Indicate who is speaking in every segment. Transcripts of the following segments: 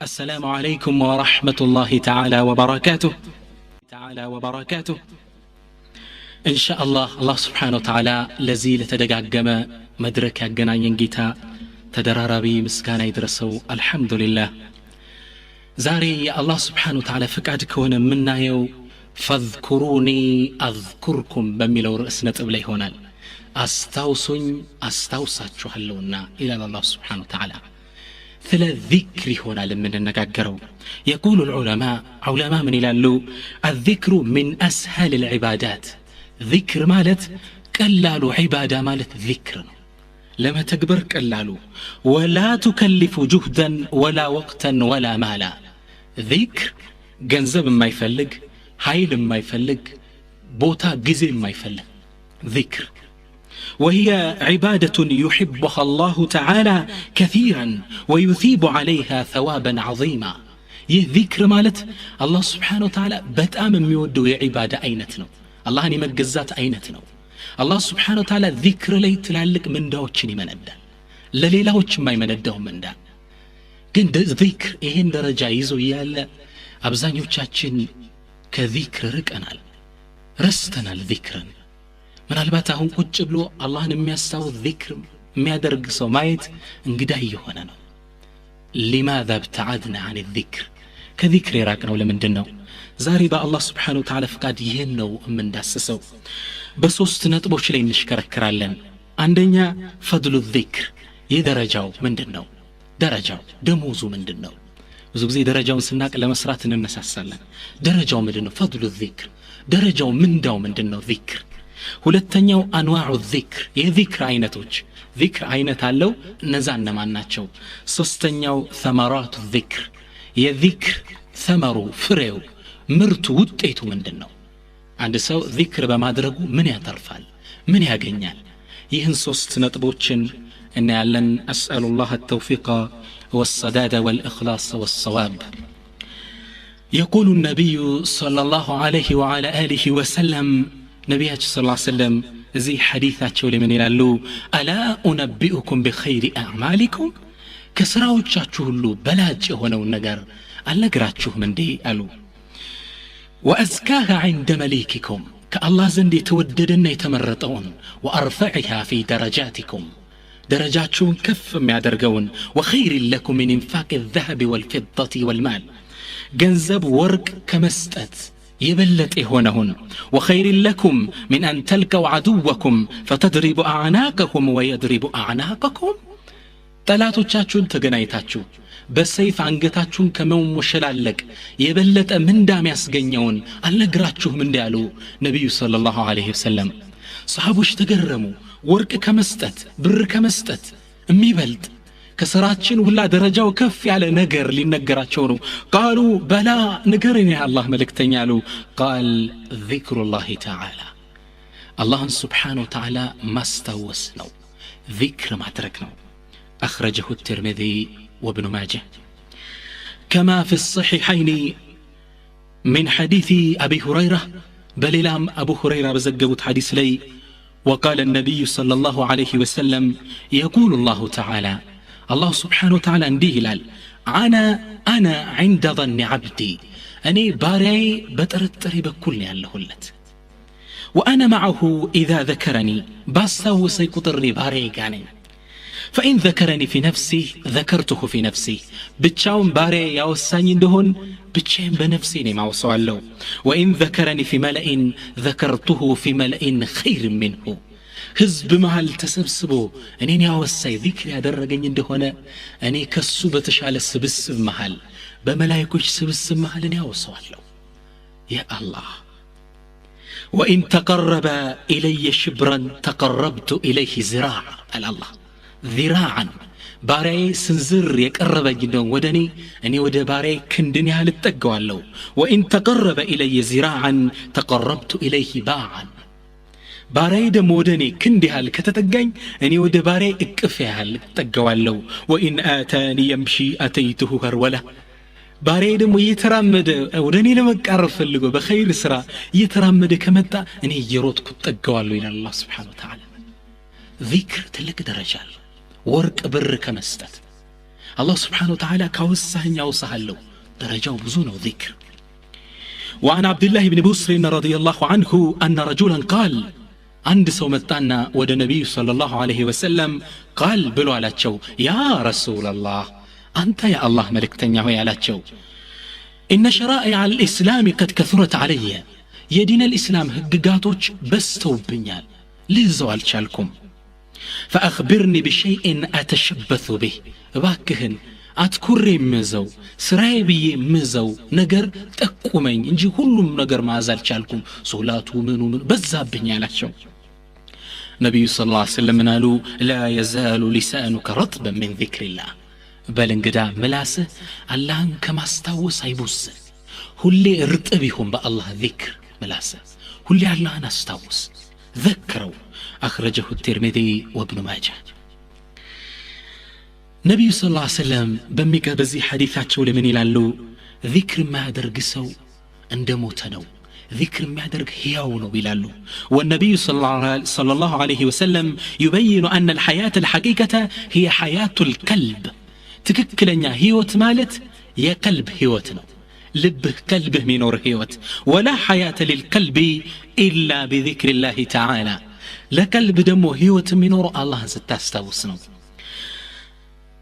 Speaker 1: السلام عليكم ورحمة الله تعالى وبركاته تعالى وبركاته إن شاء الله الله سبحانه وتعالى ለዚህ ለተደጋገመ መድረክ ያገናኘን ጌታ ተደራራቢ ምስጋና ይድረሰው። አልহামዱሊላህ። ዛሬ የአላህ سبحانه وتعالى ፍቃድ ከሆነ የምናየው فاذكروني اذكركم በሚለው ርዕስ ነጥብ ላይ ይሆናል። አስታውሱኝ አስታውሳችኋለሁና ይላል አላህ سبحانه وتعالى። ስለ ዚክር ይሆናል የምንነጋገረው። يقول العلماء علماء ምን ይላሉ? الذكر من اسهل العبادات ذكر ማለት ቀላሉ ዒባዳ ማለት ذክር ነው፣ ለመተግበር ቀላሉ። ولا تكلف جهدا ولا وقتا ولا مالا ذክር ገንዘብ የማይፈልግ፣ ኃይል የማይፈልግ፣ ቦታ ጊዜ የማይፈልግ ذክር። وهي عبادة يحبها الله تعالى كثيرا ويثيب عليها ثوابا عظيما። ይህ ذክር ማለት አላህ سبحانه وتعالى በጣም የሚወደው የዒባዳ አይነት ነው። አላህን የመገዛት አይነት ነው። አላህ سبحانه وتعالى ذክር ላይ ትላልቅ ምንዳዎችን ይመነዳል፣ ለሌላዎች የማይመነዳው ምንዳ። ግን ذክር ይሄን ደረጃ ይዞ እያለ አብዛኞቻችን ከዚክር ርቀናል፣ ረስተናል ዚክርን። ምናልባት አሁን ቁጭ ብሎ አላህን የሚያስታውስ ዚክር የሚያደርግ ሰው ማየት እንግዳ እየሆነ ነው። لماذا ابتعدنا عن الذكر? ከዚክር የራቅነው ለምንድን ነው? ዛሬ በአላህ سبحانه وتعالى ፍቃድ ይህን ነው የምንዳስሰው። በሶስት ነጥቦች ላይ እንሽከረክራለን። አንደኛ ፈድሉ ዚክር፣ የደረጃው ምንድን ነው? ደረጃው ደሞዙ ምንድን ነው? ብዙ ጊዜ ደረጃውን ስናቅ ለመስራት እንነሳሳለን። ደረጃው ምንድን ነው? ፈድሉ ዚክር፣ ደረጃው ምንዳው ምንድን ነው? ዚክር። ሁለተኛው አንዋዑ ዚክር፣ የዚክር አይነቶች፣ ዚክር አይነት አለው፣ እነዛ እነማን ናቸው? ሶስተኛው ተመራቱ ዚክር፣ የዚክር ተመሩ ፍሬው ምርቱ ውጤቱ ምንድን ነው? አንድ ሰው ዚክር በማድረጉ ምን ያተርፋል? ምን ያገኛል? ይህን ሶስት ነጥቦችን እናያለን። أسأل الله التوفيق والسداد والإخلاص والصواب። يقول النبي صلى الله عليه وعلى آله وسلم ነቢያችን صلى الله عليه وسلم እዚህ ሐዲታቸው ላይ ምን ይላሉ? ألا أنبئكم بخير أعمالكم፣ ከስራዎቻችሁ ሁሉ በላጭ የሆነውን ነገር አልነግራችሁም እንዴ አሉ። وأزكاها عند مليككم፣ ከአላህ ዘንድ የተወደደና የተመረጠውን፣ وأرفعها في درجاتكم፣ ደረጃችሁን ከፍ የሚያደርገውን፣ وخير لكم من إنفاق الذهب والفضة والمال፣ ገንዘብ ወርቅ ከመስጠት የበለጠ የሆነውን፣ وخير لكم من أن تلقوا عدوكم فتضربوا أعناقهم ويضربوا أعناقكم፣ ጠላቶቻችሁን ተገናኝታችሁ በሰይፍ አንገታችሁን ከመሞሸላለቅ የበለጠ ምንዳ የሚያስገኘውን አልነግራችሁም እንዲ ያሉ ነቢዩ ሰለላሁ ዐለይሂ ወሰለም። ሰሃቦች ተገረሙ። ወርቅ ከመስጠት ብር ከመስጠት የሚበልጥ ከስራችን ሁላ ደረጃው ከፍ ያለ ነገር ሊነገራቸው ነው። ቃሉ በላ ንገረን የአላህ መልእክተኛ አሉ። ቃል ዚክሩላሂ ተዓላ፣ አላህን ስብሓነ ወተዓላ ማስታወስ ነው፣ ዚክር ማድረግ ነው። أخرجه الترمذي وابن ماجه كما في الصحيحين من حديث أبي هريرة بل لام أبو هريرة بزقبت حديث لي وقال النبي صلى الله عليه وسلم يقول الله تعالى الله سبحانه وتعالى እንዲህ ይላል أنا عند ظن عبدي እኔ ባሪያዬ በጥርጥሬ በኩል ነው ያለሁለት وأنا معه إذا ذكرني ባስታወሰኝ ቁጥር እኔ ባሪያዬ ጋር ነኝ። فإن ذكرني في نفسي ذكرته في نفسي ብቻውን ባሪያዬ ያወሳኝ እንደሆን ብቻዬን በነፍሴ እኔ ማውሰዋለሁ። وإن ذكرني في ملأ ذكرته في ملأ خير منه ህዝብ መሃል ተሰብስቦ እኔን ያወሳኝ ዚክር ያደረገኝ እንደሆነ እኔ ከሱ በተሻለ ስብስብ መሃል በመላእክቶች ስብስብ መሃል እኔ ያወሳዋለሁ። ያ አላህ። وإن تقرب إلي شبرا تقربت إليه ذراعا አለ አላህ። ذراعا ባሪያዬ ስንዝር የቀረበኝ እንደሆን ወደ እኔ እኔ ወደ ባሪያዬ ክንድን ያህል እጠጋዋለሁ። وإن تقرب إلي ذراعا تقربت إليه باعا ባሪያዬ ደግሞ ወደ እኔ ክንድ ያህል ከተጠጋኝ እኔ ወደ ባሪያዬ እቅፍ ያህል እጠጋዋለሁ። وإن أتاني يمشي أتيته هرولة ባሪያዬ ደግሞ እየተራመደ ወደ እኔ ለመቃረብ ፈልጎ በኸይር ስራ እየተራመደ ከመጣ እኔ እየሮጥኩ እጠጋዋለሁ ይላል አላህ سبحانه وتعالى። ዚክር ትልቅ ደረጃ አለው። ወርቅ ብር ከመስጠት አላህ ስብሓን ወተዓላ ካወሳኸኝ አወሳሃለሁ። ደረጃው ብዙ ነው ዚክር። وعن عبد الله بن بسر رضي الله عنه أن رجلا قال عند سو متانا ود النبي صلى الله عليه وسلم قال بلو على يا رسول الله أنت يا الله ملك تنيا على إن شرائع الإسلام قد كثرت علي يدين الإسلام هققاتوش بس توبنيال لزوال شالكم فأخبرني بشيء أتشبث به باكهن አትኩሬ ምዘው ስራዬ ብዬ ምዘው ነገር ጠቁመኝ እንጂ ሁሉም ነገር ማዝ አልቻልኩም፣ ሶላቱ ምኑ ምኑ በዛብኝ አላቸው። ነቢዩ ሰለላሁ ዐለይሂ ወሰለም ምን አሉ? ላ የዛሉ ሊሳኑከ ረጥበን ሚን ዚክሪላህ። በል እንግዳ ምላስህ አላህን ከማስታወስ አይቦዝን፣ ሁሌ እርጥብ ይሁን በአላህ ዚክር። ምላስህ ሁሌ አላህን አስታውስ፣ ዘክረው። አኽረጀሁ ቲርሚዚ ወብኑ ማጃ። ነቢዩ ስ ላ ሰለም በዚህ ሐዲታቸው ለምን ይላሉ? ዚክር የማያደርግ ሰው እንደ ሞተ ነው፣ ዚክር የሚያደርግ ሕያው ነው ይላሉ። والنبي صلى الله عليه وسلم يبين أن الحياة الحقيقة هي حياة القلب ትክክለኛ ህይወት ማለት የቀልብ ህይወት ነው፣ ልብህ ቀልብህ የሚኖር ህይወት። ولا حياة للقلب إلا بذكر الله تعالى ለቀልብ ደግሞ ህይወት የሚኖረው አላህን ስታስታውስ ነው።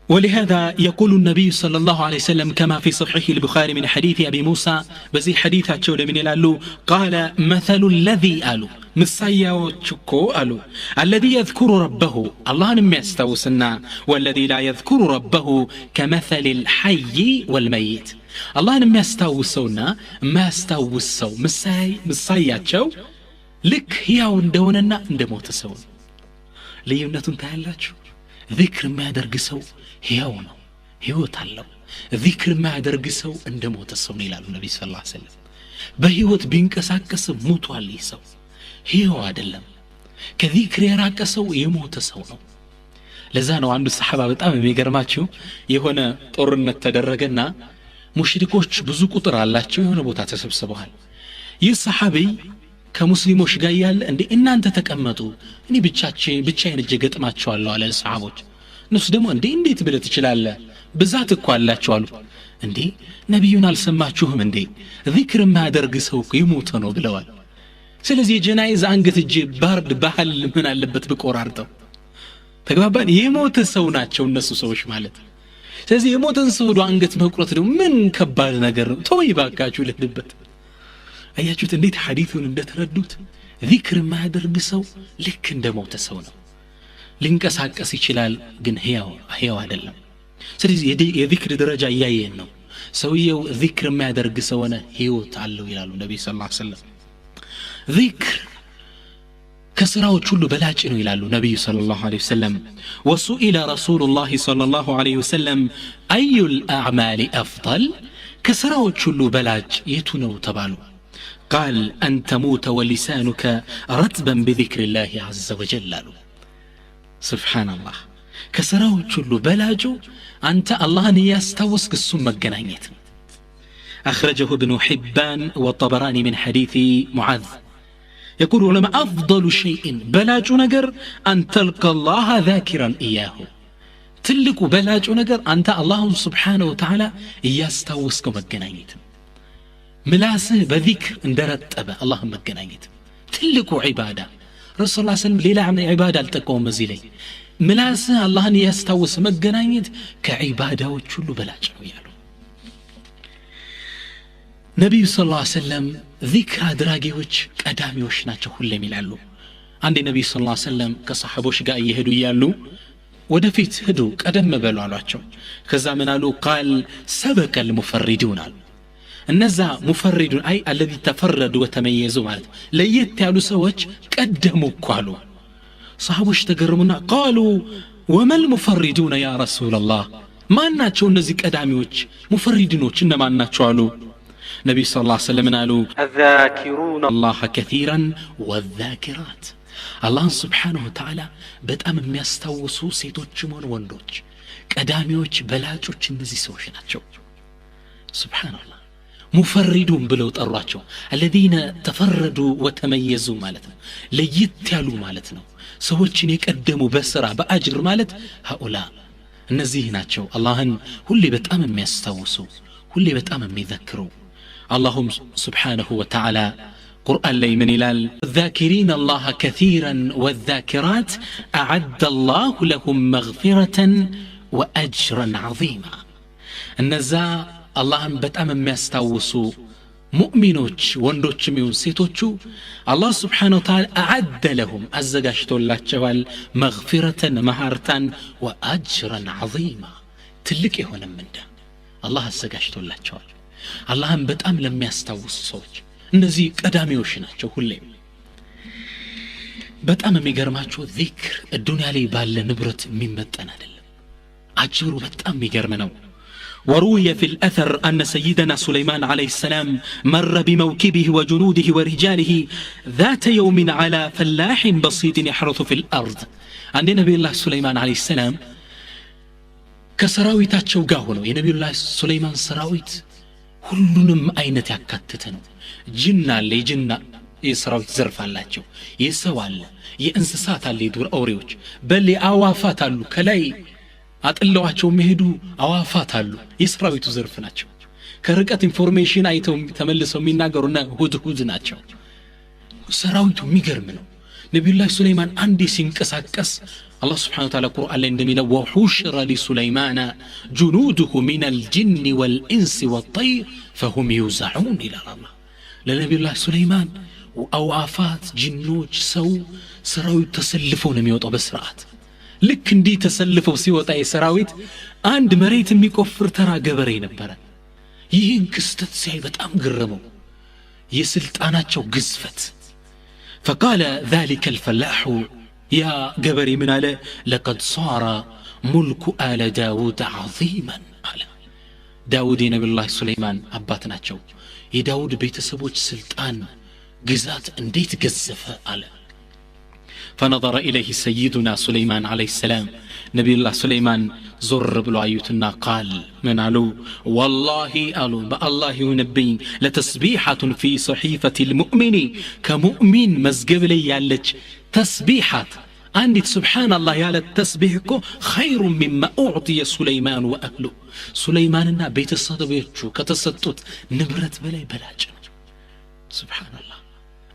Speaker 1: ولهذا يقول النبي صلى الله عليه وسلم كما في صحيح البخاري من حديث أبي موسى بزي حديث أتشول من الألو قال مثل الذي ألو مسايا ألو الذي يذكر ربه الله لم يستوسنا والذي لا يذكر ربه كمثل الحي والميت الله لم يستوسونا ما يستوسو مسايا لك هي اندوننا اندموت سون ليونتون تايلاችሁ ذكر ما ያደርግ ሰው ሕያው ነው፣ ሕይወት አለው። ዚክር የማያደርግ ሰው እንደ ሞተ ሰው ነው ይላሉ ነቢ ስ ላ ሰለም። በሕይወት ቢንቀሳቀስ ሙቷል። ይህ ሰው ሕያው አይደለም። ከዚክር የራቀ ሰው የሞተ ሰው ነው። ለዛ ነው አንዱ ሰሓባ በጣም የሚገርማችሁ የሆነ ጦርነት ተደረገና ሙሽሪኮች ብዙ ቁጥር አላቸው፣ የሆነ ቦታ ተሰብስበዋል። ይህ ሰሓቢ ከሙስሊሞች ጋር እያለ እንዴ እናንተ ተቀመጡ፣ እኔ ብቻዬን እጄ ገጥማቸዋለሁ አለ ሰሓቦች። እነሱ ደግሞ እንዴ እንዴት ብለህ ትችላለህ? ብዛት እኮ አላቸው አሉ። እንዴ ነቢዩን አልሰማችሁም እንዴ? ዚክር የማያደርግ ሰው እኮ የሞተ ነው ብለዋል። ስለዚህ የጀናይዝ አንገት እጄ ባርድ ባህል ምን አለበት ብቆራርጠው? ተግባባን? የሞተ ሰው ናቸው እነሱ ሰዎች ማለት። ስለዚህ የሞተን ሰው ሄዶ አንገት መቁረጥ ደግሞ ምን ከባድ ነገር ነው? ተወይ ባካችሁ ልሂድበት። አያችሁት እንዴት ሐዲቱን እንደተረዱት? ዚክር የማያደርግ ሰው ልክ እንደ ሞተ ሰው ነው። ሊንቀሳቀስ ይችላል ግን ሕያው አይደለም። ስለዚህ የዚክር ደረጃ እያየን ነው። ሰውየው ዚክር የሚያደርግ ሰው ሆነ ሕይወት አለው ይላሉ ነቢዩ ሰለላሁ ዐለይሂ ወሰለም። ዚክር ከስራዎች ሁሉ በላጭ ነው ይላሉ ነቢዩ ሰለላሁ ዐለይሂ ወሰለም። ወሱኢለ ረሱሉላህ ሰለላሁ ዐለይሂ ወሰለም አዩል አዕማሊ አፍደል፣ ከስራዎች ሁሉ በላጭ የቱ ነው ተባሉ። ቃል አን ተሙተ ወሊሳኑከ ረጥበን ቢዚክሪላሂ ዐዘ ወጀል አሉ። ስብሓንላህ ከስራዎች ሁሉ በላጩ አንተ አላህን እያስታወስክ እሱን መገናኘት ነው። أخرجه ابن حبان والطبراني من حديث معاذ. يقول العلماء أفضل شيء بلاج نجر أن تلقى الله ذاكرا إياه. تلك بلاج نجر أنت الله سبحانه وتعالى يستوسك مجنايت ملاسه بذكر اندرت أبا الله مجنايت تلك عبادة. رسول الله صلى الله عليه وسلم ليلة عن عبادة التقوم مزيلي ملاسه الله يستوس مجنايت كعبادة وتشلو بلاج ويالو. ነቢዩ صلى الله عليه وسلم ዚክር አድራጊዎች ቀዳሚዎች ናቸው ሁሌም ይላሉ። አንዴ ነቢዩ صلى الله عليه وسلم ከሰሐቦች ጋር እየሄዱ እያሉ ወደፊት ሂዱ ቀደም በሉ አሏቸው። ከዛ ምን አሉ? ቃል ሰበቀ المفردون አሉ። እነዛ ሙፈሪዱን አይ الذي تفردوا وتميزوا ማለት ለየት ያሉ ሰዎች ቀደሙ እኮ አሉ። ሰሐቦች ተገረሙና قالوا وما المفردون يا رسول الله፣ ማን ናቸው እነዚህ ቀዳሚዎች ሙፈሪድኖች እነማን ናቸው አሉ። ነቢዩ صلى الله عليه وسلم አሉ الذاكرون الله كثيرا والذاكرات አላህን سبحانه وتعالى በጣም የሚያስታውሱ ሴቶችም ሆኑ ወንዶች ቀዳሚዎች በላጮች እነዚህ ሰዎች ናቸው። ሱብሓነላህ ሙፈሪዱን ብለው ጠሯቸው። الذين تفردوا وتميزوا ማለት ነው፣ ለየት ያሉ ማለት ነው፣ ሰዎችን የቀደሙ በስራ በአጅር ማለት هؤلاء እነዚህ ናቸው አላህን ሁሌ በጣም የሚያስታውሱ፣ ሁሌ በጣም የሚዘክሩ። አላሁም ስብሓነሁ ወተዓላ ቁርአን ላይ ምን ይላል? الذاكرين الله كثيرا والذاكرات أعد الله لهم مغفرة وأجرا عظيما። እነዛ አላህን በጣም የሚያስታውሱ ሙእሚኖች ወንዶችም ይሁን ሴቶቹ አላህ ስብሓነሁ ወተዓላ አዓደ ለሁም አዘጋጅቶላቸዋል መግፊረተን መሃርታን ወአጅረን ዐዚማ ትልቅ የሆነ ምንዳ አላህ አዘጋጅቶላቸዋል። አላህን በጣም ለሚያስታውሱ ሰዎች እነዚህ ቀዳሚዎች ናቸው። ሁሌም በጣም የሚገርማቸው ዚክር ዱንያ ላይ ባለ ንብረት የሚመጠን አይደለም። አጅሩ በጣም የሚገርም ነው። وروي في الأثر أن سيدنا سليمان عليه السلام مر بموكبه وجنوده ورجاله ذات يوم على فلاح بسيط يحرث في الأرض. عند نبي الله سليمان عليه السلام ከሰራዊታቸው ጋር ሆነው የነቢዩ ላህ ሱለይማን ሰራዊት ሁሉንም አይነት ያካተተ ነው። ጅን አለ፣ የጅን የሰራዊት ዘርፍ አላቸው። የሰው አለ፣ የእንስሳት አለ፣ የዱር አውሬዎች በል የአዋፋት አሉ። ከላይ አጥለዋቸው የሚሄዱ አዋፋት አሉ። የሰራዊቱ ዘርፍ ናቸው። ከርቀት information አይተው ተመልሰው የሚናገሩና ሁድሁድ ናቸው። ሰራዊቱ የሚገርም ነው። ነቢዩላህ ሱለይማን አንዴ ሲንቀሳቀስ አላህ ስብሓነሁ ወተዓላ ቁርአን ላይ እንደሚለው وحشر لسليمان جنوده من الجن والإنس والطير فهم يوزعون ይላል አላህ። ለነቢዩላህ ሱለይማን አዋፋት፣ ጅኖች፣ ሰው ሰራዊት ተሰልፈው ነው የሚወጣው በስርዓት። ልክ እንዲህ ተሰልፈው ሲወጣ የሰራዊት አንድ መሬት የሚቆፍር ተራ ገበሬ ነበረ። ይህን ክስተት ሲያይ በጣም ገረመው፣ የስልጣናቸው ግዝፈት። فقال ذلك الفلاح يا ገበሬ ምን አለ? لقد صار ملك آل داود عظيما አለ። ዳውድ የነቢዩላህ ሱለይማን አባት ናቸው። የዳውድ ቤተሰቦች ስልጣን ግዛት እንዴት ገዘፈ አለ። فنظر إليه سيدنا سليمان عليه السلام نبي الله سليمان ዞር ብሎ አዩትና قال ምን አሉ? والله አሉ በአላህ ይሁንብኝ لتسبيحة في صحيفة المؤمن ከሙእሚን መዝገብ ላይ ያለች ተስቢሓት አንዲት ሱብሓነላህ ያለ ተስቢሕ እኮ خير مما أعطي سليمان وأهله ሱለይማንና ቤተሰቦቹ ከተሰጡት ንብረት በላይ በላጭ ነው። ሱብሓነላህ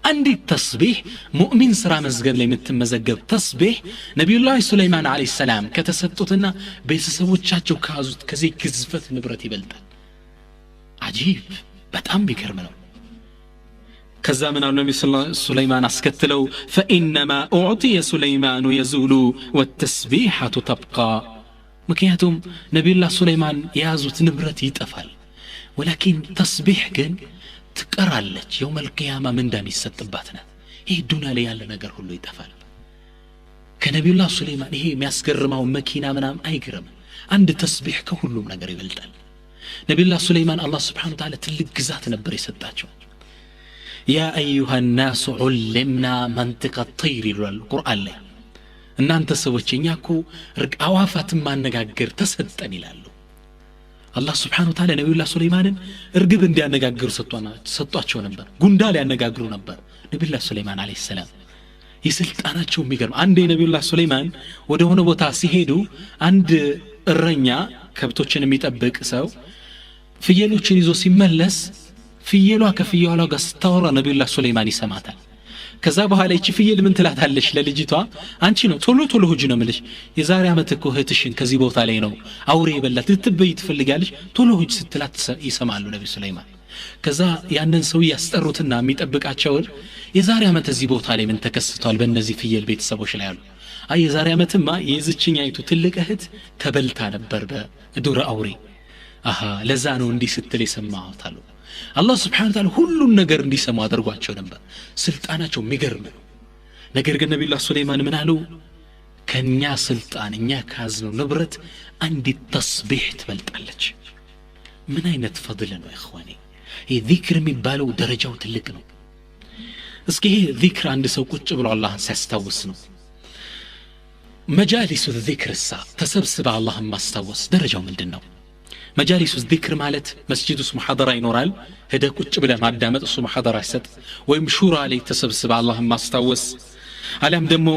Speaker 1: አንዲት ተስቢሕ ሙእሚን ስራ መዝገብ ላይ የምትመዘገብ ተስቢሕ ነቢዩላህ ሱለይማን ዓለይሂ ሰላም ከተሰጡትና ቤተሰቦቻቸው ከያዙት ከዚህ ግዝፈት ንብረት ይበልጣል። አጂብ በጣም የሚገርም ነው። ከዛ ምን አሉ ነቢ ሱለይማን አስከትለው ፈኢነማ ኡዕጢየ ሱለይማኑ የዙሉ ወተስቢሐቱ ተብቃ። ምክንያቱም ነቢዩላህ ሱለይማን የያዙት ንብረት ይጠፋል፣ ወላኪን ተስቢሕ ግን ትቀራለች። የውመል ቂያማ ምንዳ የሚሰጥባት ናት። ይህ ዱንያ ላይ ያለ ነገር ሁሉ ይጠፋል። ከነቢዩላህ ሱለይማን ይሄ የሚያስገርመው መኪና ምናምን አይገርምም። አንድ ተስቢሕ ከሁሉም ነገር ይበልጣል። ነቢዩላህ ሱለይማን አላህ ስብሓነሁ ወተዓላ ትልቅ ግዛት ነበር የሰጣቸው። ያ አዩሃ ናሱ ዑልምና መንጢቀ ጠይር ይላል ቁርአን ላይ። እናንተ ሰዎች እኛ እኮ አዋፋትን ማነጋገር ተሰጠን ይላሉ። አላህ ስብሓነሁ ወተዓላ ነቢዩላህ ሱለይማንን እርግብ እንዲያነጋግሩ ሰጧቸው ነበር። ጉንዳን ያነጋግሩ ነበር ነቢዩላህ ሱለይማን ዓለይሂ ሰላም። የስልጣናቸው የሚገርም አንዴ ነቢዩላህ ሱለይማን ወደ ሆነ ቦታ ሲሄዱ አንድ እረኛ ከብቶችን የሚጠብቅ ሰው ፍየሎችን ይዞ ሲመለስ ፍየሏ ከፍየሏ ጋር ስታወራ ነቢዩላህ ሱለይማን ይሰማታል። ከዛ በኋላ ይቺ ፍየል ምን ትላታለች ለልጅቷ? አንቺ ነው ቶሎ ቶሎ ሁጂ ነው የምልሽ፣ የዛሬ ዓመት እኮ እህትሽን ከዚህ ቦታ ላይ ነው አውሬ የበላት ልትበይ ትፈልጊያለሽ፣ ቶሎ ሁጂ ስትላት ይሰማሉ ነቢ ሱለይማን። ከዛ ያንን ሰው ያስጠሩትና የሚጠብቃቸውን የዛሬ ዓመት እዚህ ቦታ ላይ ምን ተከስቷል በእነዚህ ፍየል ቤተሰቦች ላይ አሉ። አይ የዛሬ ዓመትማ የዝችኛይቱ ትልቅ እህት ተበልታ ነበር በዱር አውሬ። አሃ ለዛ ነው እንዲህ ስትል የሰማሁት አሉ። አላህ ስብሓነሁ ወተዓላ ሁሉን ነገር እንዲሰሙ አድርጓቸው ነበር። ስልጣናቸው የሚገርም ነው። ነገር ግን ነቢዩላህ ሱለይማን ምን አሉ? ከኛ ስልጣን እኛ ከያዝነው ንብረት አንዲት ተስቢሕ ትበልጣለች። ምን አይነት ፈድል ነው ኢኽዋኔ! ይህ ዚክር የሚባለው ደረጃው ትልቅ ነው። እስኪ ይሄ ዚክር አንድ ሰው ቁጭ ብሎ አላህን ሲያስታውስ ነው። መጃሊሱ ዚክር እሳ ተሰብስበ አላህን ማስታወስ ደረጃው ምንድን ነው? መጃሊሱ ዚክር ማለት መስጂድ ውስጥ ሙሐደራ ይኖራል፣ ሄደህ ቁጭ ብለህ ማዳመጥ፣ እሱ ሙሐደራ ይሰጥ፣ ወይም ሹራ ላይ ተሰብስበ አላህን ማስታወስ፣ አሊያም ደግሞ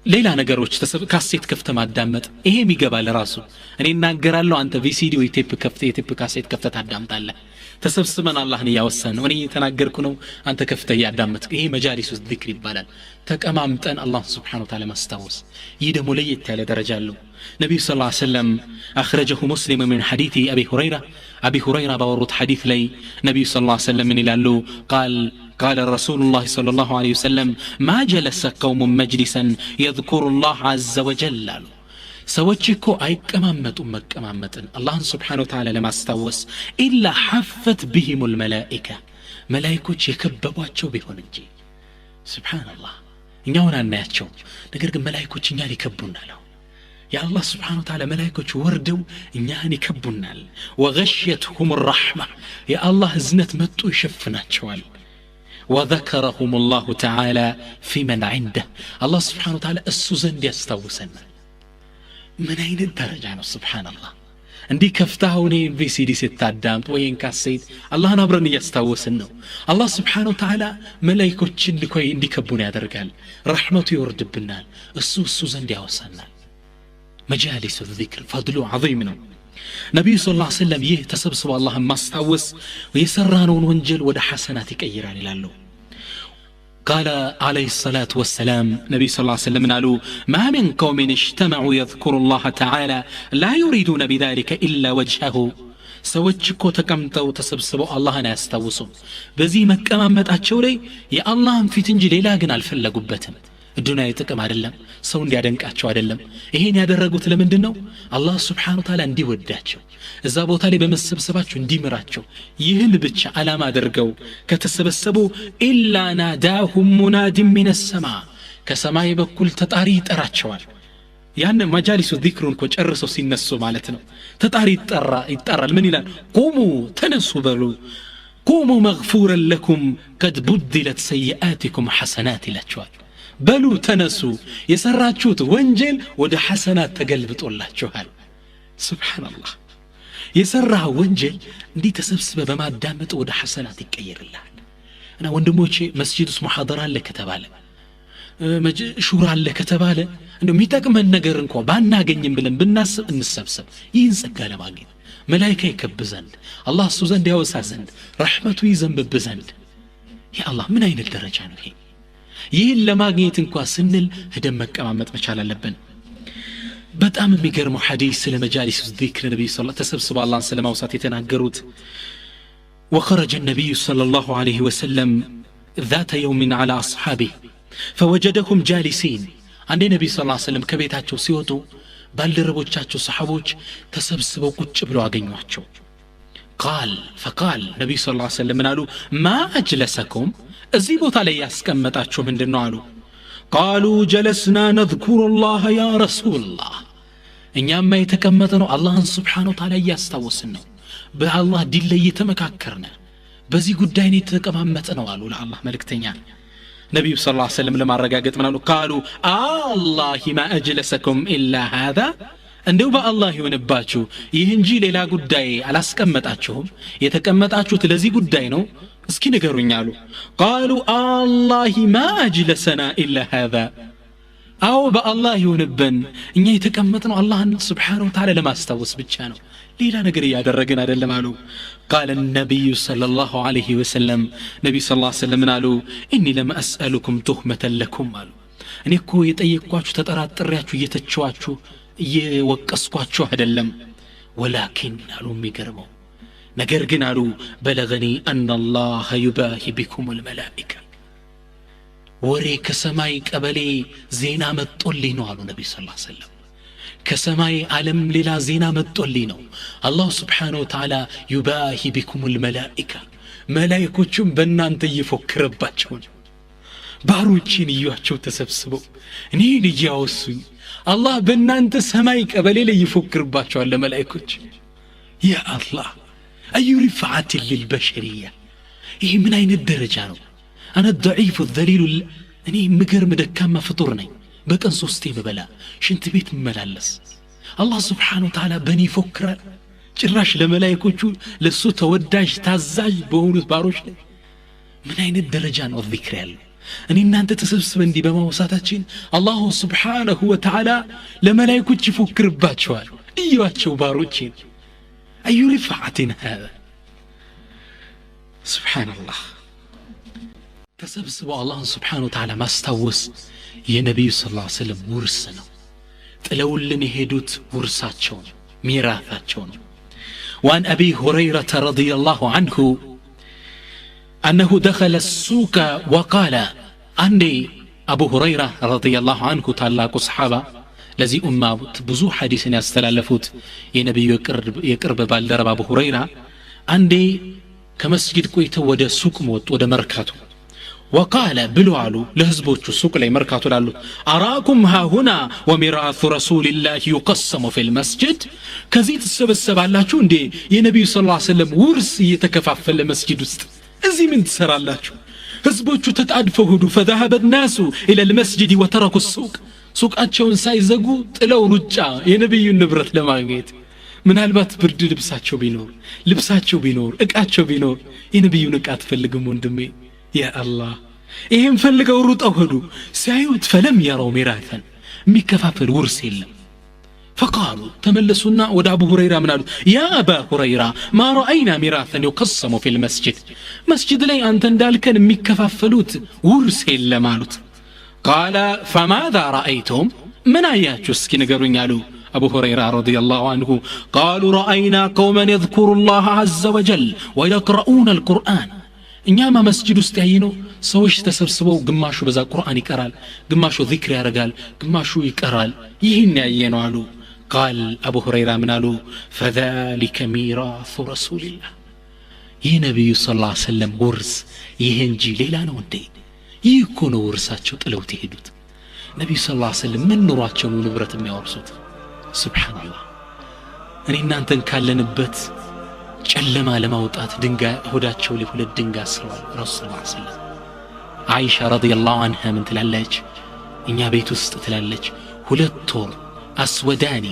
Speaker 1: ሌላ ነገሮች ካሴት ከፍተ ማዳመጥ፣ ይሄም ይገባል ራሱ። እኔ እናገራለሁ፣ አንተ VCD ወይ ቴፕ ከፍተ፣ የቴፕ ካሴት ከፍተ ታዳምጣለህ። ተሰብስበን አላህን እያወሳን ነው። እኔ እየተናገርኩ ነው፣ አንተ ከፍተህ እያዳመጥክ። ይሄ መጃሊሱ ዚክር ይባላል። ተቀማምጠን አላህ سبحانه وتعالى ማስታወስ። ይህ ደግሞ ለየት ያለ ደረጃ አለው። ነቢዩ صلى الله عليه وسلم፣ أخرجه مسلم من حديث أبي هريرة፣ አቢ ሁረይራ ባወሩት ሐዲት ላይ ነቢዩ صلى الله عليه وسلم ምን ይላሉ? قال قال رسول الله صلى الله عليه وسلم: ما جلس قوم مجلسا يذكر الله عز وجل አሉ። ሰዎች እኮ አይቀማመጡም መቀማመጥን አላህን سبحانه وتعالى ለማስታወስ إلا حفت بهم الملائكة፣ መላይኮች የከበቧቸው ቢሆን እንጂ። سبحان الله፣ እኛውን አናያቸው፣ ነገር ግን መላይኮች እኛን ይከቡናል። አሁን የአላህ سبحانه وتعالى መላይኮች ወርደው እኛን ይከቡናል። وغشيتهم الرحمة፣ የአላህ እዝነት መጡ ይሸፍናቸዋል። وذكرهم الله تعالى فيمن عنده፣ አላህ سبحانه وتعالى እሱ ዘንድ ያስታውሰናል። ምን አይነት ደረጃ ነው! سبحان الله። እንዲህ ከፍተህ እኔ VCD ስታዳምጥ ወይን ካሴት አላህን አብረን እያስታወስን ነው። አላህ سبحانه وتعالى መላይኮችን ልኮ እንዲከቡን ያደርጋል። ረሕመቱ ይወርድብናል። እሱ ዘንድ ያወሳናል። መጃሊሱ ዚክር ፈድሉ ዐዚም ነው። ነቢዩ صلى الله عليه وسلم ይህ ተሰብስቦ አላህን ማስታወስ የሰራነውን ወንጀል ወደ ሐሰናት ይቀይራል ይላሉ። قال عليه الصلاة والسلام፣ ነቢዩ صلى الله عليه وسلم አሉ: ما من قوم اجتمعوا يذكروا الله تعالى لا يريدون بذلك إلا وجهه። ሰዎች እኮ ተቀምጠው ተሰብስበው አላህን አያስታውሱም። በዚህ መቀማመጣቸው ላይ የአላህን ፊት እንጂ ሌላ ግን አልፈለጉበትም። ዱንያዊ ጥቅም አይደለም፣ ሰው እንዲያደንቃቸው አይደለም። ይሄን ያደረጉት ለምንድን ነው? አላህ سبحانه وتعالى እንዲወዳቸው፣ እዛ ቦታ ላይ በመሰብሰባቸው እንዲምራቸው፣ ይህን ብቻ ዓላማ አድርገው ከተሰበሰቡ إلا ناداهم مناد من السماء፣ ከሰማይ በኩል ተጣሪ ይጠራቸዋል። ያን መጃሊሱ ዚክሩን እኮ ጨርሰው ሲነሱ ማለት ነው። ተጣሪ ይጠራል። ምን ይላል? قوموا፣ ተነሱ በሉ፣ قوموا مغفورا لكم قد بدلت سيئاتكم حسنات ይላቸዋል። በሉ ተነሱ፣ የሰራችሁት ወንጀል ወደ ሐሰናት ተገልብጦላችኋል። سبحان الله። የሰራህ ወንጀል እንዲህ ተሰብስበ በማዳመጥ ወደ ሐሰናት ይቀየርልሃል። እና ወንድሞቼ፣ መስጂድ ውስጥ ሙሐደራ አለ ከተባለ፣ ሹራ አለ ከተባለ፣ እንደው የሚጠቅመን ነገር እንኳ ባናገኝም ብለን ብናስብ እንሰብሰብ። ይህን ጸጋ ለማግኘት፣ መላይካ ይከብ ዘንድ፣ አላህ እሱ ዘንድ ያወሳ ዘንድ፣ ረሕመቱ ይዘንብብ ዘንድ። ያ አላህ፣ ምን አይነት ደረጃ ነው ይሄ! ይህን ለማግኘት እንኳ ስንል ህደን መቀማመጥ መቻል አለብን። በጣም የሚገርመው ሐዲስ ስለ መጃሊስ ዚክር ነቢዩ ተሰብስበው አላህን ስለ ማውሳት የተናገሩት፣ وخرج النبي صلى الله عليه وسلم ذات يوم على أصحابه فوجدهم جالسين። አንዴ ነቢዩ صلى الله عليه وسلم ከቤታቸው ሲወጡ ባልደረቦቻቸው ሰሓቦች ተሰብስበው ቁጭ ብለው አገኟቸው። قال فقال፣ ነቢዩ صلى الله عليه وسلم ምን አሉ? ما أجلسكم፣ እዚህ ቦታ ላይ ያስቀመጣችሁ ምንድን ነው አሉ። قالوا جلسنا نذكر الله يا رسول الله፣ እኛማ የተቀመጥነው አላህን سبحانه وتعالى እያስታወስን ነው፣ በአላህ ዲን ላይ እየተመካከርነ በዚህ ጉዳይ ነው የተቀማመጥነው አሉ ለአላህ መልእክተኛ። ነቢዩ صلى الله عليه وسلم ለማረጋገጥ ምን አሉ? قالوا آلله ما أجلسكم إلا هذا፣ እንደው በአላህ ይሆንባችሁ ይህ እንጂ ሌላ ጉዳይ አላስቀመጣችሁም? የተቀመጣችሁት ለዚህ ጉዳይ ነው? እስኪ ንገሩኝ አሉ። قالوا آلله ما أجلسنا إلا هذا፣ አዎ በአላህ ይሁንብን፣ እኛ የተቀመጥነው አላህን سبحانه وتعالى ለማስታወስ ብቻ ነው፣ ሌላ ነገር እያደረግን አይደለም አሉ። قال النبي صلى الله عليه وسلم፣ ነቢዩ صلى الله عليه وسلم ምን አሉ? إني لم أسألكم تهمة لكم አሉ። እኔ እኮ የጠየቅኳችሁ ተጠራጥሬያችሁ፣ እየተቸዋችሁ፣ እየወቀስኳችሁ አይደለም። ولكن አሉ፣ የሚገርመው ነገር ግን አሉ፣ بلغني أن الله يباهي بكم الملائكة፣ ወሬ ከሰማይ ቀበሌ ዜና መጦልኝ ነው አሉ ነቢ صلى الله عليه وسلم። ከሰማይ ዓለም ሌላ ዜና መጦልኝ ነው። አላሁ سبحانه وتعالى يباهي بكم الملائكة፣ መላይኮቹም በእናንተ እየፎክረባቸው ነው። ባሮቼን እዩአቸው፣ ተሰብስበው እኔን እያወሱኝ፣ አላህ በእናንተ ሰማይ ቀበሌ ላይ ይፎክርባቸዋል ለመላይኮች። يا الله، أي رفعة للبشرية! ይህ ምን አይነት ደረጃ ነው! أنا الضعيف الذليل፣ እኔ ምገርም ደካማ ፍጡር ነኝ፣ በቀን ሶስቴ ምበላ፣ ሽንት ቤት ምመላለስ፣ አላህ سبحانه وتعالى በእኔ ይፎክራል፣ ጭራሽ ለመላይኮቹ፣ ለእሱ ተወዳጅ ታዛዥ በሆኑት ባሮች ላይ። ምን አይነት ደረጃ ነው ዚክር ያለው! እኔ እናንተ ተሰብስበን እንዲህ በማውሳታችን አላሁ ስብሓነሁ ወተዓላ ለመላእክቶች ይፎክርባቸዋል። እዩዋቸው ባሮቼን፣ አዩ ሪፍዓትን ሃዛ። ሱብሓነላህ። ተሰብስበው አላህን ስብሓነሁ ወተዓላ ማስታወስ የነቢዩ ሰለላሁ ዐለይሂ ወሰለም ውርስ ነው። ጥለውልን የሄዱት ውርሳቸው ነው፣ ሚራታቸው ነው። وعن أبي هريرة رضي الله عنه أنه دخل السوق وقال أني أبو هريرة رضي الله عنه ታላቁ ሰሓባ፣ ለዚህ ኡማ ብዙ ሐዲስን ያስተላለፉት የነቢዩ የቅርብ ባልደረባ አቡ ሁረይራ አንዴ ከመስጊድ ቆይተው ወደ ሱቅ ወጡ፣ ወደ መርካቶ። وقال ብሎ አሉ ለህዝቦቹ፣ ሱቅ ላይ መርካቶ ላሉት፣ أراكم هاهنا وميراث رسول الله يقسم في المسجد። ከዚህ ትሰበሰባላችሁ እንዴ? የነቢዩ ስ ሰለም ውርስ እየተከፋፈለ መስጊድ ውስጥ እዚህ ምን ትሰራላችሁ? ህዝቦቹ ተጣድፈው ሄዱ። فذهب الناس إلى المسجد وتركوا السوق። ሱቃቸውን ሳይዘጉ ጥለው ሩጫ የነቢዩን ንብረት ለማግኘት። ምናልባት ብርድ ልብሳቸው ቢኖር፣ ልብሳቸው ቢኖር፣ እቃቸው ቢኖር። የነቢዩን እቃ አትፈልግም ወንድሜ? ያ አላህ፣ ይህም ፈልገው ሩጠው ሄዱ። ሲያዩት فلم يروا ميراثا፣ የሚከፋፈል ውርስ የለም። فقالوا፣ ተመለሱና ወደ አቡ ሁረይራ ምን አሉት? يا أبا هريرة، ما رأينا ميراثا يقسم في المسجد። መስጅድ ላይ አንተ እንዳልከን የሚከፋፈሉት ውርስ የለም አሉት። قال فماذا رأيتم? ምን አያችሁ እስኪ ንገሩኝ አሉ አቡ ሁረይራ رضي الله عنه። قالوا رأينا قوما يذكرون الله عز وجل ويقرءون القرآن። እኛማ መስጅድ ውስጥ ያየነው ሰዎች ተሰብስበው ግማሹ በዛ ቁርአን ይቀራል፣ ግማሹ ዚክር ያደርጋል፣ ግማሹ ይቀራል። ይህን ያየነው አሉ። قال፣ አቡ ሁረይራ ምን አሉ? فذلك ميراث رسول الله። ይህ ነቢዩ ስ ላ ሰለም ውርስ ይህ እንጂ ሌላ ነው እንዴ? ይህ እኮ ነው ውርሳቸው ጥለውት የሄዱት። ነቢዩ ስ ላ ሰለም ምን ኑሯቸው ነው ንብረት የሚያወርሱት? ስብሓንላህ። እኔ እናንተን ካለንበት ጨለማ ለማውጣት ድንጋይ ሆዳቸው ላይ ሁለት ድንጋይ አስረዋል ረሱል ስ ሰለም። አይሻ رضي الله عنها ምን ትላለች? እኛ ቤት ውስጥ ትላለች 2 ወር أسودان፣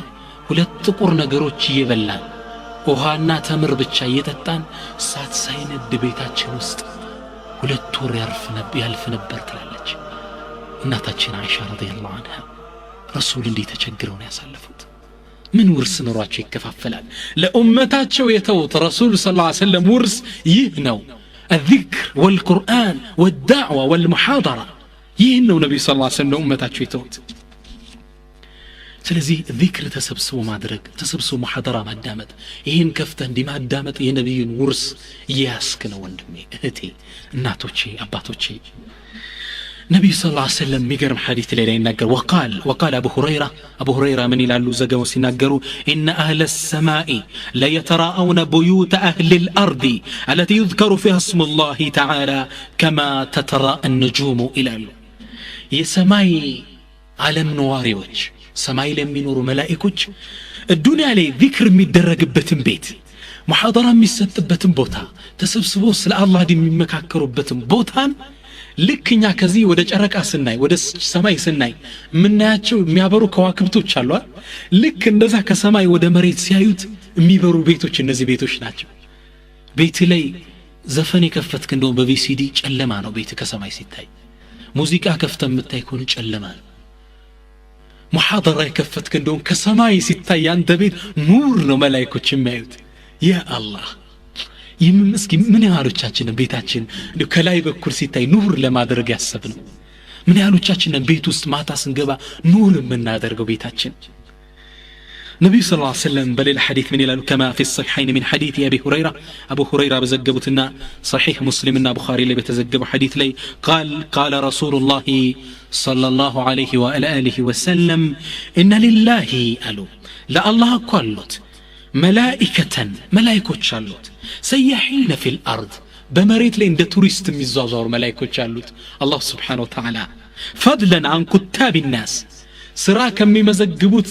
Speaker 1: ሁለት ጥቁር ነገሮች እየበላን፣ ውሃና ተምር ብቻ እየጠጣን፣ እሳት ሳይነድ ቤታችን ውስጥ 2 ወር ያልፍ ነበር ትላለች እናታችን አይሻ رضي الله عنها። ረሱል እንዲህ ተቸግረው ነው ያሳለፉት። ምን ውርስ ኖሯቸው ይከፋፈላል? ለኡመታቸው የተዉት ረሱል ስ ሰለም ውርስ ይህ ነው። الذكر والقرآن والدعوة والمحاضرة። ይህን ነው ነቢዩ ስ ሰለም ለኡመታቸው የተዉት። ስለዚህ ዚክር ተሰብስቦ ማድረግ፣ ተሰብስቦ ሙሐደራ ማዳመጥ፣ ይህን ከፍተህ እንዲህ ማዳመጥ የነቢዩን ውርስ እየያስክ ነው ወንድሜ፣ እህቴ፣ እናቶቼ፣ አባቶቼ። ነቢዩ ስ ላ ሰለም የሚገርም ሐዲት ላይ ይናገር። وقال أبو هريرة፣ አቡ ሁረይራ ምን ይላሉ ዘገበው ሲናገሩ? إن أهل السماء ليتراءون بيوت أهل الأرض التي يذكر فيها اسم الله تعالى كما تتراءى النجوم ይላሉ። የሰማይ ዓለም ነዋሪዎች፣ ሰማይ ላይ የሚኖሩ መላኢኮች ዱንያ ላይ ዚክር የሚደረግበትን ቤት፣ ሙሐደራ የሚሰጥበትን ቦታ፣ ተሰብስበው ስለ አላህ የሚመካከሩበትን ቦታን ልክ እኛ ከዚህ ወደ ጨረቃ ስናይ፣ ወደ ሰማይ ስናይ የምናያቸው የሚያበሩ ከዋክብቶች አሏል። ልክ እንደዛ ከሰማይ ወደ መሬት ሲያዩት የሚበሩ ቤቶች እነዚህ ቤቶች ናቸው። ቤት ላይ ዘፈን የከፈትክ እንደውም በ VCD ጨለማ ነው ቤት ከሰማይ ሲታይ። ሙዚቃ ከፍተ የምታይ ከሆነ ጨለማ ነው። ሙሐደራ የከፈትክ እንደውም ከሰማይ ሲታይ ያንተ ቤት ኑር ነው መላይኮች የሚያዩት። ያ አላህ፣ ይህም እስኪ ምን ያህሎቻችንን ቤታችን እንዲሁ ከላይ በኩል ሲታይ ኑር ለማድረግ ያሰብ ነው? ምን ያህሎቻችንን ቤት ውስጥ ማታ ስንገባ ኑር የምናደርገው ቤታችን? ነቢዩ ስ ሰለም በሌላ ሐዲት ምን ይላሉ? كما في الصحيحين من حديث أبي هريرة፣ አቡ ሁረይራ በዘገቡትና ሰሒሕ ሙስሊምና ቡኻሪ ላይ በተዘገበው ሐዲት ላይ قال قال رسول الله صلى الله عليه وآله وسلم إن لله አሉ፣ ለአላህ እኮ አሉት ملائكة፣ መላይኮች አሉት፣ سياحين في الأرض፣ በመሬት ላይ እንደ ቱሪስት የሚዟዟሩ መላይኮች አሉት አላሁ ስብሓን ወተዓላ፣ فضلا عن كتاب الناس፣ ስራ ከሚመዘግቡት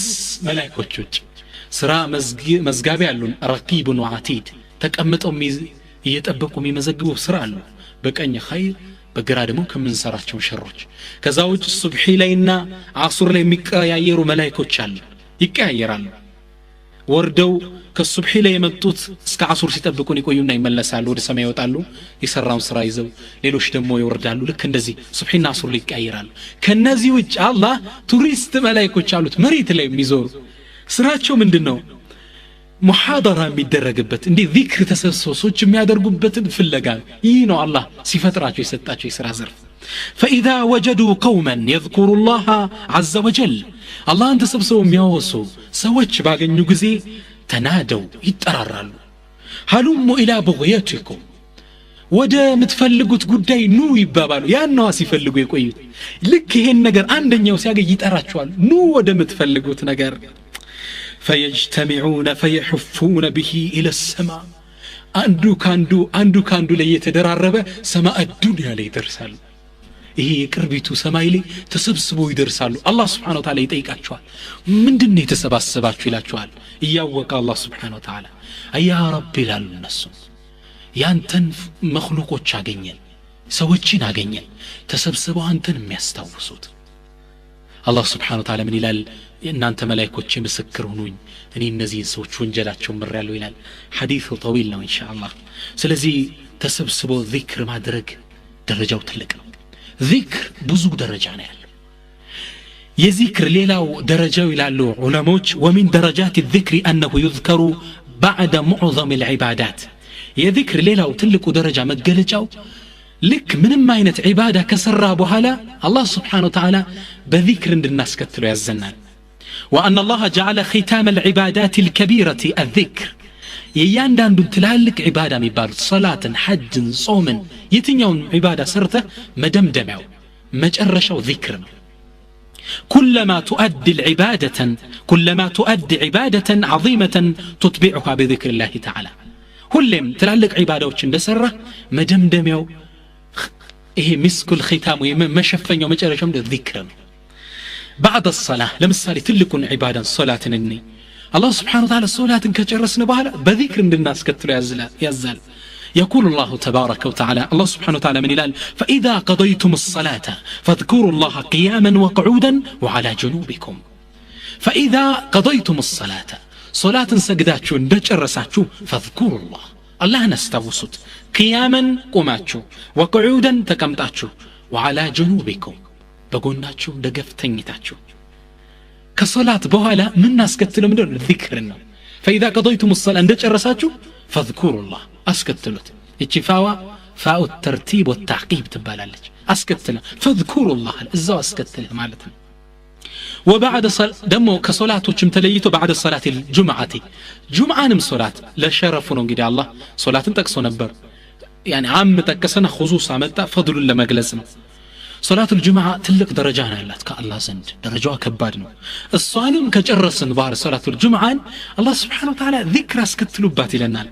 Speaker 1: መላይኮች ውጭ። ስራ መዝጋቢ አሉን፣ رقيب وعتيد፣ ተቀምጠው እየጠበቁ የሚመዘግቡ ስራ አሉ። በቀኝ ኸይር፣ በግራ ደግሞ ከምንሰራቸው ሸሮች። ከዛ ውጭ ሱብሒ ላይና አሱር ላይ የሚቀያየሩ መላይኮች አሉ፣ ይቀያየራሉ። ወርደው ከሱብሒ ላይ የመጡት እስከ አሱር ሲጠብቁን ይቆዩና ይመለሳሉ፣ ወደ ሰማይ ይወጣሉ የሰራውን ስራ ይዘው። ሌሎች ደግሞ ይወርዳሉ። ልክ እንደዚህ ሱብሒና አሱር ይቀያየራሉ። ከነዚህ ውጭ አላህ ቱሪስት መላእክቶች አሉት መሬት ላይ የሚዞሩ። ስራቸው ምንድነው? ሙሐደራ የሚደረግበት እንዴ ዚክር ተሰብስበው ሰዎች የሚያደርጉበትን ፍለጋ ነው። ይህ ነው አላህ ሲፈጥራቸው የሰጣቸው የሥራ ዘርፍ። فإذا وجدوا قوما يذكروا الله عز وجل አላህን ተሰብስበው የሚያወሱ ሰዎች ባገኙ ጊዜ ተናደው ይጠራራሉ። هلموا إلى بغيتكم ወደ ምትፈልጉት ጉዳይ ኑ ይባባሉ። ያን ነዋ ሲፈልጉ የቆዩት። ልክ ይሄን ነገር አንደኛው ሲያገኝ ይጠራቸዋል፣ ኑ ወደ ምትፈልጉት ነገር። فيجتمعون فيحفون به إلى السماء አንዱ ካንዱ አንዱ ካንዱ ላይ የተደራረበ ሰማዕ ዱንያ ላይ ይደርሳሉ። ይሄ የቅርቢቱ ሰማይ ላይ ተሰብስበው ይደርሳሉ። አላህ Subhanahu Wa Ta'ala ይጠይቃቸዋል፣ ምንድነው የተሰባሰባችሁ ይላቸዋል። እያወቀ አላህ Subhanahu Wa Ta'ala አያ ረብ ይላሉ እነሱ፣ ያንተን መخلوቆች አገኘን፣ ሰዎችን አገኘን ተሰብስበው አንተን የሚያስታውሱት። አላህ Subhanahu Wa Ta'ala ምን ይላል? እናንተ መላእክቶች ምስክር ሁኑኝ፣ እኔ እነዚህን ሰዎች ወንጀላቸውን ምሬያለሁ ይላል። ሐዲሱ ጠዊል ነው ኢንሻአላህ። ስለዚህ ተሰብስቦ ዚክር ማድረግ ደረጃው ትልቅ ነው። ዚክር ብዙ ደረጃ ነው ያለው። የዚክር ሌላው ደረጃው ይላሉ ዑለሞች ومن درجات الذكر أنه يذكر بعد معظم العبادات። የዚክር ሌላው ትልቁ ደረጃ መገለጫው ልክ ምንም አይነት ዒባዳ ከሰራ በኋላ አላህ Subhanahu Wa Ta'ala በዚክር እንድናስከትለው ያዘናል። وأن الله جعل ختام العبادات الكبيرة الذكر። የእያንዳንዱን ትላልቅ ዒባዳ የሚባሉት ሰላትን፣ ሐጅን፣ ጾምን የትኛውን ዒባዳ ሰርተህ መደምደሚያው መጨረሻው ዚክር ነው። كلما تؤدي العبادة كلما تؤدي عبادة عظيمة تتبعها بذكر الله تعالى። ሁሌም ትላልቅ ዒባዳዎች እንደሰራ መደምደሚያው ይሄ ምስኩል ኺታም ወይ መሸፈኛው መጨረሻው ዚክር ነው። بعد الصلاة ለምሳሌ ትልቁን ዒባዳን ሶላትን እኔ አላህ Subhanahu Wa Ta'ala ሶላትን ከጨረስን በኋላ በዚክር እንድናስከትለው ያዛል። يقول الله تبارك وتعالى الله سبحانه وتعالى من إلال فإذا قضيتم الصلاة فاذكروا الله قياما وقعودا وعلى جنوبكم. فإذا قضيتم الصلاة صلاة سجداتشو اندجرساتشو فاذكروا الله الله نستوسط قياما قماتشو وقعودا تكمتاتشو وعلى جنوبكم بقولناتشو دقفتنيتاتشو. كصلاة بوهلا من ناس كتلو من الذكر. فإذا قضيتم الصلاة اندجرساتشو فاذكروا الله أسكتلوت. اتفاوة فاء الترتيب والتعقيب تبالالج أسكتله فاذكروا الله إزاو أسكتله مالتنا. وبعد دمو كصلاة وشم تليتو بعد الصلاة الجمعة جمعة نم صلاة لا شرفنا قد الله صلاة تكسو نبر يعني عام تكسنا خصوصا متى فضل لما جلسنا صلاة الجمعة تلك درجانا لات كالله زند درجوها كبادنا الصالم كجرسن بار صلاة الجمعة الله سبحانه وتعالى ذكر اسكتلوبات لنا.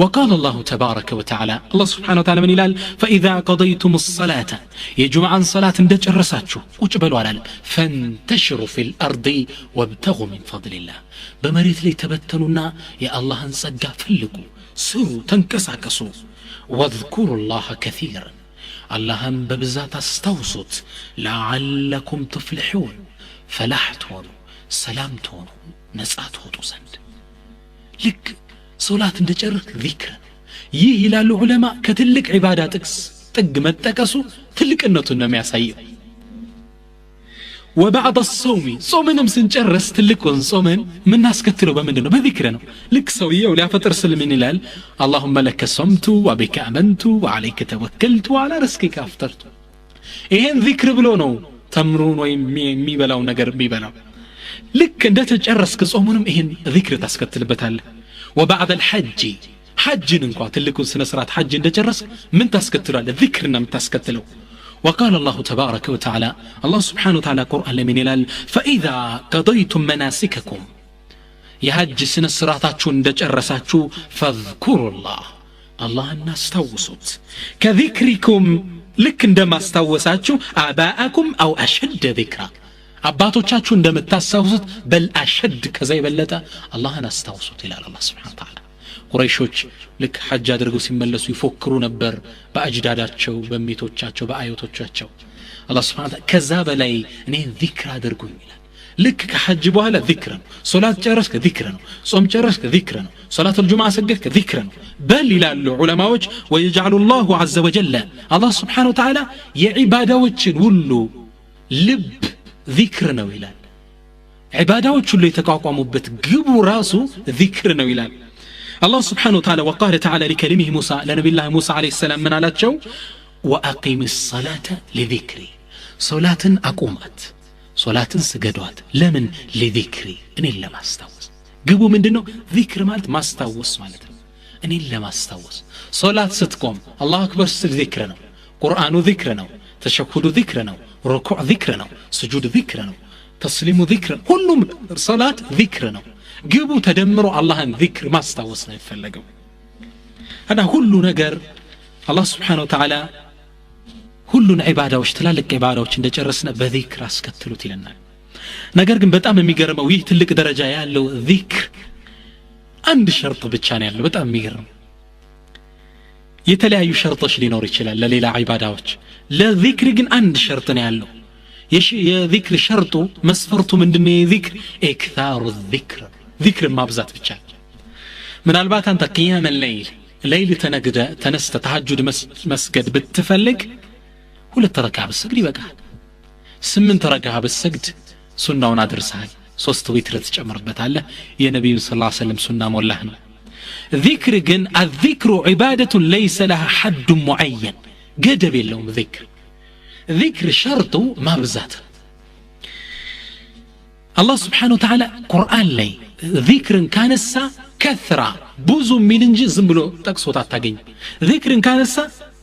Speaker 1: وقال الله تبارك وتعالى الله سبحانه وتعالى من إلال فإذا قضيتم الصلاة يا جمعة صلاة اندجرساتشو وجبلوا على فانتشروا في الأرض وابتغوا من فضل الله بمريت لي تبتنونا يا الله انصدق فلقوا سروا تنكساكسوا واذكروا الله كثيرا اللهم ببزات استوصت لعلكم تفلحون فلاح تونو سلام تونو نصات هوتو زند لك صلاة اندجرك ذكر ይህ ይላሉ ዑለማ ከትልቅ ዒባዳ ጥቅስ ጥግ መጠቀሱ ትልቅነቱን ነው የሚያሳየው። وبعد الصوم ጾምንም ስንጨርስ ትልቁን ጾምን ምናስከትለው በምንድን ነው? በዚክር ነው። ልክ ሰውየው ሊያፈጥር ስል ምን ይላል? اللهم لك صمت وبك آمنت وعليك توكلت وعلى رزقك أفطرت። ይሄን ዚክር ብሎ ነው ተምሩን ወይም የሚበላው ነገር የሚበላው። ልክ እንደተጨረስክ ጾሙንም ይሄን ዚክር ታስከትልበታለህ። وبعد الحج ሐጅን እንኳን ትልቁን ስነ ስርዓት ሐጅ እንደጨረስክ ምን ታስከትላለህ? ዚክር ነው የምታስከትለው። وقال الله تبارك وتعالى الله سبحانه وتعالى قرآن لمن إلال فإذا قضيتم مناسككم يهج سنة صراطاتشو اندجرساتشو فاذكروا الله الله الناس توسط كذكركم لك عندما استوساتشو آباءكم أو أشد ذكرى أباتوشاتشو عندما تستوسط بل أشد كزي بلتا الله الناس توسط إلى الله سبحانه وتعالى. ቁረይሾች ልክ ሐጅ አድርገው ሲመለሱ ይፎክሩ ነበር በአጅዳዳቸው በሚቶቻቸው በአያቶቻቸው። አላህ Subhanahu Wa Ta'ala ከዛ በላይ እኔን ዚክር አድርጉኝ ይላል። ልክ ከሐጅ በኋላ ዚክር ነው። ሶላት ጨረስክ ዚክር ነው። ጾም ጨረስክ ዚክር ነው። ሶላት አልጁምዓ ሰገድክ ዚክር ነው። በል ይላሉ ዑለማዎች፣ ويجعل الله عز وجل አላህ سبحانه وتعالى የዒባዳዎችን ሁሉ ልብ ዚክር ነው ይላል። ዒባዳዎች ሁሉ የተቋቋሙበት ግቡ ራሱ ዚክር ነው ይላል አላህ سبحانه وتعالى። وقال تعالى لكليمه موسى፣ ለነቢላህ ሙሳ عليه السلام ምን አላቸው? وأقم الصلاة لذكري፣ ሶላትን አቁማት፣ ሶላትን ስገዷት። ለምን? لذكري፣ እኔን ለማስታወስ። ግቡ ምንድን ነው? ዚክር ማለት ማስታወስ ማለት ነው። እኔን ለማስታወስ ሶላት ስትቆም الله أكبر ስትል ዚክር ነው። ቁርአኑ ዚክር ነው። ተሸሁዱ ዚክር ነው። ርኩዕ ዚክር ነው። ስጁድ ዚክር ነው። ተስሊሙ ዚክር፣ ሁሉም ሶላት ዚክር ነው። ግቡ ተደምሮ አላህን ዚክር ማስታወስ ነው የሚፈለገው። እና ሁሉ ነገር አላህ سبحانه وتعالى ሁሉን ዒባዳዎች፣ ትላልቅ ዒባዳዎች እንደጨረስነ በዚክር አስከትሉት ይለናል። ነገር ግን በጣም የሚገርመው ይህ ትልቅ ደረጃ ያለው ዚክር አንድ ሸርጥ ብቻ ነው ያለው። በጣም የሚገርም፣ የተለያዩ ሸርጦች ሊኖር ይችላል ለሌላ ዒባዳዎች፣ ለዚክር ግን አንድ ሸርጥ ነው ያለው። የዚክር ሸርጡ መስፈርቱ ምንድነው? የዚክር إكثار الذكر፣ ዚክርን ማብዛት ብቻ። ምናልባት አንተ قيام الليل ሌይል ተነግደ ተነስተ ተሐጁድ መስገድ ብትፈልግ 2 ረክዓ ብትሰግድ ይበቃል። 8 ረክዓ ብትሰግድ ሱናውን አድርሰሃል። 3 ዊትር ትጨምርበታለህ። የነቢዩ صلى الله عليه وسلم ሱና ሞላህ ነው። ዚክር ግን الذكر عبادة ليس لها حد معين፣ ገደብ የለውም። ዚክር ሸርጡ ማብዛት። አላህ سبحانه وتعالى ቁርአን ላይ ዚክርን ካነሳ كثرة ብዙ የሚል እንጂ ዝም ብሎ ጠቅሶት አታገኝም። ዚክርን ካነሳ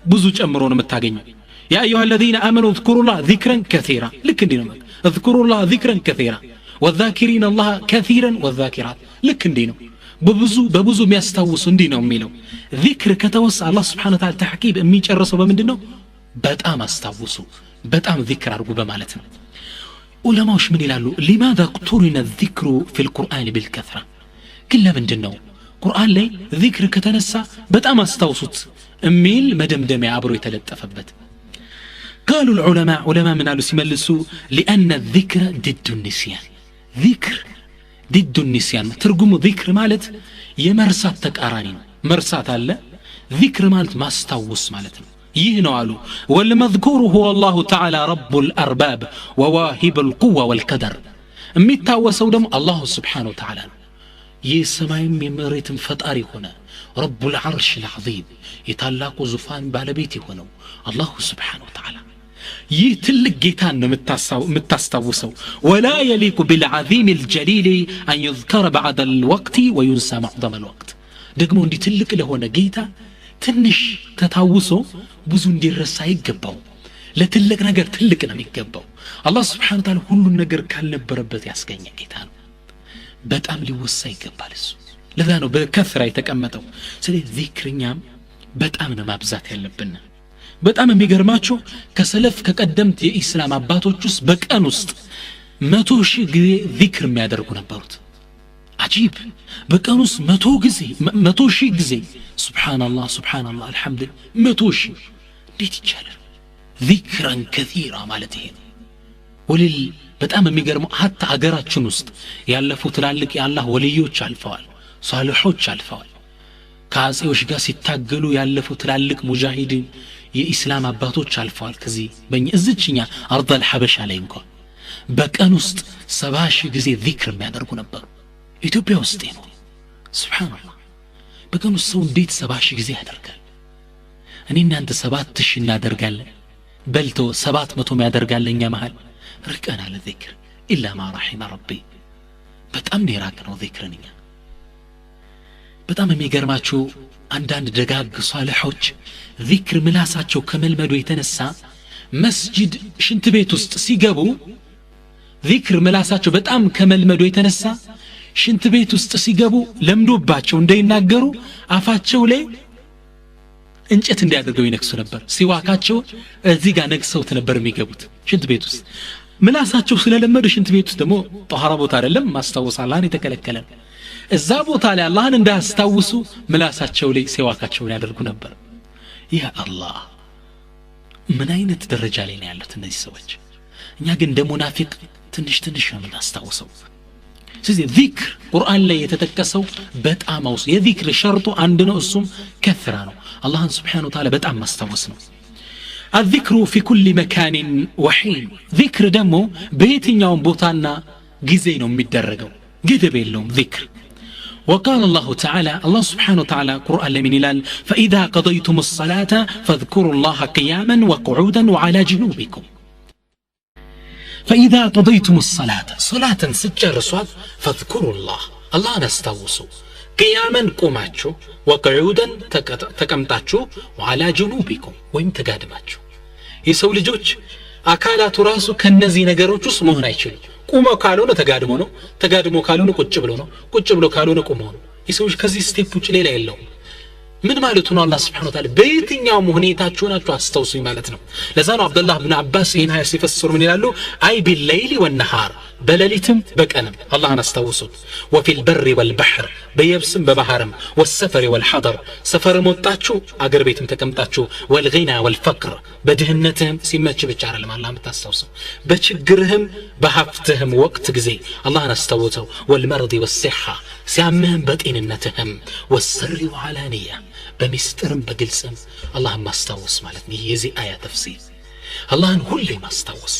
Speaker 1: ብዙ ጨምሮ ነው የምታገኘው። يا أيها الذين آمنوا اذكروا الله ذكرا كثيرا፣ ልክ እንዲህ ነው። اذكروا الله ذكرا كثيرا والذاكرين الله كثيرا والذاكرات፣ ልክ እንዲህ ነው። በብዙ በብዙ የሚያስታውሱ እንዲህ ነው የሚለው። ዚክር ከተወሳ አላህ سبحانه وتعالى ተሕቂብ የሚጨርሰው በምንድን ነው? በጣም አስታውሱ፣ በጣም ዚክር አድርጉ በማለት ነው። ዑለማዎች ምን ይላሉ? لماذا اقترن الذكر في القرآن بالكثرة፣ ግን ለምንድን ነው ቁርአን ላይ ዚክር ከተነሳ በጣም አስታውሱት የሚል መደምደሚያ አብሮ የተለጠፈበት? قالوا العلماء፣ ዑለማ ምን አሉ ሲመልሱ? لأن الذكر ضد النسيان፣ ዚክር ضد النسيان። ትርጉሙ ዚክር ማለት የመርሳት ተቃራኒ ነው። መርሳት አለ፣ ዚክር ማለት ማስታወስ ማለት ነው። ይህ ነው አሉ። والمذكور هو الله تعالى رب الأرباب وواهب القوة والقدر፣ የሚታወሰው ደግሞ الله سبحانه وتعالى ነው። የሰማይም የመሬትም ፈጣሪ ሆነ رب العرش العظيم፣ የታላቁ ዙፋን ባለቤት የሆነው الله سبحانه وتعالى፣ ይህ ትልቅ ጌታን ነው የምታስታውሰው። ولا يليق بالعظيم الجليل أن يذكر بعض الوقت وينسى معظم الوقت፣ ደግሞ እንዲህ ትልቅ ለሆነ ጌታ ትንሽ ተታውሶ ብዙ እንዲረሳ አይገባው። ለትልቅ ነገር ትልቅ ነው የሚገባው። አላህ سبحانه وتعالى ሁሉን ነገር ካልነበረበት ያስገኘ ጌታ ነው። በጣም ሊወሳ ይገባል እሱ። ለዛ ነው በ كثرة የተቀመጠው። ስለዚህ ዚክርኛም በጣም ነው ማብዛት ያለብን። በጣም የሚገርማችሁ ከሰለፍ ከቀደምት የኢስላም አባቶች ውስጥ በቀን ውስጥ 100,000 ጊዜ ዚክር የሚያደርጉ ነበሩት። عجيب፣ በቀን ውስጥ 100 ጊዜ፣ 100,000 ጊዜ سبحان الله سبحان الله الحمد لله 100,000፣ እንዴት ይቻላል? ذكرا كثيرا ማለት ይሄ ነው። ወሊል በጣም የሚገርመው حتى አገራችን ውስጥ ያለፉ ትላልቅ የአላህ ወልዮች አልፈዋል፣ ሷሊሖች አልፈዋል። ከአጼዎች ጋር ሲታገሉ ያለፉ ትላልቅ ሙጃሂዲን የኢስላም አባቶች አልፈዋል። ከዚህ በእኛ እዚችኛ أرض الحبشة ላይ እንኳን በቀን ውስጥ 70,000 ጊዜ ዚክር የሚያደርጉ ነበሩ። ኢትዮጵያ ውስጥ ነው። سبحان الله፣ በቀን ውስጥ ሰው እንዴት 70,000 ጊዜ ያደርጋል? እኔ እናንተ 7,000 እናደርጋለን፣ በልቶ 700 ያደርጋል። እኛ መሃል ርቀናል ዚክር፣ إلا ما رحم ربي፣ በጣም ነው የራቅነው ዚክርን እኛ። በጣም የሚገርማችሁ አንዳንድ ደጋግ ሷሊሖች ዚክር ምላሳቸው ከመልመዱ የተነሳ መስጂድ ሽንት ቤት ውስጥ ሲገቡ፣ ዚክር ምላሳቸው በጣም ከመልመዱ የተነሳ ሽንት ቤት ውስጥ ሲገቡ ለምዶባቸው እንዳይናገሩ አፋቸው ላይ እንጨት እንዲያደርገው ይነክሱ ነበር። ሲዋካቸው እዚህ ጋር ነክሰውት ነበር የሚገቡት ሽንት ቤት ውስጥ። ምላሳቸው ስለለመዱ ሽንት ቤት ውስጥ ደግሞ ጧሃራ ቦታ አይደለም፣ ማስታወስ አላህን የተከለከለ ነው። እዛ ቦታ ላይ አላህን እንዳያስታውሱ ምላሳቸው ላይ ሲዋካቸውን ያደርጉ ነበር። ያ አላህ፣ ምን አይነት ደረጃ ላይ ነው ያሉት እነዚህ ሰዎች? እኛ ግን እንደ ሙናፊቅ ትንሽ ትንሽ ነው የምናስታውሰው። ስለዚህ ዚክር ቁርአን ላይ የተጠቀሰው በጣም አውስ የዚክር ሸርጡ አንድ ነው፣ እሱም كثرة ነው። አላህን سبحانه وتعالى በጣም ማስታወስ ነው። الذكر في كل مكان وحين። ዚክር ደግሞ በየትኛውም ቦታና ጊዜ ነው የሚደረገው፣ ገደብ የለውም ዚክር። وقال الله تعالى፣ الله سبحانه وتعالى ቁርአን ላይ ምን ይላል? فإذا قضيتم الصلاة فاذكروا الله قياما وقعودا وعلى جنوبكم። فإذا قضيتم الصلاة፣ ሶላትን ስትጨርሷት፣ فاذكروا الله፣ አላህን አስታውሱ፣ قياما ቆማችሁ፣ وقعودا ተቀምጣችሁ፣ وعلى جنوبكم ወይም ተጋድማችሁ። የሰው ልጆች አካላቱ ራሱ ከነዚህ ነገሮች ውስጥ መሆን አይችሉም። ቁሞ ካልሆነ ተጋድሞ ነው፣ ተጋድሞ ካልሆነ ቁጭ ብሎ ነው፣ ቁጭ ብሎ ካልሆነ ቁሞ ነው። የሰው ልጅ ከዚህ step ውጭ ሌላ የለውም። ምን ማለቱ ነው? አላህ سبحانه وتعالى በየትኛውም ሁኔታችሁ ናችሁ አስታውሱኝ ማለት ነው። ለዛ ነው አብደላህ ብን አባስ ይህን አያ ሲፈስሩ ምን ይላሉ? أي بالليل والنهار፣ በሌሊትም በቀንም አላህን አስታውሱት። وفي البر والبحر፣ በየብስም በባህርም፣ والسفر والحضر፣ ሰፈርም ወጣችሁ አገር ቤትም ተቀምጣችሁ፣ والغنى والفقر፣ በድህነትህም ሲመች ብቻ አይደለም አላህ የምታስታውሰው፣ በችግርህም በሀብትህም ወቅት ጊዜ አላህን አስታውሰው። والمرض والصحة፣ ሲያምህም በጤንነትህም፣ والسر والعلانية፣ በሚስጥርም በግልጽም አላህን ማስታወስ ማለት ነው። ይህ የዚህ አያ ተፍሲር አላህን ሁሌ ማስታወስ።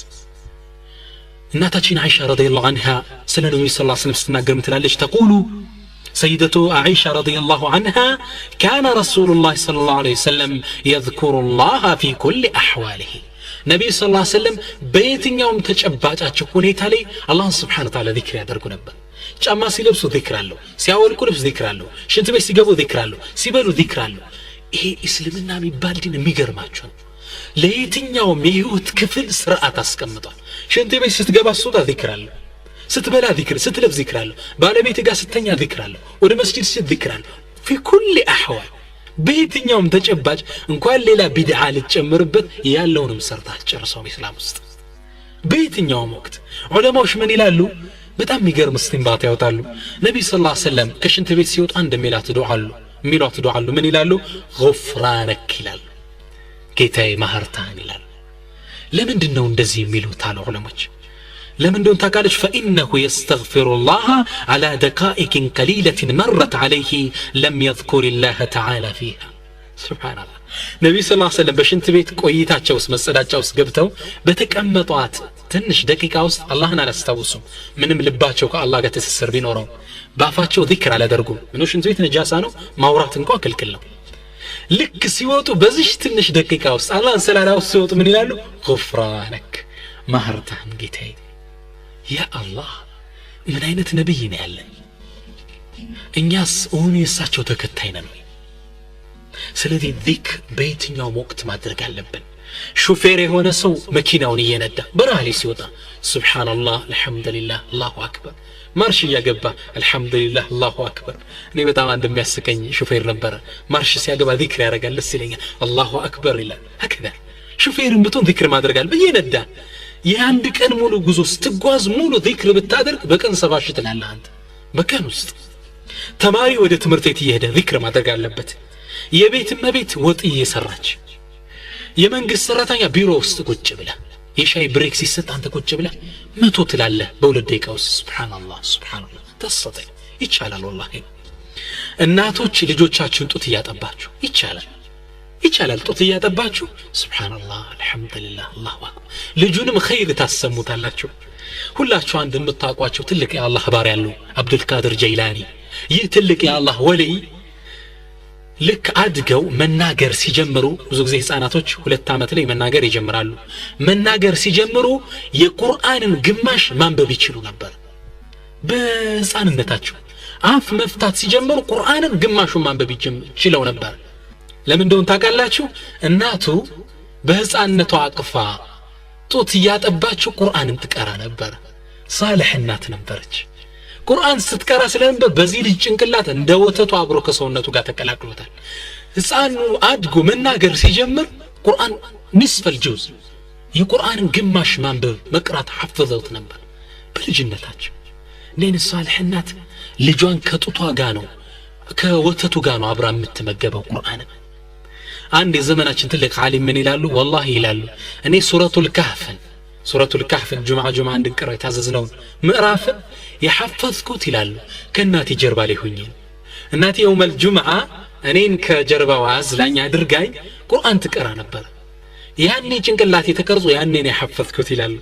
Speaker 1: እናታችን አይሻ رضي الله عنها ስለ ነቢዩ ስ ስለም ስትናገር ምን ትላለች? تقول سيدة عائشة رضي الله عنها: كان رسول الله صلى الله عليه وسلم يذكر الله في كل أحواله። ነቢዩ ስ ላ ሰለም በየትኛውም ተጨባጫቸው ሁኔታ ላይ አላህን سبحانه وتعالى ዚክር ያደርጉ ነበር። ጫማ ሲለብሱ ዚክር አለው፣ ሲያወልቁ ልብስ ዚክር አለው፣ ሽንት ቤት ሲገቡ ዚክር አለው፣ ሲበሉ ዚክር አለው። ይሄ እስልምና የሚባል ዲን የሚገርማቸው ነው። ለየትኛውም የህይወት ክፍል ስርዓት አስቀምጧል። ሽንት ቤት ስትገባ ስትወጣ ዚክር አለው፣ ስትበላ ዚክር፣ ስትለብስ ዚክር አለው፣ ባለቤት ጋር ስተኛ ዚክር አለው፣ ወደ መስጂድ ስትሄድ ዚክር አለው። في كل أحوال፣ በየትኛውም ተጨባጭ እንኳን ሌላ ቢድዓ ልትጨምርበት ያለውንም ሰርታ ጨርሰው ኢስላም ውስጥ በየትኛውም ወቅት። ዑለማዎች ምን ይላሉ? በጣም የሚገርም استنباط ያወጣሉ። ነቢዩ ስ ላ ሰለም ከሽንት ቤት ሲወጡ አንድ የሚላት ዱዓ አሉ፣ የሚሏት ዱዓ አሉ። ምን ይላሉ? غفرانك ይላሉ። ጌታዬ ማህርታህን ይላሉ። ለምንድን ነው እንደዚህ የሚሉት አሉ ዑለሞች። ለምን እንደሆን ታውቃለች? فإنه يستغفر الله على دقائق قليلة مرت عليه لم يذكر الله تعالى فيها። سبحان الله። ነቢዩ ስ ሰለም በሽንት ቤት ቆይታቸው ውስጥ፣ መጸዳጫ ውስጥ ገብተው በተቀመጧት ትንሽ ደቂቃ ውስጥ አላህን አላስታውሱም። ምንም ልባቸው ከአላህ ጋር ትስስር ቢኖረው በአፋቸው ዚክር አላደርጉም። ምኖ ሽንት ቤት ነጃሳ ነው፣ ማውራት እንኳ ክልክል ነው። ልክ ሲወጡ በዚሽ ትንሽ ደቂቃ ውስጥ አላህን ስላላወሱ ሲወጡ ምን ይላሉ? غفرانك፣ ማህርታህን ጌታዬ። يا الله፣ ምን አይነት ነብይ ነው ያለን? እኛስ እውን የእሳቸው ተከታይ ነን ወይ? ስለዚህ ዚክር በየትኛውም ወቅት ማድረግ አለብን። ሹፌር የሆነ ሰው መኪናውን እየነዳ በረሃ ላይ ሲወጣ سبحان الله، الحمد لله، الله أكبر፣ ማርሽ እያገባ الحمد لله، الله أكبر። እኔ በጣም አንድ የሚያስቀኝ ሹፌር ነበረ። ማርሽ ሲያገባ ዚክር ያደርጋል፣ ደስ ይለኛል። الله أكبر ይላል። هكذا ሹፌርን ብትሆን ዚክር ማድረግ አለ እየነዳ። የአንድ ቀን ሙሉ ጉዞ ስትጓዝ ሙሉ ዚክር ብታደርግ በቀን 70,000 ትላለህ አንተ በቀን ውስጥ። ተማሪ ወደ ትምህርት ቤት እየሄደ ዚክር ማድረግ አለበት። የቤት እመቤት ወጥ እየሰራች፣ የመንግስት ሰራተኛ ቢሮ ውስጥ ቁጭ ብለህ የሻይ break ሲሰጥ አንተ ቁጭ ብለህ 100 ትላለህ በ2 ደቂቃ ውስጥ፣ سبحان الله، سبحان الله። ተሰጠኝ ይቻላል والله። እናቶች ልጆቻችሁን ጡት እያጠባችሁ ይቻላል፣ ይቻላል። ጡት እያጠባችሁ سبحان الله، الحمد لله، الله أكبر። ልጁንም ኸይር ታሰሙታላችሁ። ሁላችሁ አንድ የምታውቋቸው ትልቅ የአላህ ባሪያ ያሉ አብዱልቃድር ጀይላኒ። ይህ ትልቅ የአላህ ወልይ ልክ አድገው መናገር ሲጀምሩ፣ ብዙ ጊዜ ህፃናቶች 2 ዓመት ላይ መናገር ይጀምራሉ። መናገር ሲጀምሩ የቁርአንን ግማሽ ማንበብ ይችሉ ነበር። በህፃንነታቸው አፍ መፍታት ሲጀምሩ ቁርአንን ግማሹን ማንበብ ችለው ነበር። ለምን እንደሆነ ታውቃላችሁ? እናቱ በህፃንነቷ አቅፋ ጡት እያጠባችው ቁርአንን ትቀራ ነበር። ሳልሕ እናት ነበረች። ቁርአን ስትቀራ ስለነበር በዚህ ልጅ ጭንቅላት እንደ ወተቱ አብሮ ከሰውነቱ ጋር ተቀላቅሎታል። ህፃኑ አድጎ መናገር ሲጀምር ቁርአን نصف الجزء፣ የቁርአንን ግማሽ ማንበብ መቅራት ሐፍዘውት ነበር በልጅነታቸው። እንዲህ ሳልሕ እናት ልጇን ከጡቷ ጋር ነው፣ ከወተቱ ጋር ነው አብራ የምትመገበው ቁርአንን። አንድ የዘመናችን ትልቅ ዓሊም ምን ይላሉ? والله ይላሉ፣ እኔ ሱረቱል ካህፍን ሱረቱል ካህፍን ጁምዓ ጁምዓ እንድንቀራ የታዘዝነውን ምዕራፍን የሐፈዝኩት ይላሉ ከእናቴ ጀርባ ላይ ሆኜ። እናቴ የውመል ጁምዓ እኔን ከጀርባዋ አዝላኝ አድርጋኝ ቁርአን ትቀራ ነበር። ያኔ ጭንቅላቴ ተቀርጾ ያኔ ነው የሐፈዝኩት ይላሉ።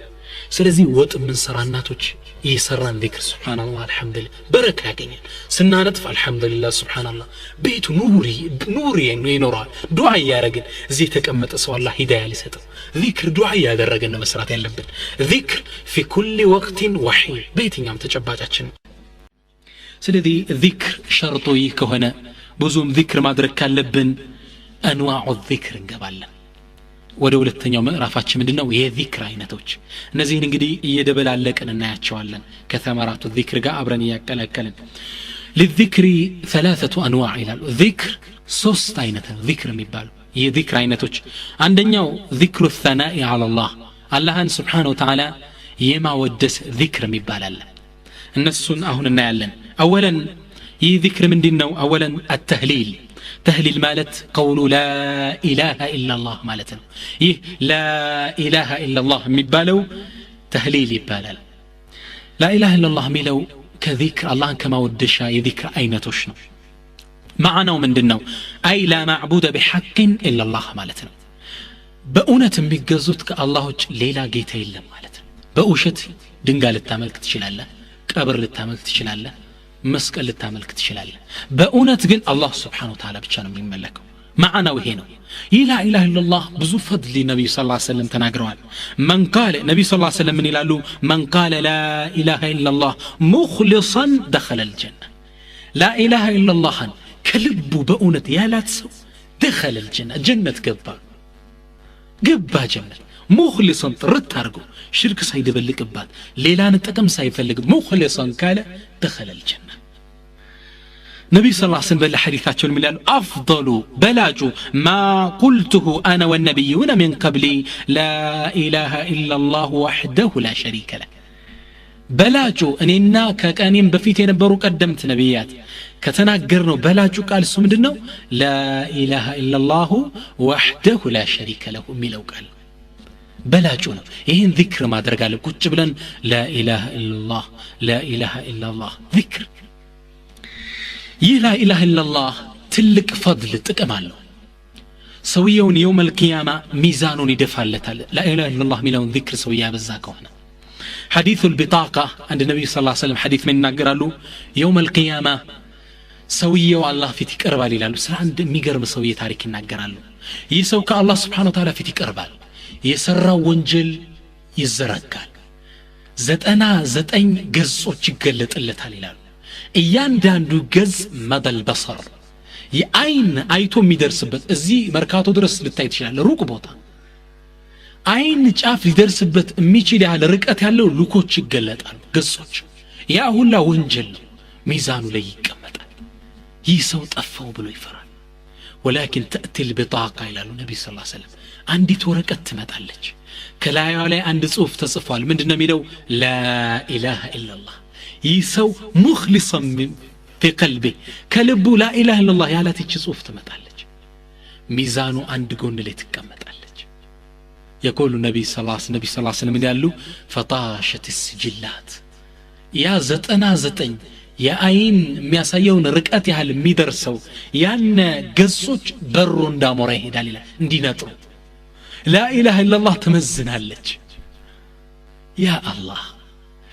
Speaker 1: ስለዚህ ወጥ የምንሰራ እናቶች እየሰራን ዚክር ሱብሃንአላህ አልሐምዱሊላህ በረካ ያገኛል። ስናነጥፍ አልሐምዱሊላህ ሱብሃንአላህ ቤቱ ኑር ይኖረዋል። ዱዓ እያደረግን እዚህ የተቀመጠ ሰው አላህ ሂዳያ ሊሰጠው ዚክር ዱዓ እያደረግን ነው መስራት ያለብን። ዚክር ፊ ኩሊ ወቅቲን ወሒን በየትኛውም ተጨባጫችን። ስለዚህ ዚክር ሸርጡ ይህ ከሆነ ብዙም ዚክር ማድረግ ካለብን አንዋዑ ዚክር እንገባለን። ወደ ሁለተኛው ምዕራፋችን ምንድነው? የዚክር አይነቶች። እነዚህን እንግዲህ እየደበላለቅን እናያቸዋለን ከተመራቱ ዚክር ጋር አብረን እያቀላቀልን። للذكر ثلاثة أنواع ይላሉ። ዚክር ሶስት አይነት ነው ዚክር የሚባሉ የዚክር አይነቶች። አንደኛው ذكر الثناء على الله አላህን سبحانه وتعالى የማወደስ ዚክር የሚባል አለ። እነሱን አሁን እናያለን። أولا ይህ ዚክር ምንድነው? أولا التهليل ተህሊል ማለት ቀውሉ ላ ኢላሃ ኢላላህ ማለት ነው። ይህ ላ ኢላሃ ኢላላህ የሚባለው ተህሊል ይባላል። ላ ኢላሃ ኢላላህ የሚለው ከዚክር አላህን ከማወደሻ የዚክር አይነቶች ነው። ማዕናው ምንድነው? አይ ላ ማዕቡደ ቢሐቅን ኢላላህ ማለት ነው። በእውነት የሚገዙት ከአላህ ውጭ ሌላ ጌታ የለም ማለት ነው። በውሸት ድንጋይ ልታመልክ ትችላለህ፣ ቀብር ልታመልክ ትችላለህ፣ መስቀል ልታመልክ ትችላለህ። በእውነት ግን አላህ Subhanahu Wa Ta'ala ብቻ ነው የሚመለከው። ማዕናው ይሄ ነው። ይህ ላ ኢላሃ ኢላላህ ብዙ ፈድል ነብዩ ሰለላሁ ዐለይሂ ወሰለም ተናግረዋል። መን ቃለ ነብዩ ሰለላሁ ዐለይሂ ወሰለም ምን ይላሉ? መን ቃለ ላ ኢላሃ ኢላላህ ሙኽሊሰን ደኸለ አልጀና። ላ ኢላሃ ኢላላህን ከልቡ በእውነት ያላት ሰው ደኸለ አልጀና ጀነት ገባ ገባ ጀነት። ሙኽሊሰን ጥርት አድርጎ ሽርክ ሳይደበልቅባት ሌላን ጥቅም ሳይፈልግ ሙኽሊሰን ካለ ደኸለ አልጀና። ነብዩ ሰለላሁ ዐለይሂ ወሰለም በሐዲሳቸው ምን ይላሉ? አፍضሉ በላጩ ማ ቁልቱሁ አነ ወነብዩነ ሚን ቀብሊ ላ ኢላሃ ኢላላህ ወህደሁ ላ ሸሪከ ለህ። በላጩ እኔና ከቀኔም በፊት የነበሩ ቀደምት ነብያት ከተናገርነው በላጩ ቃል እሱ ምንድነው? ላ ኢላሃ ኢላላህ ወህደሁ ላ ሸሪከ ለሁ የሚለው ቃል በላጩ ነው። ይሄን ዚክር ማድረግ አለ። ቁጭ ብለን ላ ኢላሃ ኢላላህ ላ ኢላሃ ኢላላህ ዚክር። ይህ ላ ኢላሃ ኢላላህ ትልቅ ፈድል ጥቅም አለው። ሰውየውን የውመል ቂያማ ሚዛኑን ይደፋለታል። ላ ኢላሃ ኢላላህ የሚለውን ዚክር ሰው ያበዛ ከሆነ ሐዲሱ البطاقة عند النبي صلى الله عليه وسلم ሐዲስ ምን ይናገራሉ? የውመል ቂያማ ሰውየው አላህ ፊት ይቀርባል ይላሉ። ስለ አንድ የሚገርም ሰውዬ ታሪክ ይናገራሉ። ይህ ሰው ከአላህ Subhanahu Wa Ta'ala ፊት ይቀርባል። የሰራው ወንጀል ይዘረጋል። 99 ገጾች ይገለጥለታል ይላሉ። እያንዳንዱ ገጽ መደል በሰር የአይን አይቶ የሚደርስበት እዚህ መርካቶ ድረስ ልታይ ትችላለህ። ሩቅ ቦታ አይን ጫፍ ሊደርስበት የሚችል ያህል ርቀት ያለው ሉኮች ይገለጣሉ፣ ገጾች። ያ ሁላ ወንጀል ነው፣ ሚዛኑ ላይ ይቀመጣል። ይህ ሰው ጠፋው ብሎ ይፈራል። ولكن تأتي البطاقة ይላሉ ነብዩ ሰለላሁ ዐለይሂ ወሰለም። አንዲት ወረቀት ትመጣለች። ከላይዋ ላይ አንድ ጽሁፍ ተጽፏል። ምንድነው የሚለው? ላ ኢላሃ ኢላላህ። ይህ ሰው ሙኽሊሰን في قلبه ከልቡ ላ ኢላሃ ኢላላህ ያላት ይህች ጽሁፍ ትመጣለች። ሚዛኑ አንድ ጎን ላይ ትቀመጣለች። يقول النبي صلى الله عليه وسلم ይላሉ فطاشت السجلات ያ 99 የአይን የሚያሳየውን ርቀት ያህል የሚደርሰው ያነ ገጾች በሩ እንዳሞራ ይሄዳል ይላል። እንዲነጥሩ ላ ኢላሃ ኢላላህ ትመዝናለች። ያ አላህ።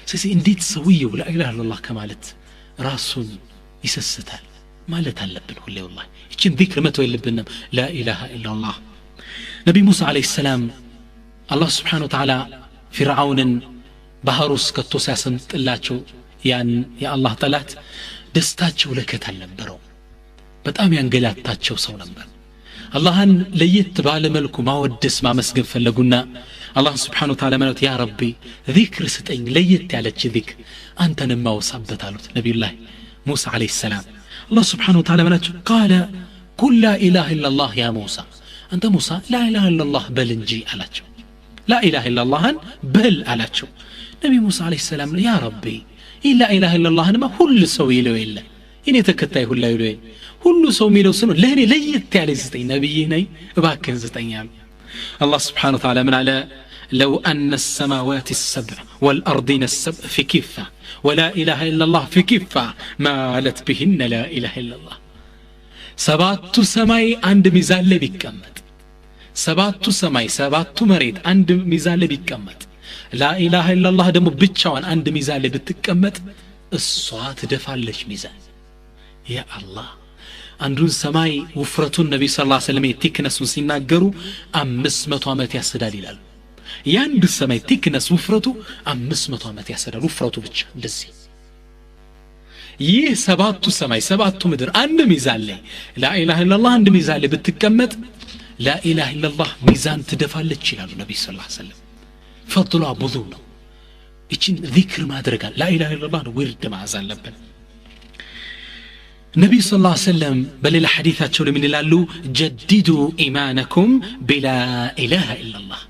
Speaker 1: ስለዚህ እንዴት ሰውየው ላ ኢላሃ ኢላላህ ከማለት ራሱን ይሰስታል ማለት አለብን ሁሌ። ወላሂ ይችን ዚክር መተው የለብንም። ላ ኢላሃ ኢላላህ። ነቢ ሙሳ ዓለይሂ ሰላም አላህ ስብሓነሁ ወተዓላ ፊርዓውንን ባህር ውስጥ ከቶ ሲያሰምጥላቸው ያን የአላህ ጠላት ደስታቸው ለከት አልነበረው። በጣም ያንገላታቸው ሰው ነበር። አላህን ለየት ባለ መልኩ ማወደስ ማመስገን ፈለጉና አላህ ስብሓነሁ ወተዓላ ማለት ያ ረቢ ዚክር ስጠኝ፣ ለየት ያለች ዚክር አንተን ማወሳበት አሉት ነቢዩላህ ሙሳ ዓለይሂ ሰላም። አላህ ስብሓነሁ ወተዓላ ማላቸው ቃለ ቁል ላ ኢላሃ ኢላላህ ያ ሙሳ፣ አንተ ሙሳ ላ ኢላሃ ኢላላህ በል እንጂ አላቸው። ላ ኢላሃ ኢላላህን በል አላቸው። ነቢ ሙሳ ዓለይሂ ሰላም ያ ረቢ ይህ ላ ኢላሃ ኢላላህንማ ሁሉ ሰው ይለው የለ የኔ ተከታይ ሁላ ይለው የለ ሁሉ ሰው የሚለው ስኑ ለእኔ ለየት ያለ ስጠኝ፣ ነብይህ ነኝ እባክህን ስጠኝ አሉ። አላህ ስብሓነሁ ወተዓላ ምን አለ? لو أن السماوات السبع والأرضين السبع في كفة ولا إله إلا الله في كفة مالت بهن لا إله إلا الله. ሰባቱ ሰማይ አንድ ሚዛን ላይ ቢቀመጥ፣ ሰባቱ ሰማይ ሰባቱ መሬት አንድ ሚዛን ላይ ቢቀመጥ፣ لا إله إلا الله ደግሞ ብቻዋን አንድ ሚዛን ላይ ብትቀመጥ እሷ ትደፋለች ሚዛን። ያ አላህ፣ አንዱን ሰማይ ውፍረቱን ነቢ ስ ላ ሰለም thickness ኡን ሲናገሩ 500 ዓመት ያስዳል ይላሉ። የአንዱ ሰማይ thickness ውፍረቱ 500 ዓመት ያስዳል፣ ውፍረቱ ብቻ እንደዚህ። ይህ ሰባቱ ሰማይ ሰባቱ ምድር አንድ ሚዛን ላይ لا إله إلا الله አንድ ሚዛን ላይ ብትቀመጥ لا إله إلا الله ሚዛን ትደፋለች ይላሉ ነቢ ስ ላ ሰለም። ፈድሏ ብዙ ነው። ይችን ዚክር ማድረግ لا إله إلا الله ውርድ መያዝ አለብን። ነቢዩ ስ ላ ሰለም በሌላ ሐዲታቸው ላይ ምን ይላሉ? جددوا إيمانكم بلا إله إلا الله።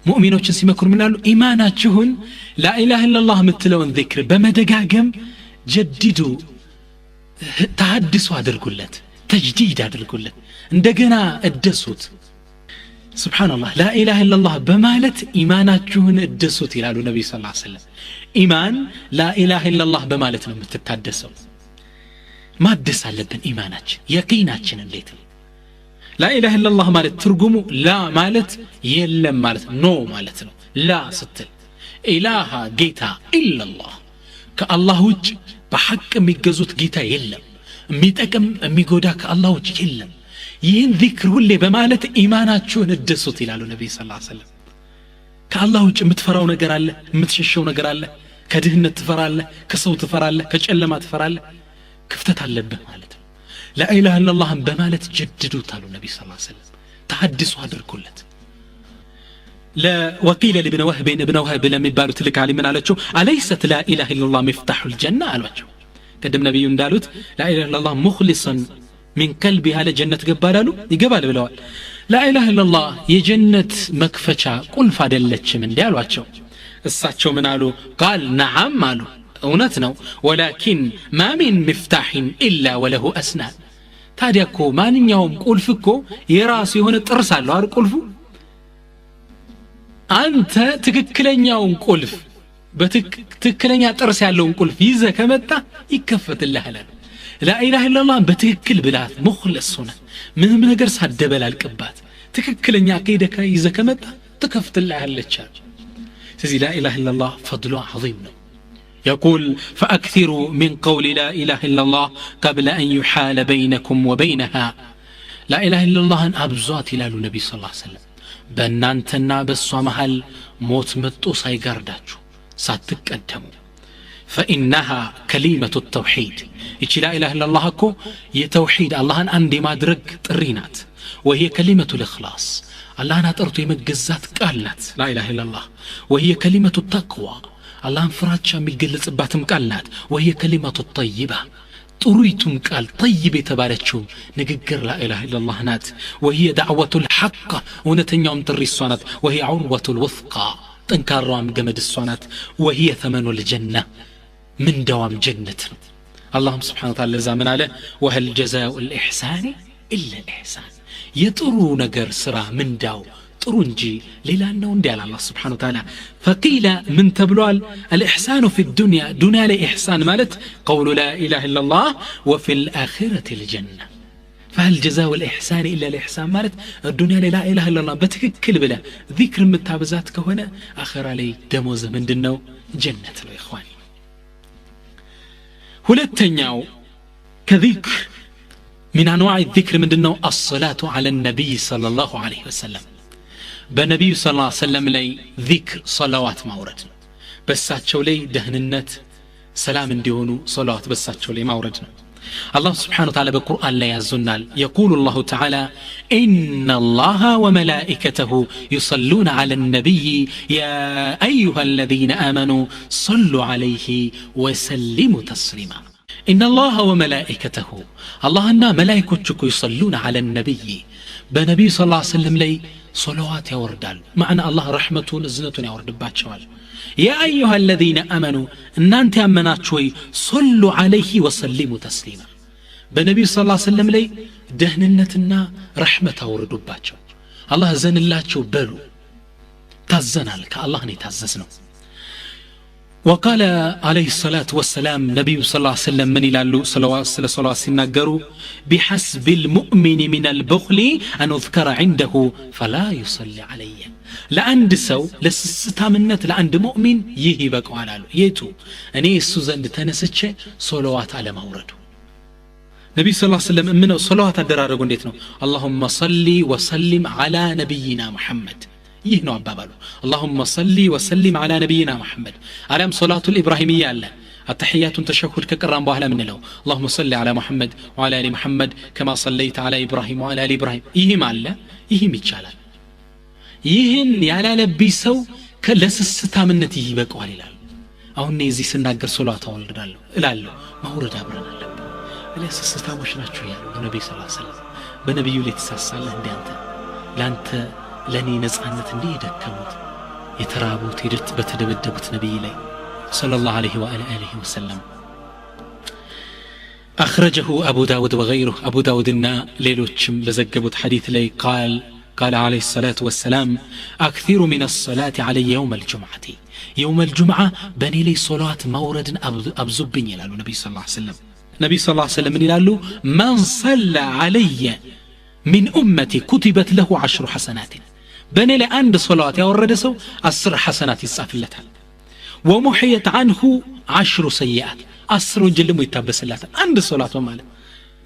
Speaker 1: ሙእሚኖችን ሲመክሩ ምን ይላሉ? ኢማናችሁን لا إله إلا الله የምትለውን ዚክር በመደጋገም جددوا፣ ተሃድሶ አድርጉለት፣ تجديد አድርጉለት፣ እንደገና እደሱት። سبحان الله፣ لا إله إلا الله በማለት ኢማናችሁን እደሱት ይላሉ ነቢዩ ስ ላ ሰለም። ኢማን لا إله إلا الله በማለት ነው የምትታደሰው። ማደስ አለብን ኢማናችን፣ የቂናችን እንዴት ነው? لا إله إلا الله ማለት ትርጉሙ لا ማለት የለም ማለት no ማለት ነው። لا ስትል إله ጌታ፣ إلا الله ከአላህ ውጭ በሐቅ የሚገዙት ጌታ የለም፣ የሚጠቅም የሚጎዳ ከአላህ ውጭ የለም። ይህን ዚክር ሁሌ በማለት ኢማናችሁን እደሱት ይላሉ ነቢይ ስ ሰለም። ከአላህ ውጭ የምትፈራው ነገር አለ? የምትሸሸው ነገር አለ? ከድህነት ትፈራለህ፣ ከሰው ትፈራለህ፣ ከጨለማ ትፈራለህ፣ ክፍተት አለብህ ማለት ነው። لا إله إلا الله ን በማለት ጀድዱት አሉ ነቢ ስ ሰለም፣ ተሐድሶ አድርጉለት። وقيل لابن وهب፣ እብነ ወህብ ለሚባሉ ትልቅ ዓሊም ምን አለችው? أليست لا إله إلا الله مفتاح الجنة አሏቸው። ቅድም ነቢዩ እንዳሉት لا إله إلا الله مخلصا من قلبه ያለ ጀነት ገባ አላሉ? ይገባል ብለዋል። لا إله إلا الله የጀነት መክፈቻ ቁልፍ አይደለችም እንዲህ አሏቸው። እሳቸው ምን አሉ? قال نعم አሉ፣ እውነት ነው። ولكن ما من مفتاح إلا وله أسنان። ታዲያ እኮ ማንኛውም ቁልፍ እኮ የራሱ የሆነ ጥርስ አለው አይደል ቁልፉ? አንተ ትክክለኛውን ቁልፍ፣ በትክክለኛ ጥርስ ያለውን ቁልፍ ይዘህ ከመጣ ይከፈትልሃል አሉ። لا إله إلا الله በትክክል ብላት፣ مخلص ሆነ ምንም ነገር ሳደበላልቅባት ትክክለኛ አቂዳ ይዘህ ከመጣ ትከፍትልሃለች አሉ። ስለዚህ لا إله إلا الله ፈድሏ عظيم ነው። يقول فأكثروا من قول لا إله إلا الله قبل أن يحال بينكم وبينها. لا إله إلا الله አብዟት ይላሉ ነቢ ስ ላ ሰለም፣ በእናንተና በእሷ መሃል ሞት መጦ ሳይጋርዳችሁ ሳትቀደሙ። فإنها كلمة التوحيد። ይቺ لا إله إلا الله እኮ የተውሒድ፣ አላህን አንድ የማድረግ ጥሪ ናት። وهي كلمة الإخلاص፣ አላህን አጠርቶ የመገዛት ቃል ናት لا إله إلا الله። وهي كلمة التقوى፣ አላህን ፍራቻ የሚገለጽባትም ቃል ናት። وهي كلمة الطيبة፣ ጥሩይቱም ቃል طيب የተባለችው ንግግር لا إله إلا الله ናት። وهي دعوة الحق፣ እውነተኛውም ጥሪ እሷ ናት። وهي العروة الوثقى፣ ጠንካራዋም ገመድ እሷ ናት። وهي ثمن الجنة፣ ምንዳዋም ጀነት ነው። አላህም سبحانه وتعالى ለዛ ምን አለ? وهل جزاء الإحسان إلا الإحسان። የጥሩ ነገር ስራ ምንዳው ጥሩ እንጂ ሌላ ነው እንዲህ አለ አላህ سبحانه وتعالى። فقيل ምን ተብሏል? الإحسان في الدنيا፣ ዱንያ ላይ ኢሕሳን ማለት قول لا إله إلا الله، وفي الآخرة الجنة። فهل جزاء الإحسان إلا الإحسان ማለት ዱንያ ላይ لا إله إلا الله በትክክል ብለህ ዚክር የምታበዛት ከሆነ አኸራ ላይ ደሞዝህ ምንድን ነው? ጀነት ነው إخواني። ሁለተኛው ከዚክር من أنواع الذكر ምንድን ነው? الصلاة على النبي صلى الله عليه وسلم። በነቢዩ ስ ላ ሰለም ላይ ዚክር ሰላዋት ማውረድ ነው። በእሳቸው ላይ ደህንነት ሰላም እንዲሆኑ ሰላዋት በእሳቸው ላይ ማውረድ ነው። አላህ سبحانه وتعالى በቁርአን ላይ ያዙናል። يقول الله تعالى إن الله وملائكته يصلون على النبي يا أيها الذين آمنوا صلوا عليه وسلموا تسليما። إن الله وملائكته፣ አላህና መላይኮች እኮ يصلون على النبي፣ በነቢዩ ስ ሰለም ላይ ሶለዋት ያወርዳሉ። معنى አላህ ረሕመቱን እዝነቱን ያወርድባቸዋል። يا أيها الذين آمنوا፣ እናንተ ያመናችሁ ወይ፣ صلوا عليه وسلموا تسليما፣ በነቢዩ ስ ሰለም ላይ ደህንነትና ረሕመት አውርዱባቸው፣ አላህ እዘንላቸው በሉ። ታዘናል፣ ከአላህ ነው የታዘዝነው። وقال عليه الصلاة والسلام ነቢዩ صلى الله عليه وسلم ምን ይላሉ ስለ ሶለዋት ሲናገሩ? بحسب المؤمن من البخل أن أذكر عنده فلا يصلي علي። ለአንድ ሰው ለስስታምነት ለአንድ ሙእሚን ይህ ይበቃዋል አሉ። የቱ? እኔ እሱ ዘንድ ተነስቼ ሶለዋት አለማውረዱ። ነቢዩ صلى الله عليه وسلم ምነው ሶለዋት አደራረጉ እንዴት ነው? اللهم صل وسلم على نبينا محمد፣ ይህ ነው አባባሉ። اللهم صل وسلم على نبينا محمد። አሊያም ሶላቱል ኢብራሂምያ አለ፣ አተሕያቱን ተሸሁድ ከቀራን በኋላ ምንለው اللهم صل على محمد وعلى آل محمد كما صليت على إبراهيم وعلى آل إبراهيم። ይህም አለ፣ ይህም ይቻላል። ይህን ያላለብኝ ሰው ለስስታምነት ይህ ይበቃዋል ይላል። አሁን እኔ እዚህ ስናገር ሶላት አወርዳለሁ እላለሁ፣ ማውረድ አብረን አለብን። ለስስታሞች ናቸው ያሉ ነቢዩ صلى الله عليه وسلم። በነቢዩ ላይ ትሳሳለህ እንዴ አንተ? ለአንተ ለእኔ ነፃነት እንዲህ የደከሙት፣ የተራቡት፣ በተደበደቡት ነቢይ ላይ صلى الله عليه وعلى آله وسلم። أخرجه أبو داود وغيره። አቡ ዳውድና ሌሎችም በዘገቡት ሐዲት ላይ قال عليه الصلاة والسلام أكثروا من الصلاة علي يوم الجمعة። يوم الجمعة በእኔ ላይ ሶላት ማውረድን አብዙብኝ ይላሉ ነቢዩ صلى الله عليه وسلم። ነቢዩ صلى الله عليه وسلم ምን ይላሉ? من صلى علي من أمتي كتبت له 10 حسنات። በእኔ ላይ አንድ ሶላዋት ያወረደ ሰው 10 ሐሰናት ይጻፍለታል። ومحيت عنه 10 سيئات፣ 10 ወንጀል ደግሞ ይታበስላታል። አንድ ሶላት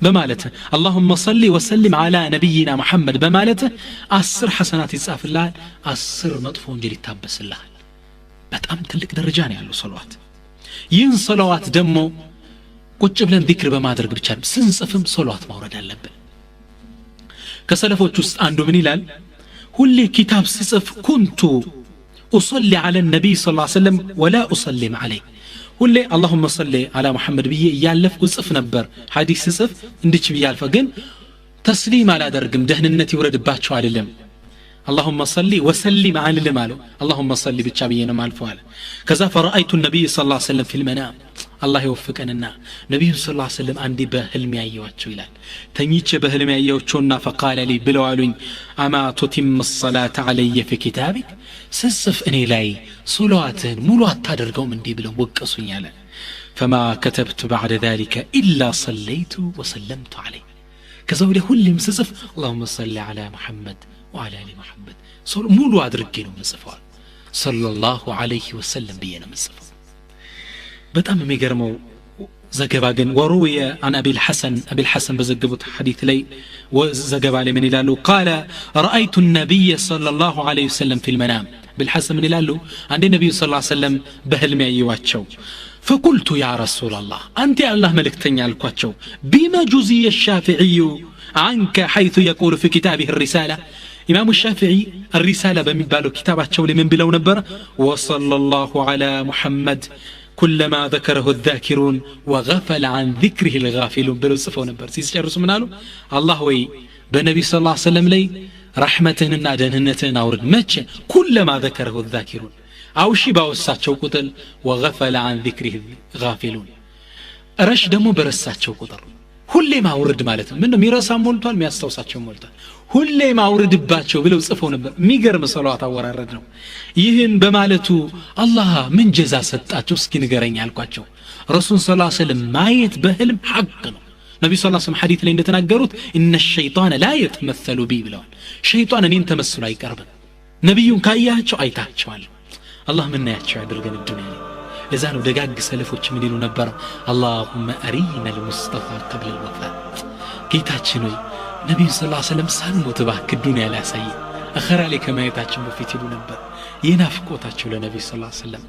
Speaker 1: በማለት اللهم صل وسلم على نبينا محمد በማለት 10 ሐሰናት ይጻፍልሃል፣ 10 መጥፎ ወንጀል ይታበስልሃል። በጣም ትልቅ ደረጃ ነው ያለው ሶላዋት። ይህን ሶላዋት ደግሞ ቁጭ ብለን ዚክር በማድረግ ብቻ ስንጽፍም ሶላዋት ማውረድ አለብን። ከሰለፎች ውስጥ አንዱ ምን ይላል? ሁሌ ኪታብ ስጽፍ كنت أصلي على النبي صلى الله عليه وسلم ولا أسلم عليه። ሁሌ اللهم صل على محمد ብዬ እያለፍኩ ጽፍ ነበር። ሐዲስ ስጽፍ እንድች ብዬ አልፈ ግን ተስሊም አላደርግም፣ ደህንነት ይውረድባቸው አይደለም። اللهم صل وسلم አልልም አለው። اللهم صل ብቻ ብዬ ነው ማልፈው አለ። ከዛ فرأيت النبي صلى الله عليه وسلم في المنام። አላህ ይወፍቀንና ነቢዩ صلى الله عليه وسلم አንዴ በህልም ያየዋቸው ይላል። ተኝቼ በህልም ያየዋቸውና فقال لي ብለው አሉኝ፣ أما تتم الصلاة علي في كتابك፣ ስጽፍ እኔ ላይ ሶላዋትህን ሙሉ አታደርገውም እንዲህ ብለው ወቀሱኝ አለ። فما كتبت بعد ذلك إلا صليت وسلمت عليه። ከዛ ወዲያ ሁሌም ስጽፍ اللهم صل على محمد وعلى آل محمد ሙሉ አድርጌ ነው የምጽፈው፣ صلى الله عليه وسلم ብዬ ነው የምጽፈው። በጣም የሚገርመው ዘገባ ግን وروي عن أبي الحسن፣ አቢል ሐሰን በዘገቡት ሐዲት ላይ ዘገባ ላይ ምን ይላሉ? قال رأيت النبي صلى الله عليه وسلم في المنام። አቢል ሐሰን ምን ይላሉ? አንዴ ነቢዩ صلى الله عليه وسلم በህልም ያየዋቸው። فقلت يا رسول الله፣ አንተ የአላህ መልእክተኛ አልኳቸው፣ بم جزي الشافعي عنك حيث يقول في كتابه الرسالة። ኢማሙ ሻፊዒ الرسالة በሚባለው ኪታባቸው ላይ ምን ብለው ነበር? وصلى الله على محمد كلما ذكره الذاكرون وغفل عن ذكره الغافلون ብለው ጽፈው ነበር። ሲጨርሱ ምን አሉ? አላህ ወይ በነቢዩ صلى الله عليه وسلم ላይ ረሕመትህንና ደህንነትህን አውርድ። መቼ? كلما ذكره الذاكرون፣ አውሺ ባወሳቸው ቁጥር፣ وغفل عن ذكره الغافلون፣ ረሽ ደግሞ በረሳቸው ቁጥር። ሁሌ ማውረድ ማለት ነው። ምነው የሚረሳ ሞልቷል፣ የሚያስታውሳቸው ሞልቷል። ሁሌ ማውረድባቸው ብለው ጽፈው ነበር። የሚገርም ሰለዋት አወራረድ ነው። ይህን በማለቱ አላህ ምን ጀዛ ሰጣቸው እስኪ ንገረኝ አልኳቸው። ረሱል صلى الله عليه وسلم ማየት በህልም ሐቅ ነው። ነቢ صلى الله عليه وسلم ሐዲት ላይ እንደተናገሩት إن الشيطان لا يتمثل بي ብለዋል። ሸይጣን እኔን ተመስሎ አይቀርብም። ነቢዩን ካያቸው አይታቸዋል። አላህ ምናያቸው ያድርገን ዱንያ ላይ። ለዛ ነው ደጋግ ሰለፎች ምን ይሉ ነበር? اللهم أرنا المصطفى قبل الوفاة። ጌታችን ሆይ ነቢዩን صلى الله عليه وسلم ሳንሞት እባክህ ዱንያ ላይ አሳየን፣ አኸራ ላይ ከማየታችን በፊት ይሉ ነበር። ይህ ናፍቆታቸው ለነቢዩ صلى الله عليه وسلم።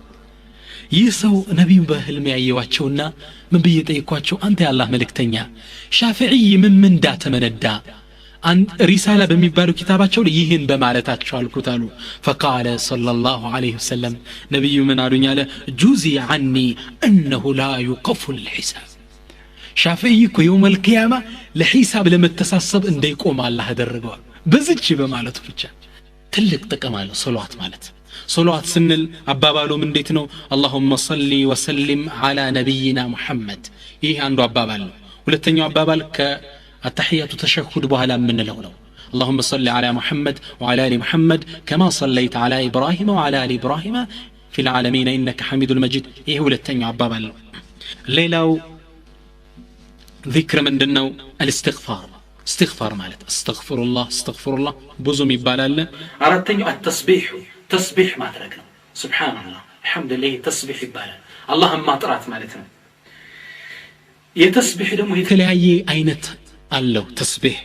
Speaker 1: ይህ ሰው ነቢዩን በህልም ያየዋቸውና ምን ብዬ ጠይኳቸው? አንተ የአላህ መልእክተኛ ሻፊዒ ምን ምንዳ ተመነዳ ሪሳላ በሚባለው ኪታባቸው ላይ ይህን በማለታቸው አልኩት አሉ። فقال صلى الله عليه وسلم ነቢዩ ምን አሉኝ አለ፣ جزي عني أنه لا يوقف للحساب። ሻፊዒ እኮ يوم القيامة ለሒሳብ ለመተሳሰብ እንዳይቆም አላህ አደረገዋል። በዝች በማለቱ ብቻ ትልቅ ጥቅም አለው ሶላዋት ማለት። ሶላዋት ስንል አባባሉም እንዴት ነው? اللهم صل وسلم على نبينا محمد፣ ይህ አንዱ አባባል ነው። ሁለተኛው አባባል ከአተሕያቱ ተሸሁድ በኋላ የምንለው ነው። اللهم صل على محمد وعلى آل محمد كما صليت على إبراهيم وعلى آل إبراهيم في العالمين إنك حميد المجيد። ይህ ሁለተኛው አባባል ነው። ሌላው ذክር ምንድነው? الاستغفار። استغفار ማለት አስተግፊሩላህ አስተግፊሩላህ ብዙም ይባላል። አራተኛው التسبيح፣ ተስቢሕ ማድረግ ነው። ሱብሃንአላህ አልহামዱሊላህ ተስቢሕ ይባላል። አላህን ማጥራት ማለት ነው። የተስቢሕ ደግሞ የተለያየ አይነት አለው ተስቢሕ።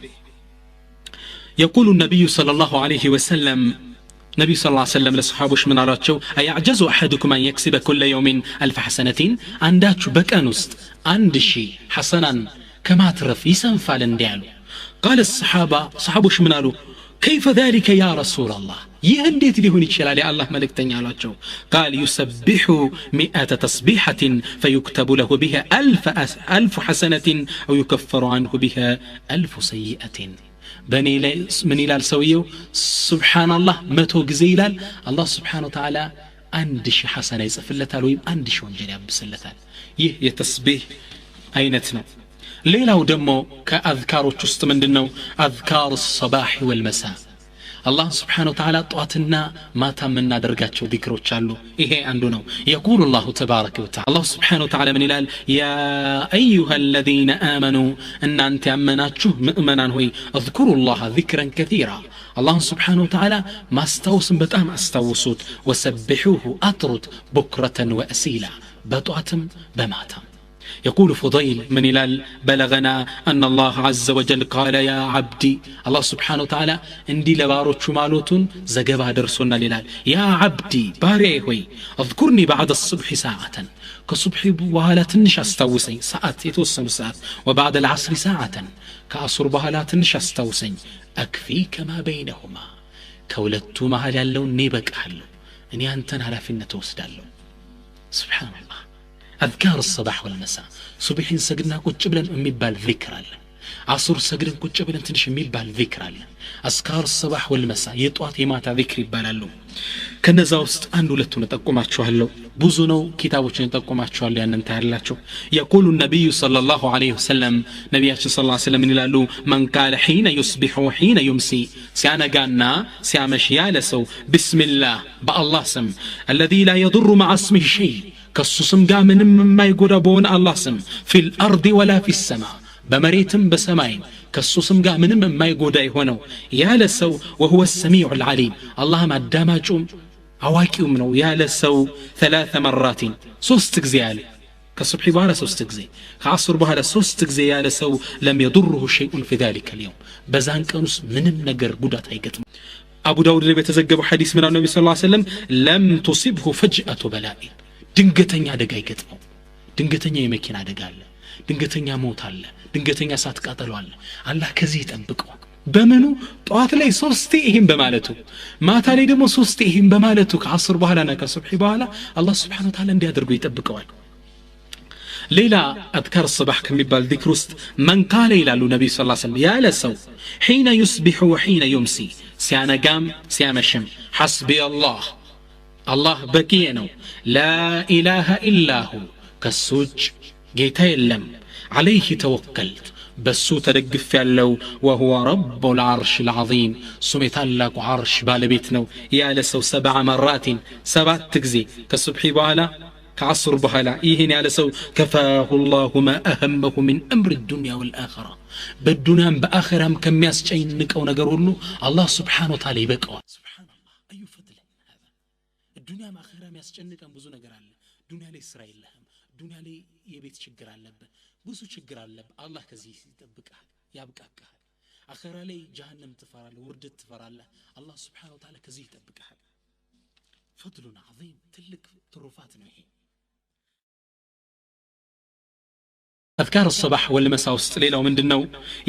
Speaker 1: يقول النبي صلى الله عليه وسلم ነቢዩ صلى الله عليه وسلم ለሰሓቦች ምን አሏቸው? أيعجز أحدكم أن يكسب كل يوم 1000 حسنة፣ አንዳችሁ በቀን ውስጥ 1000 ሐሰናን ከማትረፍ ይሰንፋል እንዲህ አሉ። قال الصحابة ሰሓቦች ምን አሉ? كيف ذلك يا رسول الله፣ ይህ እንዴት ሊሆን ይችላል የአላህ መልእክተኛ አሏቸው። قال يسبح 100 تسبيحة فيكتب له بها 1000 حسنة أو يكفر عنه بها 1000 سيئة። በእኔ ላይ ምን ይላል ሰውየው? ሱብሓነላህ 100 ጊዜ ይላል። አላህ ሱብሓነሁ ወተዓላ 1000 ሐሰና ይጽፍለታል ወይም 1000 ወንጀል ያብስለታል። ይህ የተስቢህ አይነት ነው። ሌላው ደግሞ ከአዝካሮች ውስጥ ምንድነው? አዝካር الصباح والمساء። አላህ سبحانه وتعالى ጧትና ማታ የምናደርጋቸው ዚክሮች አሉ። ይሄ አንዱ ነው። يقول الله تبارك وتعالى አላህ سبحانه وتعالى ምን ይላል? يا أيها الذين آمنوا እናንተ ያመናችሁ ምእመናን ሆይ اذكروا الله ذكرا كثيرا፣ አላህን سبحانه وتعالى ማስታወስን በጣም አስታውሱት። وسبحوه አጥሩት بكرة وأصيلا፣ በጧትም በማታም። يقول فضيل من إلال بلغنا أن الله عز وجل قال يا عبدي الله سبحانه وتعالى اندي لباروچ مالوتون زغبا درسونا للال يا عبدي باري هوي اذكرني بعد الصبح ساعة، كصبح በኋላ ትንሽ አስታውሰኝ ሰዓት የተወሰኑ ሰዓት፣ وبعد العصر ساعة ከአሱር በኋላ ትንሽ አስታውሰኝ፣ أكفيك ما بينهما ከሁለቱ መሃል ያለውን እኔ እበቃለሁ፣ እኔ አንተን ኃላፊነት እወስዳለሁ። ሱብሃንአላህ። አዝካር الصباح والمساء። ሱብሒን ሰግድና ቁጭ ብለን የሚባል ዚክር አለ። አሱር ሰግደን ቁጭ ብለን ትንሽ የሚባል ዚክር አለ። አዝካር الصباح والمساء የጧት የማታ ዚክር ይባላሉ። ከነዛ ውስጥ አንድ ሁለቱን እጠቁማችኋለሁ። ብዙ ነው፣ ኪታቦችን እጠቁማችኋለሁ፣ ያንን ታያላችሁ። يقول النبي صلى الله عليه وسلم ነቢያችን صلى الله عليه وسلم ምን ይላሉ? من قال حين يصبح وحين يمسي ሲያነጋና ሲያመሽ ያለ ሰው بسم الله በአላህ ስም الذي لا يضر مع اسمه شيء ከሱ ስም ጋር ምንም የማይጎዳ በሆነ አላህ ስም في الأرض ولا في السماء በመሬትም በሰማይም ከሱ ስም ጋር ምንም የማይጎዳ የሆነው ያለ ሰው وهو السميع العليم አላህም አዳማጩም አዋቂውም ነው ያለ ሰው 3 مرات 3 ጊዜ ያለ ከሱብሒ በኋላ 3 ጊዜ ከአስር በኋላ 3 ጊዜ ያለ ሰው لم يضره شيء في ذلك اليوم በዛን ቀን ውስጥ ምንም ነገር ጉዳት አይገጥም። አቡ ዳውድ ላይ በተዘገበው ሐዲስ ምን አሉ ነብዩ ሰለላሁ ዐለይሂ ወሰለም? لم تصبه فجأة بلاء ድንገተኛ አደጋ አይገጥመው። ድንገተኛ የመኪና አደጋ አለ፣ ድንገተኛ ሞት አለ፣ ድንገተኛ እሳት ቃጠሎ አለ። አላህ ከዚህ ይጠብቀው። በምኑ? ጧት ላይ 3 ይሄን በማለቱ፣ ማታ ላይ ደግሞ 3 ይሄን በማለቱ ከአስር በኋላና ከሱብሒ በኋላ አላህ Subhanahu Wa Ta'ala እንዲያደርገው ይጠብቀዋል። ሌላ አዝካር الصباح ከሚባል ዚክር ውስጥ መን ቃለ ይላሉ ነብዩ ሰለላሁ ዐለይሂ ወሰለም ያለ ሰው حين يصبح وحين يمسي ሲያነጋም ሲያመሽም حسبي الله አላህ በቂዬ ነው፣ لا إله إلا هو ከሱ ውጭ ጌታ የለም፣ عليه توكلت በሱ ተደግፍ ያለው وهو رب العرش العظيم እሱም የታላቁ ዓርሽ ባለቤት ነው ያለ ሰው 7 مرات 7 ጊዜ ከሱብሒ በኋላ ከዐስር በኋላ ይህን ያለ ሰው كفاه الله ما أهمه من أمر الدنيا والآخرة በዱንያም በአኺራም ከሚያስጨንቀው ነገር ሁሉ አላህ سبحانه وتعالى ይበቃዋል። ሱብሃንአላህ አዩ ፈድል هذا። ዱንያም አኺራም ያስጨንቀን ብዙ ነገር አለ። ዱንያ ላይ ስራ የለህም፣ ዱንያ ላይ የቤት ችግር አለብህ፣ ብዙ ችግር አለብህ። አላህ ከዚህ ይጠብቅሃል፣ ያብቃቅሃል። አኺራ ላይ ጀሃነም ትፈራለህ፣ ውርደት ትፈራለህ። አላህ Subhanahu Wa Ta'ala ከዚህ ይጠብቅሃል። ፈድሉን ዐዚም ትልቅ ትሩፋት ነው ይሄ። አዝካር الصباح والمساء ውስጥ ሌላው ምንድነው?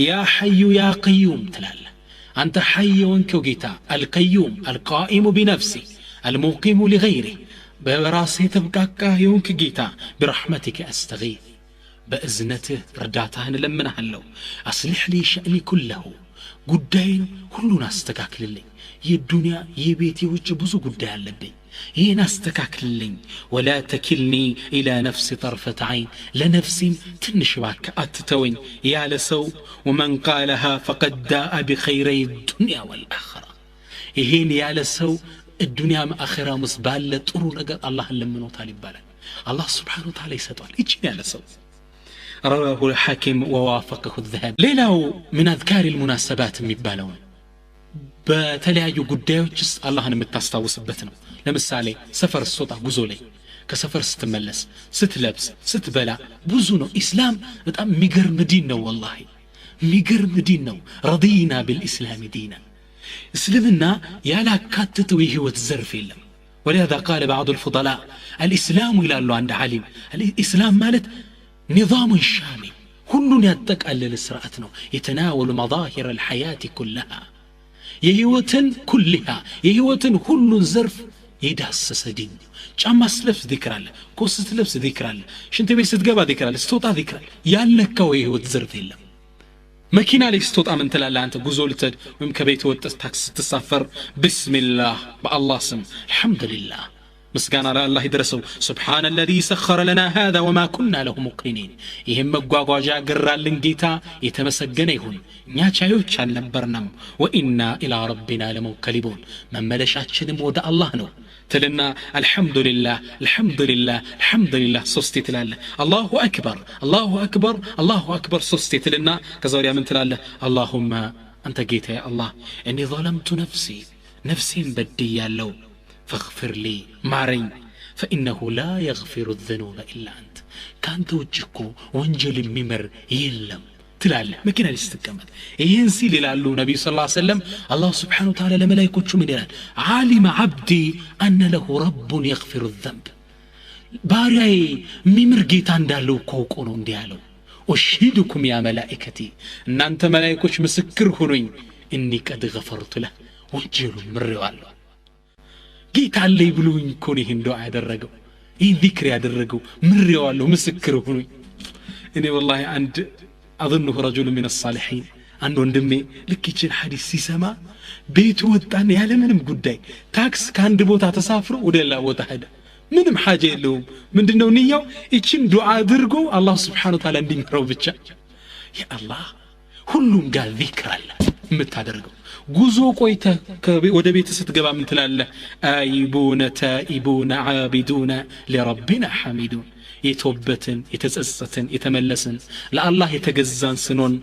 Speaker 1: ያ ሐዩ ያ ቀዩም ትላለህ። አንተ ሐይ የሆንከው ጌታ አልቀዩም አልቃኢሙ ቢነፍሲ አልሙቂሙ ሊገይሪ በራስህ የተብቃቃ የሆንክ ጌታ برحمتك أستغيث በእዝነትህ እርዳታህን እለምንሃለሁ። አስሊሕ ሊ ሸእኒ ኩለሁ ጉዳይን ሁሉን አስተካክልልኝ፣ የዱንያ የቤቴ ውጭ ብዙ ጉዳይ አለብኝ፣ ይህን አስተካክልልኝ። ወላ ተኪልኒ ኢላ ነፍሲ ጠርፈት ዓይን፣ ለነፍሴም ትንሽ እባክህ አትተወኝ ያለ ሰው ወመን ቃለሃ ፈቀድ ዳአ ቢኸይረይ ዱንያ ወልአኸራ፣ ይሄን ያለ ሰው ዱንያም አኼራም ውስጥ ባለ ጥሩ ነገር አላህን ለምኖታል ይባላል። አላህ ስብሓነ ወተዓላ ይሰጠዋል ይችን ያለ ሰው። رواه الحاكم ووافقه الذهبي። ሌላው من أذكار المناسبات የሚባለው ነው። በተለያዩ ጉዳዮች ውስጥ አላህን የምታስታውስበት ነው። ለምሳሌ ሰፈር ስትወጣ፣ ጉዞ ላይ፣ ከሰፈር ስትመለስ፣ ስትለብስ፣ ስትበላ ብዙ ነው። ኢስላም በጣም የሚገርም ዲን ነው። ወላሂ የሚገርም ዲን ነው። رضينا بالإسلام دينا። እስልምና ያላካተተው የህይወት ዘርፍ የለም። ولهذا قال بعض الفضلاء الإسلام ይላሉ አንድ ዓሊም፣ الإسلام ማለት نظام شامل፣ ሁሉን ያጠቃለለ ስርዓት ነው። يتناول مظاهر الحياة كلها፣ የህይወትን كلها የህይወትን ሁሉን ዘርፍ የዳሰሰ ዲን ነው። ጫማ ስትለብስ ዚክር አለ፣ ኮት ስትለብስ ዚክር አለ፣ ሽንት ቤት ስትገባ ዚክር አለ፣ ስትወጣ ዚክር አለ። ያልነካው የህይወት ዘርፍ የለም። መኪና ላይ ስትወጣ ምን ትላለህ አንተ? ጉዞ ልትሄድ ወይም ከቤት ወጥተህ ታክሲ ስትሳፈር ብስሚላህ፣ በአላህ ስም፣ አልሐምዱሊላህ፣ ምስጋና ለአላህ ይድረሰው፣ سبحان الذي سخر لنا هذا وما كنا له مقرنين፣ ይህም መጓጓዣ ያገራልን ጌታ የተመሰገነ ይሁን፣ እኛ ቻዮች አልነበርንም። وإنا إلى ربنا لمنقلبون፣ መመለሻችንም ወደ አላህ ነው ትልና አልሐምዱሊላህ፣ አልሐምዱሊላህ፣ አልሐምዱሊላህ ሶስቴ ትላለህ። الله أكبر፣ الله أكبر፣ الله أكبر ሶስቴ ትልና ከዛ ወዲያ ምን ትላለህ? اللهم፣ አንተ ጌታዬ አላህ፣ إني ظلمت نفسي፣ ነፍሴን በድያለሁ፣ فاغفر لي፣ ማረኝ፣ فإنه لا يغفر الذنوب إلا أنت፣ ከአንተ ውጭ እኮ ወንጀል የሚምር የለም ትላለህ። መኪና ላይ ስትቀመጥ ይህን ሲል ይላሉ ነቢዩ ስ ሰለም፣ አላሁ ስብሓነ ወተዓላ ለመላይኮቹ ምን ይላል? علم عبدي أن له رب يغفر الذنب፣ ባሪያዬ የሚምር ጌታ እንዳለው እኮ አውቆ ነው እንዲህ ያለው። أشهدكم يا ملائكتي፣ እናንተ መላይኮች ምስክር ሁኑኝ፣ إني قد غفرت له፣ ወንጀሉን ምሬዋለሁ። ጌታ አለኝ ብሎኝ እኮ ነው ይህን ዱዓ ያደረገው፣ ይህን ዚክር ያደረገው፣ ምሬዋለሁ፣ ምስክር ሁኑኝ። እኔ ወላሂ አንድ أظنه رجل من الصالحين፣ አንድ ወንድሜ ልክ ይችን ሐዲስ ሲሰማ ቤቱ ወጣን ያለምንም ጉዳይ ታክስ ከአንድ ቦታ ተሳፍሮ ወደ ሌላ ቦታ ሄደ። ምንም ሓጃ የለውም። ምንድነው ንያው? ይችን ዱዓ አድርጎ አላህ ስብሓነ ወተዓላ እንዲምረው ብቻ። ያ አላህ፣ ሁሉም ጋር ዚክር አለ የምታደርገው። ጉዞ ቆይተህ ወደ ቤት ስትገባ ምን ትላለህ? آيبون تائبون عابدون لربنا حامدون፣ የተወበትን፣ የተጸጸትን፣ የተመለስን፣ ለአላህ የተገዛን ስንሆን፣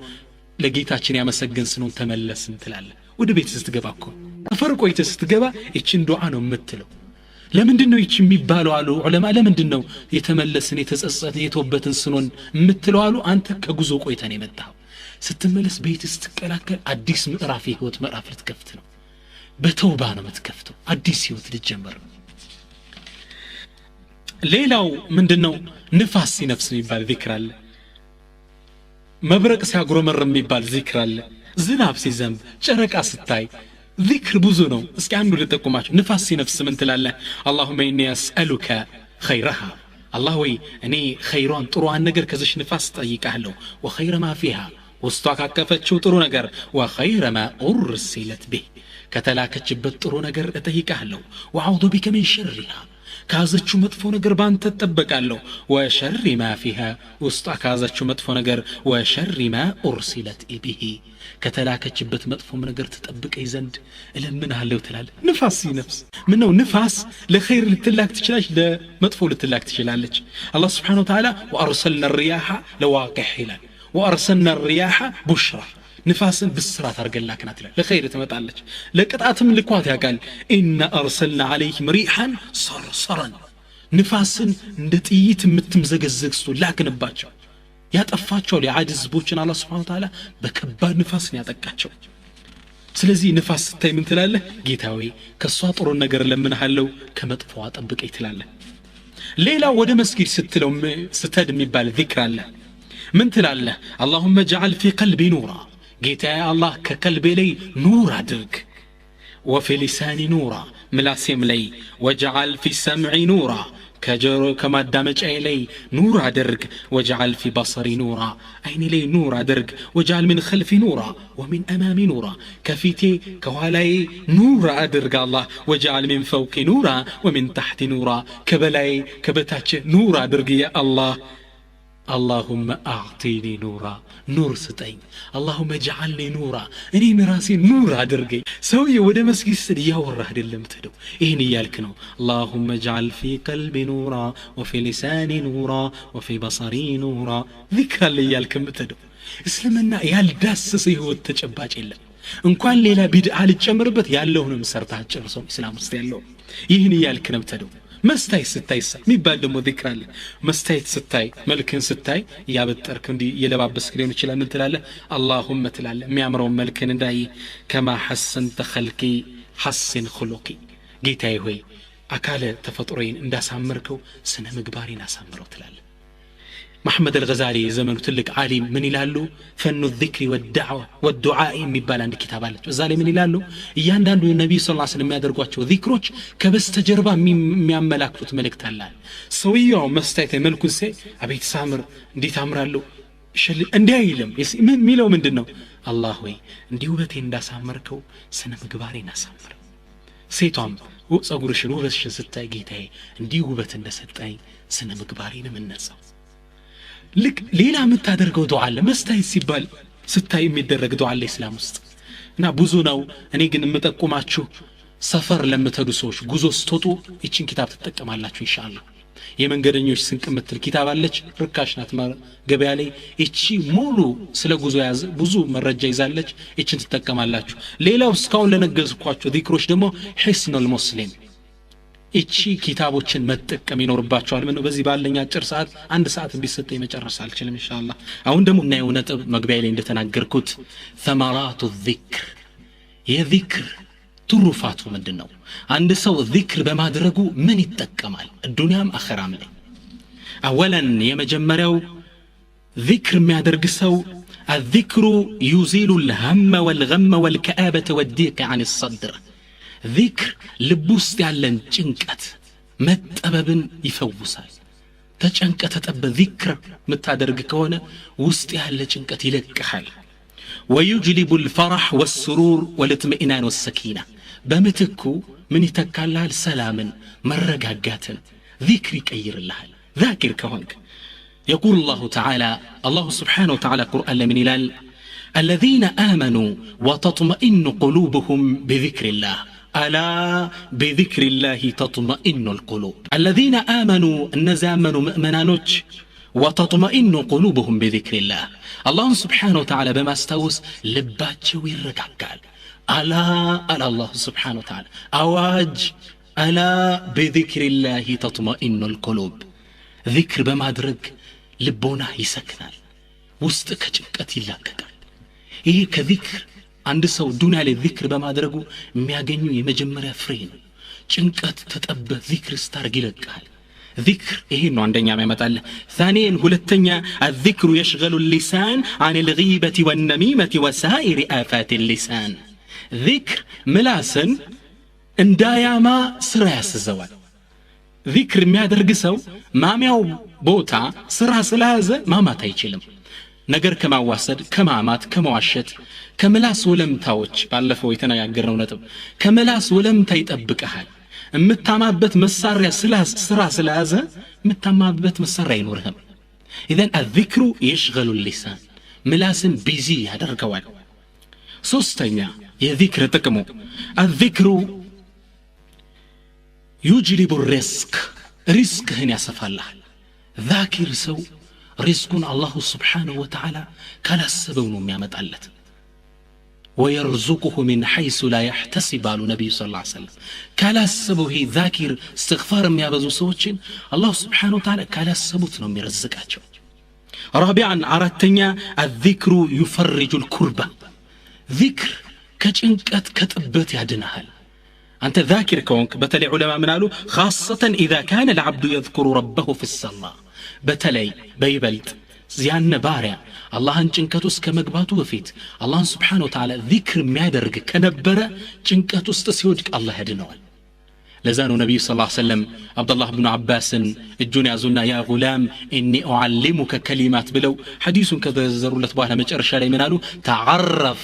Speaker 1: ለጌታችን ያመሰገን ስንሆን ተመለስን ትላለህ። ወደ ቤት ስትገባ እኮ ሰፈር ቆይተህ ስትገባ ይችን ዱዓ ነው የምትለው። ለምንድን ነው ይች የሚባለው አሉ ዑለማ። ለምንድን ነው የተመለስን፣ የተጸጸትን፣ የተወበትን ስንሆን የምትለው አሉ። አንተ ከጉዞ ቆይተህ ነው የመጣኸው። ስትመለስ ቤት ስትቀላቀል አዲስ ምዕራፍ፣ የህይወት ምዕራፍ ልትከፍት ነው። በተውባ ነው የምትከፍተው። አዲስ ህይወት ልትጀምር ነው። ሌላው ምንድን ነው? ንፋስ ሲነፍስ የሚባል ዚክር አለ። መብረቅ ሲያጉረመርም የሚባል ዚክር አለ። ዝናብ ሲዘንብ፣ ጨረቃ ስታይ ዚክር ብዙ ነው። እስኪ አንዱ ልጠቁማቸው። ንፋስ ሲነፍስ ምን ትላለህ? اللهم إني أسألك خيرها፣ አላህ ወይ እኔ ኸይሯን ጥሩዋን ነገር ከዚች ንፋስ ጠይቃለሁ፣ وخير ما فيها፣ ውስጧ ካቀፈችው ጥሩ ነገር፣ وخير ما أرسلت به፣ ከተላከችበት ጥሩ ነገር እጠይቃለሁ፣ وأعوذ بك من شرها፣ ከያዘችው መጥፎ ነገር ባንተ እጠበቃለሁ፣ وشر ما فيها፣ ውስጧ ከያዘችው መጥፎ ነገር፣ وشر ما أرسلت به፣ ከተላከችበት መጥፎ ነገር ትጠብቀኝ ዘንድ እለምንሃለሁ ትላለህ። ንፋስ ሲነፍስ ምነው ንፋስ ለኸይር ልትላክ ትችላለች፣ ለመጥፎ ልትላክ ትችላለች። አላህ ስብሓነ ወተዓላ وأرسلنا الرياح لواقح ይላል። وأرسلنا الرياح بشرى፣ ንፋስን ብስራት አድርገን ላክናት ይላል። ለኸይር ትመጣለች፣ ለቅጣትም ልኳት ያውቃል። إنا أرسلنا عليهم ريحا صرصرا፣ ንፋስን እንደ ጥይት የምትምዘገዘግ ስቶ ላክንባቸው። ያጠፋቸዋል። የዓድ ህዝቦችን አላህ ስብሓነ ወተዓላ በከባድ ንፋስን ያጠቃቸው። ስለዚህ ንፋስ ስታይ ምን ትላለህ? ጌታ ሆይ ከእሷ ጥሩን ነገር እለምንሃለሁ፣ ከመጥፎዋ ጠብቀኝ ትላለህ። ሌላው ወደ መስጊድ ስትለው ስትሄድ የሚባል ዚክር አለ። ምን ትላለህ? اللهم اجعل في قلبي نورا፣ ጌታዬ አላህ ከቀልቤ ላይ ኑር አድርግ፣ وفي لساني نورا፣ ምላሴም ላይ፣ واجعل في سمعي نورا፣ ከጆሮ ከማዳመጫዬ ላይ ኑር አድርግ። واجعل في بصري نورا አይኔ ላይ ኑር አድርግ። واجعل من خلفي نورا ومن أمامي نورا ከፊቴ ከኋላዬ ኑር አድርግ አላህ። واجعل من فوقي نورا ومن تحتي نورا ከበላይ ከበታች ኑር አድርግ ያ አላህ። اللهم أعطيني نورا ኑር ስጠኝ። اللهم اجعلني نورا እኔን ራሴ ኑር አድርገኝ። ሰውዬ ወደ መስጊድ ስትሄድ እያወራህ አይደለም ትሄደው፣ ይህን እያልክ ነው። اللهم اجعل في قلبي نورا وفي لساني نورا وفي بصري نورا ዚክር አለ እያልክ የምትሄደው። እስልምና ያልዳሰሰ ህይወት ተጨባጭ የለም። እንኳን ሌላ ቢድዓ ልጨምርበት ያለውንም ሰርተህ አትጨርሰውም። እስላም ውስጥ ያለው ይህን እያልክ ነው የምትሄደው። መስታየት ስታይሳ የሚባል ደግሞ ዚክር አለ። መስታየት ስታይ መልክን ስታይ እያበጠርክ እንዲህ እየለባበስክ ሊሆን ይችላል። ምን ትላለህ? اللهم ትላለህ። የሚያምረውን መልክን እንዳይ كما حسنت خلقي حسن خلقي፣ ጌታዬ ሆይ አካለ ተፈጥሮዬን እንዳሳመርከው ስነ ምግባሬን አሳምረው ትላለህ። መሐመድ አልገዛሊ የዘመኑ ትልቅ ዓሊም ምን ይላሉ? فن الذكر والدعوة والدعاء የሚባል አንድ ኪታብ አላቸው። እዛ ላይ ምን ይላሉ? እያንዳንዱ ነቢዩ ስ ስለም የሚያደርጓቸው ዚክሮች ከበስተጀርባ የሚያመላክቱት መልእክት አለ። ሰውየው መስታየት መልኩን ሲያይ አቤት ሳምር፣ እንዴት አምራለሁ እንዲህ አይልም። የሚለው ምንድን ነው? አላህ ሆይ እንዲህ ውበቴ እንዳሳመርከው ስነ ምግባሬን አሳምረው። ሴቷም ጸጉርሽን ውበትሽን ስታይ ጌታዬ እንዲህ ውበት እንደሰጠኝ ስነ ምግባሬንም እነጻው። ልክ ሌላ የምታደርገው ዱዓ አለ። መስታየት ሲባል ስታይ የሚደረግ ዱዓ አለ እስላም ውስጥ እና ብዙ ነው። እኔ ግን የምጠቁማችሁ ሰፈር ለምትሄዱ ሰዎች ጉዞ ስትወጡ ይችን ኪታብ ትጠቀማላችሁ ኢንሻአላህ። የመንገደኞች ስንቅ የምትል ኪታብ አለች፣ ርካሽ ናት ገበያ ላይ። ይቺ ሙሉ ስለ ጉዞ ያዘ ብዙ መረጃ ይዛለች። ይችን ትጠቀማላችሁ። ሌላው እስካሁን ለነገርኳችሁ ዚክሮች ደግሞ ሒስኑል ሙስሊም እቺ ኪታቦችን መጠቀም ይኖርባቸዋል። ምን በዚህ ባለኝ አጭር ሰዓት አንድ ሰዓት ቢሰጠኝ መጨረስ አልችልም ኢንሻአላህ። አሁን ደግሞ እናየው ነጥብ መግቢያ ላይ እንደተናገርኩት ثمرات الذكر፣ የዚክር ትሩፋቱ ምንድነው? አንድ ሰው ዚክር በማድረጉ ምን ይጠቀማል? ዱንያም አኺራም ላይ። أولا የመጀመሪያው ዚክር የሚያደርግ ሰው الذكر يزيل الهم والغم والكآبة والضيق عن الصدر። ዚክር ልብ ውስጥ ያለን ጭንቀት መጠበብን ይፈውሳል። ተጨንቀ ተጠበ ዚክር የምታደርግ ከሆነ ውስጥ ያለ ጭንቀት ይለቅሃል። ويجلب الفرح والسرور والاطمئنان والسكينة፣ በምትኩ ምን ይተካልሃል? ሰላምን፣ መረጋጋትን ዚክር ይቀይርልሃል። ዛኪር ከሆንክ يقول الله تعالى الله سبحانه وتعالى قرآن لمن ይላል الذين آمنوا وتطمئن قلوبهم بذكر الله ألا بذكر الله تطمئن القلوب። الذين آمنوا እነዚያ ያመኑ ምእመናኖች وتطمئن قلوبهم بذكر الله الله سبحانه وتعالى በማስታወስ ልባቸው ይረጋጋል። ألا አለ الله سبحانه وتعالى አዋጅ ألا بذكر الله تطمئن القلوب። ዚክር በማድረግ ልቦና ይሰክናል፣ ውስጥ ከጭንቀት ይላቀቃል። ይሄ ከዚክር አንድ ሰው ዱንያ ላይ ዚክር በማድረጉ የሚያገኘው የመጀመሪያ ፍሬ ነው። ጭንቀት ተጠበ ዚክር ስታርግ ይለቃል። ዚክር ይሄ ነው አንደኛ የሚያመጣልህ። ثانيا ሁለተኛ الذكر يشغل اللسان عن الغيبة والنميمة وسائر آفات اللسان። ዚክር ምላስን እንዳያማ ስራ ያስዘዋል። ዚክር የሚያደርግ ሰው ማሚያው ቦታ ስራ ስለያዘ ማማት አይችልም። ነገር ከማዋሰድ፣ ከማማት፣ ከመዋሸት፣ ከምላስ ወለምታዎች ባለፈው የተነጋገርነው ነጥብ ከምላስ ወለምታ ይጠብቅሃል። የምታማበት መሳሪያ ስራ ስለያዘ የምታማበት መሳሪያ አይኖርህም። إذن الذكر يشغل اللسان ምላስን busy ያደርገዋል። ሶስተኛ የዚክር ጥቅሙ الذكر يجلب الرزق፣ ሪዝቅህን ያሰፋልሃል። ዛኪር ሰው ሪዝቁን الله سبحانه وتعالى ካላሰበው ነው የሚያመጣለት። ويرزقه من حيث لا يحتسب አሉ ነቢዩ صلى الله عليه وسلم። ካላሰበው ይሄ ዛኪር እስትግፋር የሚያበዙ ሰዎችን الله سبحانه وتعالى ካላሰቡት ነው የሚረዝቃቸው። رابعا አራተኛ الذكر يفرج الكربة፣ ዚክር ከጭንቀት ከጥበት ያድንሃል። አንተ ዛኪር ከሆንክ በተለይ ዑለማ ምን አሉ? خاصة إذا كان العبد يذكر ربه في السراء፣ በተለይ በይበልጥ ያን ባሪያ አላህን ጭንቀት ውስጥ ከመግባቱ በፊት አላህን سبحانه وتعالى ዚክር የሚያደርግ ከነበረ ጭንቀት ውስጥ ሲወድቅ አላህ ያድነዋል። ለዛ ነው ነብዩ صلى الله عليه وسلم አብዱላህ ኢብኑ አባስን እጁን ያዙና يا غلام إني أعلمك كلمات ብለው ሐዲሱን ከዘረዘሩለት በኋላ መጨረሻ ላይ ምን አሉ? تعرف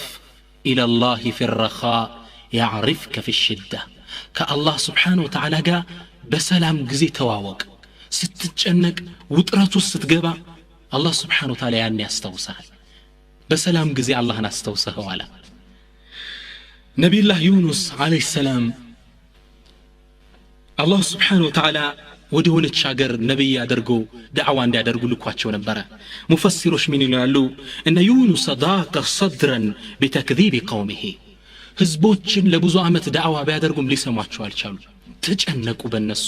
Speaker 1: إلى الله في الرخاء يعرفك في الشدة። ከአላህ سبحانه وتعالى ጋር በሰላም ጊዜ ተዋወቅ። ስትጨነቅ ውጥረት ውስጥ ስትገባ አላህ سبحانه وتعالى ያን ያስታውሳል። በሰላም ጊዜ አላህን አስታውሰኸዋል። ነቢዩላህ ዩኑስ عليه السلام አላህ سبحانه وتعالى ወደ ሆነች ሀገር ነቢይ አድርጎ ዳዕዋ እንዲያደርጉ ልኳቸው ነበረ። ሙፈሲሮች ምን ይላሉ? إن يونس ضاق صدرا بتكذيب قومه። ህዝቦችን ለብዙ ዓመት ዳዕዋ ቢያደርጉም ሊሰሟቸው አልቻሉ። ተጨነቁ። በእነሱ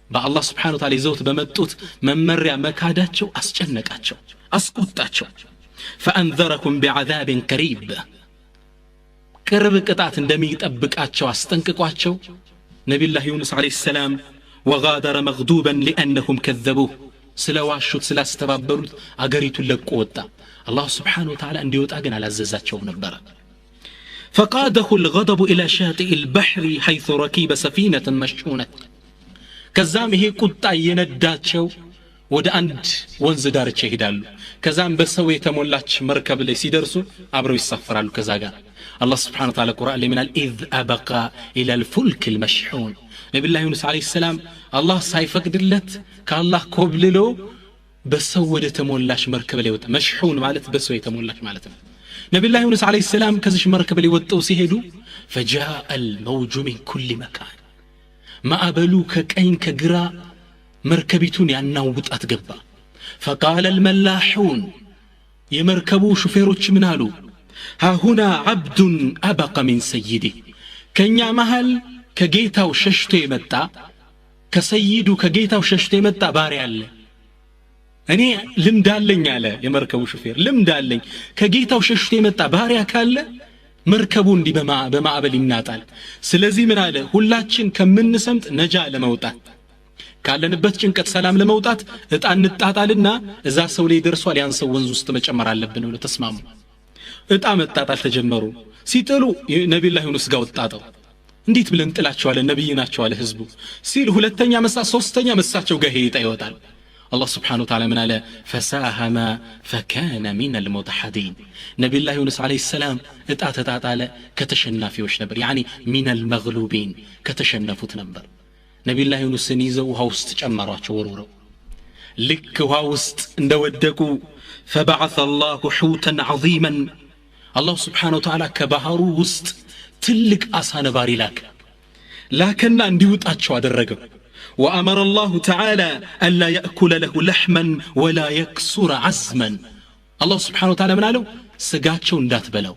Speaker 1: በአላህ سبحانه وتعالى ይዘውት በመጡት መመሪያ መካዳቸው አስጨነቃቸው፣ አስቆጣቸው። فأنذرهم بعذاب قريب፣ ቅርብ ቅጣት እንደሚጠብቃቸው አስጠንቅቋቸው ነቢዩላህ ዩኑስ عليه السلام وغادر مغضوبا لأنهم كذبوه። ስለዋሹት ስላስተባበሩት አገሪቱን ለቆ ወጣ። አላሁ سبحانه وتعالى እንዲወጣ ግን አላዘዛቸውም ነበረ። فقاده الغضب إلى شاطئ البحر حيث ركب سفينة مشحونة። ከዛም ይሄ ቁጣ እየነዳቸው ወደ አንድ ወንዝ ዳርቻ ይሄዳሉ። ከዛም በሰው የተሞላች መርከብ ላይ ሲደርሱ አብረው ይሳፈራሉ። ከዛ ጋር አላህ سبحانه وتعالى ቁርአን ላይ ምናል? إذ أبق إلى الفلك المشحون። ነቢዩላህ ዩኑስ عليه السلام አላህ ሳይፈቅድለት ከአላህ ኮብልሎ በሰው ወደ ተሞላች መርከብ ላይ ወጣ። مشحون ማለት በሰው የተሞላች ማለት ነው። ነቢዩላህ ዩኑስ عليه السلام ከዚሽ መርከብ ላይ ወጥተው ሲሄዱ فجاء الموج من كل مكان፣ ማዕበሉ ከቀኝ ከግራ መርከቢቱን ያናውጣት ገባ። فقال الملاحون፣ የመርከቡ ሹፌሮች ምን አሉ? هاهنا عبد أبق من سيده፣ ከእኛ መሃል ከጌታው ሸሽቶ የመጣ፣ ከሰይዱ ከጌታው ሸሽቶ የመጣ ባሪያ አለ። እኔ ልምድ አለኝ አለ የመርከቡ ሹፌር፣ ልምድ አለኝ። ከጌታው ሸሽቶ የመጣ ባሪያ ካለ መርከቡ እንዲህ በማዕበል ይናጣል። ስለዚህ ምን አለ? ሁላችን ከምንሰምጥ ነጃ ለመውጣት፣ ካለንበት ጭንቀት ሰላም ለመውጣት እጣ እንጣጣልና እዛ ሰው ላይ ደርሷል ያን ሰው ወንዝ ውስጥ መጨመር አለብን ብለው ተስማሙ። እጣ መጣጣል ተጀመሩ። ሲጥሉ ነቢዩላህ ዩኑስ ጋር ወጣጠው። እንዴት ብለን እንጥላቸዋለን? ነብይ ናቸው አለ ህዝቡ ሲል ሁለተኛ መሳ ሶስተኛ መሳቸው ጋር ይጣ ይወጣል። አላህ سبحانه وتعالى ምን አለ? فساهم فكان من المدحضين። ነቢዩላህ ዩኑስ عليه السلام እጣ ተጣጣለ፣ ከተሸናፊዎች ነበር። يعني من المغلوبين፣ ከተሸነፉት ነበር። ነቢዩላህ ዩኑስን ይዘው ውሃ ውስጥ ጨመሯቸው ወርውረው። ልክ ውሃ ውስጥ እንደወደቁ فبعث الله حوتا عظيما፣ አላሁ سبحانه وتعالى ከባህሩ ውስጥ ትልቅ አሳ ነባሪ ላከ። ላከና እንዲውጣቸው አደረገው። وأمر الله تعالى ألا يأكل له لحما ولا يكسر عظما። አላሁ سبحانه وتعالى ምን አለው? ስጋቸው እንዳትበላው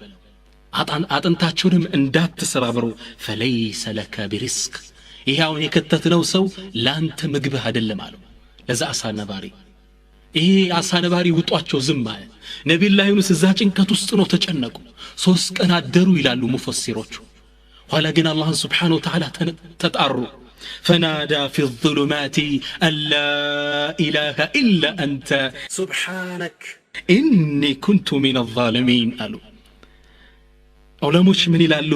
Speaker 1: አጥንታቸውንም እንዳትሰባብሩ። فليس لك برزق፣ ይሄ አሁን የከተትነው ሰው ለአንተ ምግብህ አይደለም አለው ለዛ አሳ ነባሪ። ይሄ አሳ ነባሪ ውጧቸው ዝም አለ። ነቢዩላህ ዩኑስ እዛ ጭንቀት ውስጥ ነው ተጨነቁ። 3 ቀን አደሩ ይላሉ ሙፈሲሮቹ። ኋላ ግን አላህን سبحانه وتعالى ተጣሩ። فنادى في الظلمات أن لا إله إلا أنت سبحانك إني كنت من الظالمين አሉ። ዑለሞች ምን ይላሉ?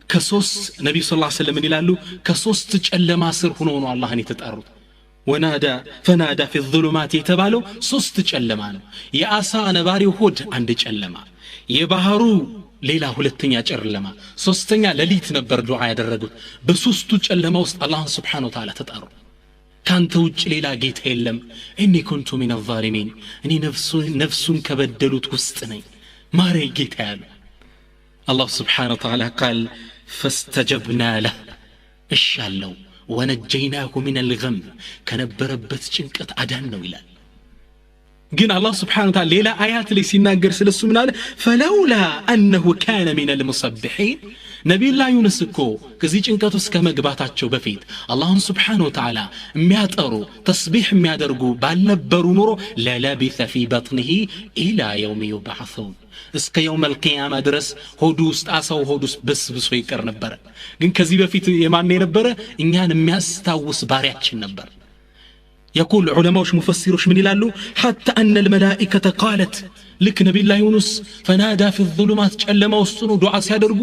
Speaker 1: ከሶስት ነቢዩ صلى الله عليه وسلم ምን ይላሉ? ከሶስት ጨለማ ስር ሆኖ ነው አላህን የተጣሩት። ونادى فنادى في الظلمات የተባለው ሶስት ጨለማ ነው። የአሳ ነባሪው ሆድ አንድ ጨለማ፣ የባህሩ ሌላ ሁለተኛ ጨለማ፣ ሶስተኛ ሌሊት ነበር ዱዓ ያደረጉት። በሶስቱ ጨለማ ውስጥ አላህን سبحانه وتعالى ተጣሩ። ካንተ ውጭ ሌላ ጌታ የለም፣ إني كنت من الظالمين፣ እኔ ነፍሱን ከበደሉት ውስጥ ነኝ፣ ማረኝ ጌታ ያሉ። አላሁ سبحانه وتعالى قال فاستجبنا له፣ እሺ አለው፣ ونجيناه من الغم፣ ከነበረበት ጭንቀት አዳን ነው ይላል። ግን አላህ سبحانه وتعالى ሌላ አያት ላይ ሲናገር ስለሱ ምን አለ? فلولا أنه كان من المسبحين። ነቢዩላህ ዩኑስ እኮ ከዚህ ጭንቀት ውስጥ ከመግባታቸው በፊት አላህን سبحانه وتعالى የሚያጠሩ ተስቢሕ የሚያደርጉ ባልነበሩ ኑሮ للبث في بطنه إلى يوم يبعثون፣ እስከ يوم القيامة ድረስ ሆዱ ውስጥ አሳው ሆዱ ውስጥ በስብሶ ይቀር ነበረ። ግን ከዚህ በፊት የማን የነበረ? እኛን የሚያስታውስ ባሪያችን ነበር። يقول ዑለማዎች ሙፈሲሮች ምን ይላሉ? حتى أن الملائكة قالت ልክ ነቢዩላህ ዩኑስ فنادى في الظلمات ጨለማ ውስጥ ነው ዱዓ ሲያደርጉ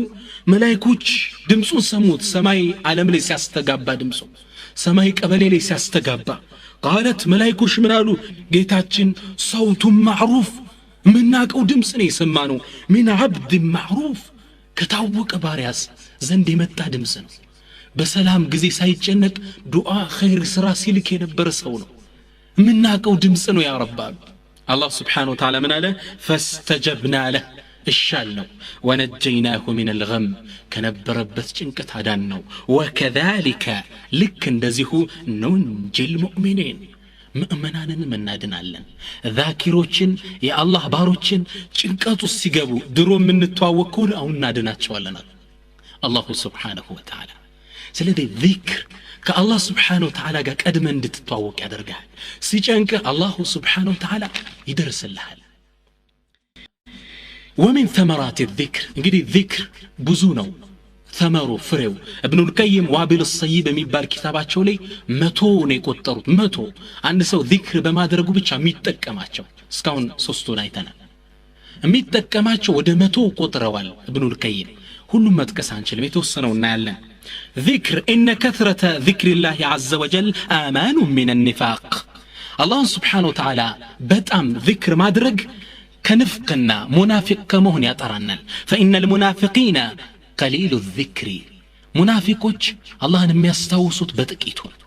Speaker 1: መላእክቶች ድምጹን ሰሙት። ሰማይ ዓለም ላይ ሲያስተጋባ ድምጹ ሰማይ ቀበሌ ላይ ሲያስተጋባ قالت መላእክቶች ምን አሉ? ጌታችን صوت معروف ምናቀው ድምጽ ነው የሰማነው፣ من عبد معروف ከታወቀ ባሪያስ ዘንድ የመጣ ድምጽ ነው። በሰላም ጊዜ ሳይጨነቅ ዱዓ ኸይር ስራ ሲልክ የነበረ ሰው ነው። ምናቀው ድምጽ ነው يا رب አሉ። አላህ سبحانه وتعالى ምን አለ? فاستجبنا له እሻል ነው፣ ونجيناه من الغم ከነበረበት ጭንቀት አዳን ነው። وكذلك ልክ እንደዚሁ ننجي المؤمنين ምእመናንንም እናድናለን። ዛኪሮችን የአላህ ባሮችን ጭንቀት ውስጥ ሲገቡ ድሮ የምንተዋወቅ ከሆነ አሁን እናድናቸዋለን አሉ الله سبحانه وتعالى። ስለዚህ ዚክር ከአላህ سبحانه وتعالى ጋር ቀድመ እንድትተዋወቅ ያደርግሃል። ሲጨንቅህ الله سبحانه وتعالى ይደርስልሃል። ومن ثمرات الذكر እንግዲህ ዚክር ብዙ ነው ተመሩ ፍሬው። እብኑል ቀይም ዋቢል ሰይብ የሚባል ኪታባቸው ላይ 100 ነው የቆጠሩት። 100 አንድ ሰው ዚክር በማድረጉ ብቻ የሚጠቀማቸው እስካሁን 3ቱን አይተናል። የሚጠቀማቸው ወደ 100 ቆጥረዋል እብኑል ቀይም። ሁሉም መጥቀስ አንችልም፣ የተወሰነው እናያለን። ذكر إن كثرة ذكر الله عز وجل آمان من النفاق። አላህን سبحانه وتعالى በጣም ዚክር ማድረግ ከንፍቅና ሙናፊቅ ከመሆን ያጠራናል። فإن المنافقين قليل الذكر ሙናፊቆች አላህን የሚያስታውሱት በጥቂቱ ነው።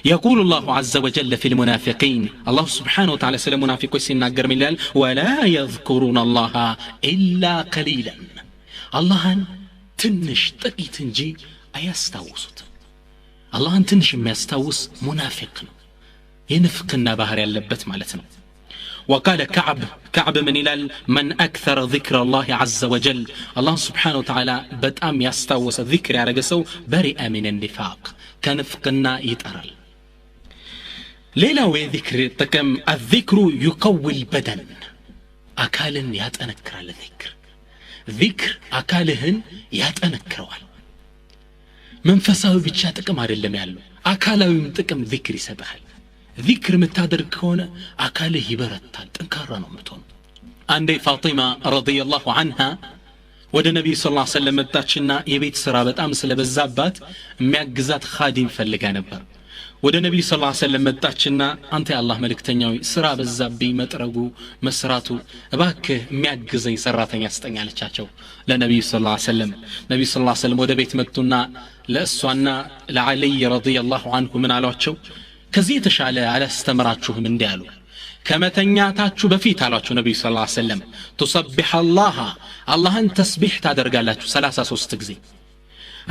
Speaker 1: يقول الله عز وجل في المنافقين الله سبحانه وتعالى ስለ ሙናፊቆች ሲናገር ምን ይላል? ولا يذكرون الله إلا قليلا አላህን ትንሽ ጥቂት እንጂ አያስታውሱትም። አላህን ትንሽ የሚያስታውስ ሙናፊቅ ነው፣ የንፍቅና ባህር ያለበት ማለት ነው። وقال كعب كعب من إلال من أكثر ذكر الله عز وجل الله سبحانه وتعالى بتأم يستوس ذكر يا رجسو برئ من النفاق كنفقنا يتأرل. ليلة ذكر تكم الذكر يقوي البدن أكال يتأنكر الذكر ذكر أكالهن يتأنكرዋል። መንፈሳዊ ብቻ ጥቅም አይደለም ያለው አካላዊም ጥቅም ዚክር ይሰጣል። ዚክር የምታደርግ ከሆነ አካልህ ይበረታል፣ ጠንካራ ነው የምትሆነው። አንዴ ፋጢማ رضي الله عنها ወደ ነብዩ صلى الله عليه وسلم መጣችና የቤት ስራ በጣም ስለበዛባት የሚያግዛት ኻዲም ፈልጋ ነበር። ወደ ነብዩ صلى الله عليه وسلم መጣችና አንተ የአላህ መልእክተኛው ስራ በዛብኝ፣ መጥረጉ መስራቱ፣ እባክህ የሚያግዘኝ ሰራተኛ ስጠኝ አለቻቸው ለነብዩ صلى الله عليه وسلم። ነብዩ صلى الله عليه وسلم ወደ ቤት መጡና ለእሷና ለዓልይ رضي الله عنه ምን አሏቸው? ከዚህ የተሻለ አላስተምራችሁም እንዲህ አሉ። ከመተኛታችሁ በፊት አሏቸው ነብዩ صلى الله عليه وسلم تسبح الله አላህን ተስቢህ ታደርጋላችሁ 33 ጊዜ፣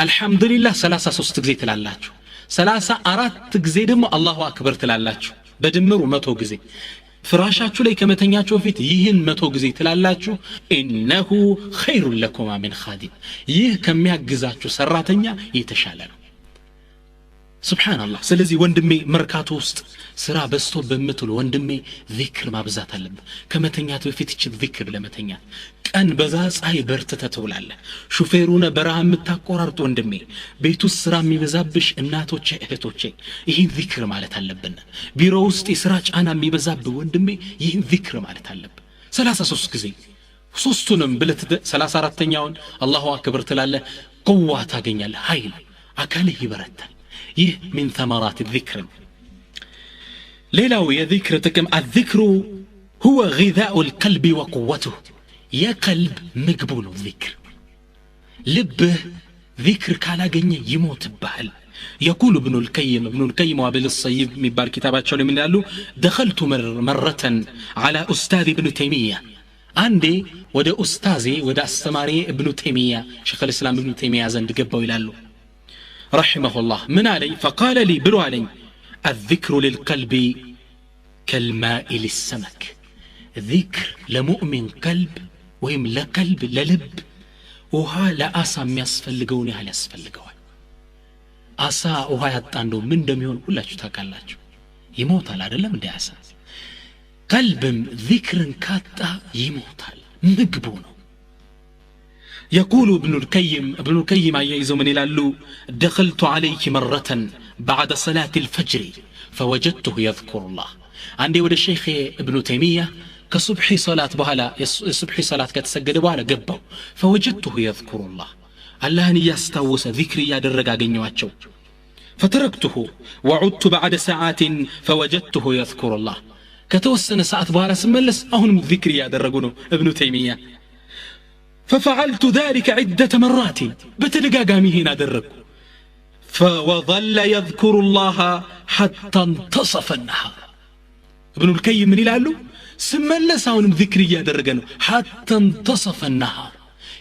Speaker 1: አልহামዱሊላህ 33 ጊዜ ትላላችሁ፣ 34 ጊዜ ደግሞ الله أكبر ትላላችሁ፣ በድምሩ 100 ጊዜ። ፍራሻችሁ ላይ ከመተኛችሁ በፊት ይህን 100 ጊዜ ትላላችሁ። إنه خير لكما من خادم ይህ ከሚያግዛችሁ ሰራተኛ የተሻለ ነው። سبحان الله። ስለዚህ ወንድሜ መርካቶ ውስጥ ስራ በዝቶ በምትሉ ወንድሜ ዚክር ማብዛት አለብህ። ከመተኛት በፊት ይችል ዚክር ለመተኛት ቀን በዛ ፀሐይ በርትተህ ትውላለህ። ሹፌሩነ በረሃ የምታቆራርጥ ወንድሜ፣ ቤት ውስጥ ስራ የሚበዛብሽ እናቶቼ እህቶቼ ይህን ዚክር ማለት አለብን። ቢሮ ውስጥ የስራ ጫና የሚበዛብህ ወንድሜ ይህን ዚክር ማለት አለብህ። 33 ጊዜ ሶስቱንም ብለህ 34ኛውን الله أكبر ትላለህ። قوة ታገኛለህ፣ ኃይል አካልህ ይበረታል። ይህ من ثمرات الذكر። ሌላው የዚክር ጥቅም الذكر هو غذاء القلب وقوته የቀልብ ምግቡ ነው ዚክር። ልብህ ዚክር ካላገኘ ይሞትብሃል። يقول ابن القيم ابن القيم وابل الصيب የሚባል ኪታባቸው ላይ ምን ይላሉ? دخلت مرة على أستاذ ابن تيمية አንዴ ወደ ኡስታዜ ወደ አስተማሪ ኢብኑ ተይሚያ ሸይኽ الإسلام ኢብኑ ተይሚያ ዘንድ ገባው ይላሉ رحمه الله። ምን አለኝ? فقال لي ብሎ አለኝ الذكر للقلب كالماء للسمك ذكر ለሙእሚን ቀልብ ወይም ለቀልብ ለልብ ውሃ ለአሳ የሚያስፈልገውን ያህል ያስፈልገዋል። አሳ ውሃ ያጣ እንደው ምን እንደሚሆን ሁላችሁ ታውቃላችሁ፣ ይሞታል አይደለም እንደ አሳ። ቀልብም ዚክርን ካጣ ይሞታል፣ ምግቡ ነው። يقول ابن القيم ابن القيم አያይዘው ምን ይላሉ? دخلت عليه مرة بعد صلاة الفجر فوجدته يذكر الله። አንዴ ወደ ሼክ እብኑ ተይሚያ ከሱብሒ ሶላት በኋላ የሱብሒ ሶላት ከተሰገደ በኋላ ገባው። فوجدته يذكر الله አላህን እያስታወሰ ዚክር እያደረገ አገኘዋቸው። فتركته وعدت بعد ساعات فوجدته يذكر الله ከተወሰነ ሰዓት በኋላ ስመለስ አሁንም ዚክር እያደረጉ ነው እብኑ ተይሚያ። ففعلت ذلك عدة مرات በተደጋጋሚ ይሄን አደረግኩ። فوظل يذكر الله حتى انتصف النهار ابن القيم ምን ይላሉ? ስመለስ አሁንም ዚክር እያደረገ ነው حتى انتصف النهار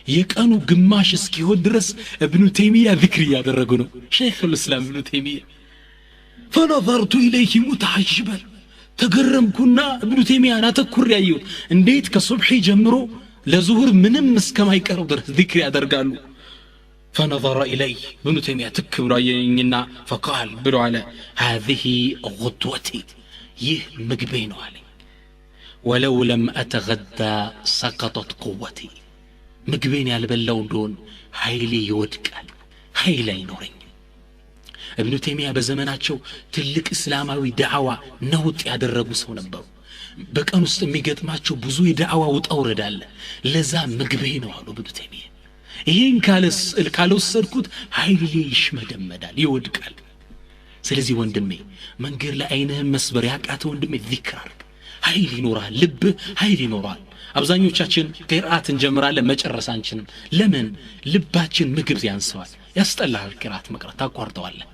Speaker 1: የቀኑ ግማሽ እስኪሆን ድረስ እብኑ ተይሚያ ዚክር እያደረጉ ነው ሸይኹል እስላም እብኑ ተይሚያ። فنظرت إليه متعجبا ተገረምኩና እብኑ ተይሚያን አተኩሬ ያየሁት እንዴት ከሱብሒ ጀምሮ ለዙሁር ምንም እስከማይቀረው ድረስ ዚክር ያደርጋሉ። فنظر إلي ابن تيمية ትክ ብሎ አየኝና فقال ብሎ አለ هذه غدوتي ይህ ምግቤ ነው አለኝ። ولو لم أتغدى سقطت قوتي ምግቤን ያልበላው እንደሆን ኃይሌ ይወድቃል፣ ኃይል አይኖረኝም። እብኑ ተይሚያ በዘመናቸው ትልቅ እስላማዊ ዳዕዋ ነውጥ ያደረጉ ሰው ነበሩ። በቀን ውስጥ የሚገጥማቸው ብዙ የዳዕዋ ውጣ ውረድ አለ። ለዛ ምግቤ ነው አሉ እብኑ ተይሚያ። ይሄን ካልወሰድኩት ኃይሌ ይሽመደመዳል፣ ይወድቃል። ስለዚህ ወንድሜ መንገድ ላይ አይንህን መስበር ያቃተ ወንድሜ ዚክር አድርግ፣ ኃይል ይኖራል፣ ልብህ ኃይል ይኖራል። አብዛኞቻችን ቂርአት እንጀምራለን መጨረስ አንችልም። ለምን? ልባችን ምግብ ያንሰዋል፣ ያስጠላሃል። ቂርአት መቅራት ታቋርጠዋለህ።